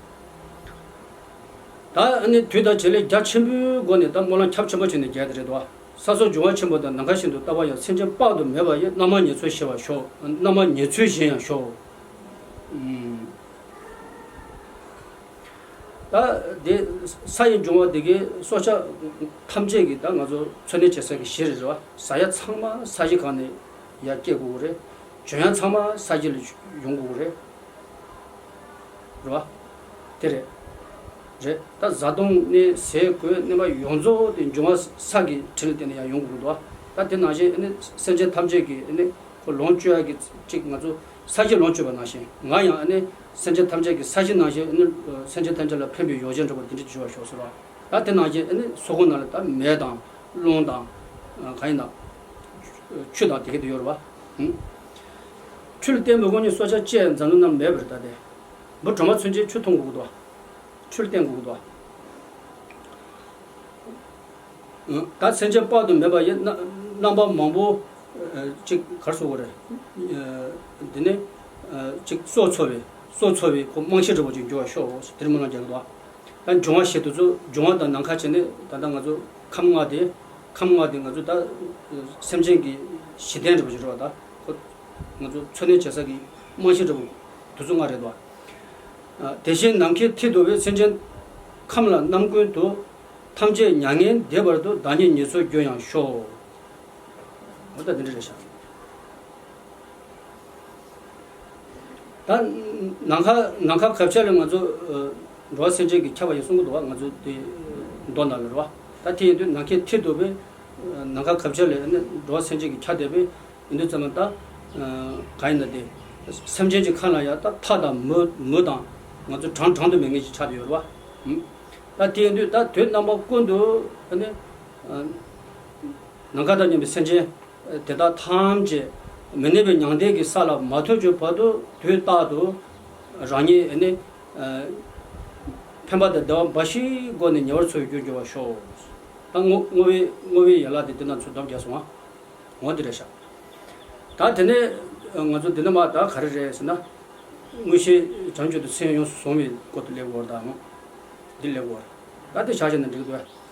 ད་ཨ་ནི་དུས་དང་བྱེད་ལས་རྒྱ་ཆེན་པོའི་སྒོ་ནས་ད་སྨོན་ལམ་ཁྱབ་ཆེན་པོ་བྱས་ནས་རྒྱག་དེ་རེད་དོ། ས་སོགས་འབྱུང་བ་ཆེན་པོ་དང་ནམ་མཁའ་བཞིན་དུ་བལྟ་བ་ཡང་སེམས་ཅན་དཔག་ཏུ་མེད་པ་ཡི་རྣམ་སྨིན་ཉེར་འཚོ་ཞེས་པ་ཤོག། རྣམ་སྨིན་ཉེར་འཚོ་ཞེས་ཡང་ཤོག། ཨུམ། ད་དེ་ས་ཡི་འབྱུང་བ་དེ་གའི་སྲོག་ཆགས་ཐམས་ཅད་ཀྱི་ད་ང་ཚོ་འཚོ་གནས་བྱེད་ས་ཀྱི་གཞི་རེད་བ། ཟ་ཡ་ཚང་མ་ས་གཞི་སྒང་ནས་ཡར་སྐྱེ་དགོས་ཀྱི་རེད། འབྱུང་ཡ་ཚང་མ་ས་གཞི་ལ་ཡོང་དགོས་ཀྱི་རེད། རེད་བ། དེ་རེད། རེད། ད་བཟའ་བཏུང་ནས་ཟས་གོས་གནས་མལ་ཡོངས་རྫོགས་དེ་འབྱུང་བ་ས་གི་དྲིན་ལ་བརྟེན་ནས་ཡང་ཡོང་དགོས་འདུག་བ། ད་དེ་ནང་བཞིན་ཨ་ནི་སེམས་ཅན་ཐམས་ཅད་ཀྱི་ཨ་ནི་ཁོ་ལོངས་སྤྱོད་ཡ་གི་ཅིག་ང་ཚོ་ས་གཞི་ལོངས་སྤྱོད་པ་ནང་བཞིན་ང་ཡང་ཨ་ནི་སེམས་ཅན་ཐམས་ཅད་ཀྱི་ས་གཞི་ནང་བཞིན་ཨ་ནི་སེམས་ཅན་ཐམས་ཅད་ལ་ཕན་པའི་ཡོ་བྱད་འདྲ་པོ་དེ་འདྲ་བྱེད་པར་ཤོག་ཟེར་བ། ད་དེ་ནང་བཞིན་ཨ་ནི་སོ་ཁོང་ནང་ལ་ད་མེ་དང་རླུང་དང་གང་ཡིན་ན་ཆུ་དང་དེ་ག་དེ་ཡོད་རེད་བ། ཆུ་ལ་བརྟེན་པའི་དངོས་ཉིད་སྲོག་ཆགས་ཅན་འཛམ་གླིང་ན་མེད་པར་ད་དེ། འབུ་གྲོག་མ་ཚུན་ཆད་ཆུ་འཐུང་དགོས་ཀྱི་འདུག། ཆུ་ལ་བརྟེན་དགོས་ཀྱི་འདུག། ད་སེམས་ཅན་དཔག་ཏུ་མེད་པ་ཡི་རྣམ་རྣམ་པ་མང་པོ་ཅིག་ག་རེ་ཟེར་དགོས་རེད། འདི་ནི་ཅིག་སྲོག་འཚོ་བའི་སྲོག་འཚོ་བའི་ཁོ་རྨང་གཞི་འདྲ་པོ་ཅིག་འགྱུར་བར་ཤོག་ཟེར་དེ་རེད་སྨོན་ལམ་རྒྱག་གི་འདུག། ད་འབྱུང་བ་བཞི་དེ་ཚོ་འབྱུང་བ་དང་ནམ་མཁའ་བྱས་ནས་ད་ལྟ་ང་ཚོ་ཁམས་ལྔ་དེ་ཁམས་ལྔ་དེ་ང་ཚོ་ད་སེམས་ཅན་གྱི་གཞི་རྟེན་འདྲ་པོ་ཅིག་རེད་བ། ད་ཁོ་ང་ཚོ་འཚོ་གནས་བྱེད་ས་གི་རྨང་གཞི་འདྲ་པོ་དེ་ཚོ་ལྔ་རེད་བ། དེ་བཞིན་ནམ་མཁའི་མཐིལ་དུ་བའི་སེམས་ཅན་ཁམས་ལ་རྣམ་ཀུན་ཏུ། ཐམས་ཅད་མྱ་ངན་འདས་པར་འདུག། བདག་ཉིད་ཉེར་འཚོར་འགྱུར་ཡང་ཤོག། འོ་ད་འདི་འདྲ་རེད་ཤག། ད་ནམ་མཁའ་ནམ་མཁའ་གབ་ཆ་ལས་ང་ཚོ་འགྲོ་བ་སེམས་ཅན་གྱི་ཁྱབ་པ་ཡིན་གསུང་གི་འདུག་བ། ང་ཚོ་དེ་མདོ་ནང་ལ་རེད་བ། ད་དེ་ཡིན་དུས་ནམ་མཁའི་མཐིལ་དུ་བས་ནམ་མཁའ་གབ་ཆ་ལས་འགྲོ་བ་སེམས་ཅན་གྱི་ཁྱབ་བསྡད་པས། ཡིན་དུས་ཙམ་ལ་ད་གང་ཡིན་ན་དེ་སེམས་ཅན་གྱི་ཁ་ལ་ཡ་ད་ཐག་དང་མུ་མུ་དང་ང་ཚོ་གྲངས་གྲངས་དུ་མེད་མཁན་ཞིག་ཆགས་བསྡད་ཡོད་རེད་བ། ད་དེ་ཡིན་དུས་ད་དུས་རྣམ་པ་ཀུན་ཏུ་ནི་ནམ་མཁའ་དང་མཉམ་པའི་སེམས་ཅན་དེ་དག་ཐམས་ཅད་མི་གནས་པའི་མྱང་འདས་ཀྱི་ས་ལ་མ་ཐོན་གྱི་བར་དུ་དུས་རྟག་ཏུ་རང་ཉིད་ནི་ཕན་པ་དང་བདེ་བ་འབའ་ཞིག་སྒོ་ནས་ཉེ་བར་འཚོ་བའི་རྒྱུར་འགྱུར་བར་ཤོག། ད་བསྔོ་བསྔོ་བའི་བསྔོ་བའི་ཡན་ལག་དེ་དེ་ན་ཚུར་སྡོམ་རྒྱག་སོང་ང་། འོ་འདི་རེད་ཤག། ད་དེ་ནས་ང་ཚོ་འདི་ནས་མར་ད་ག་རེ་རེད་ཟེར་ན། དངོས་གཞི་བྱང་ཆུབ་ཏུ་སེམས་ཡོངས་སུ་བཟུང་བའི་སྐོར་དུ་སླེབས་དགོས་རེད་ད་མོ། འདི་སླེབས་དགོས་རེད། ད་དེ་བྱ་བྱས་ན་འགྲིག་གི་འདུག་བས།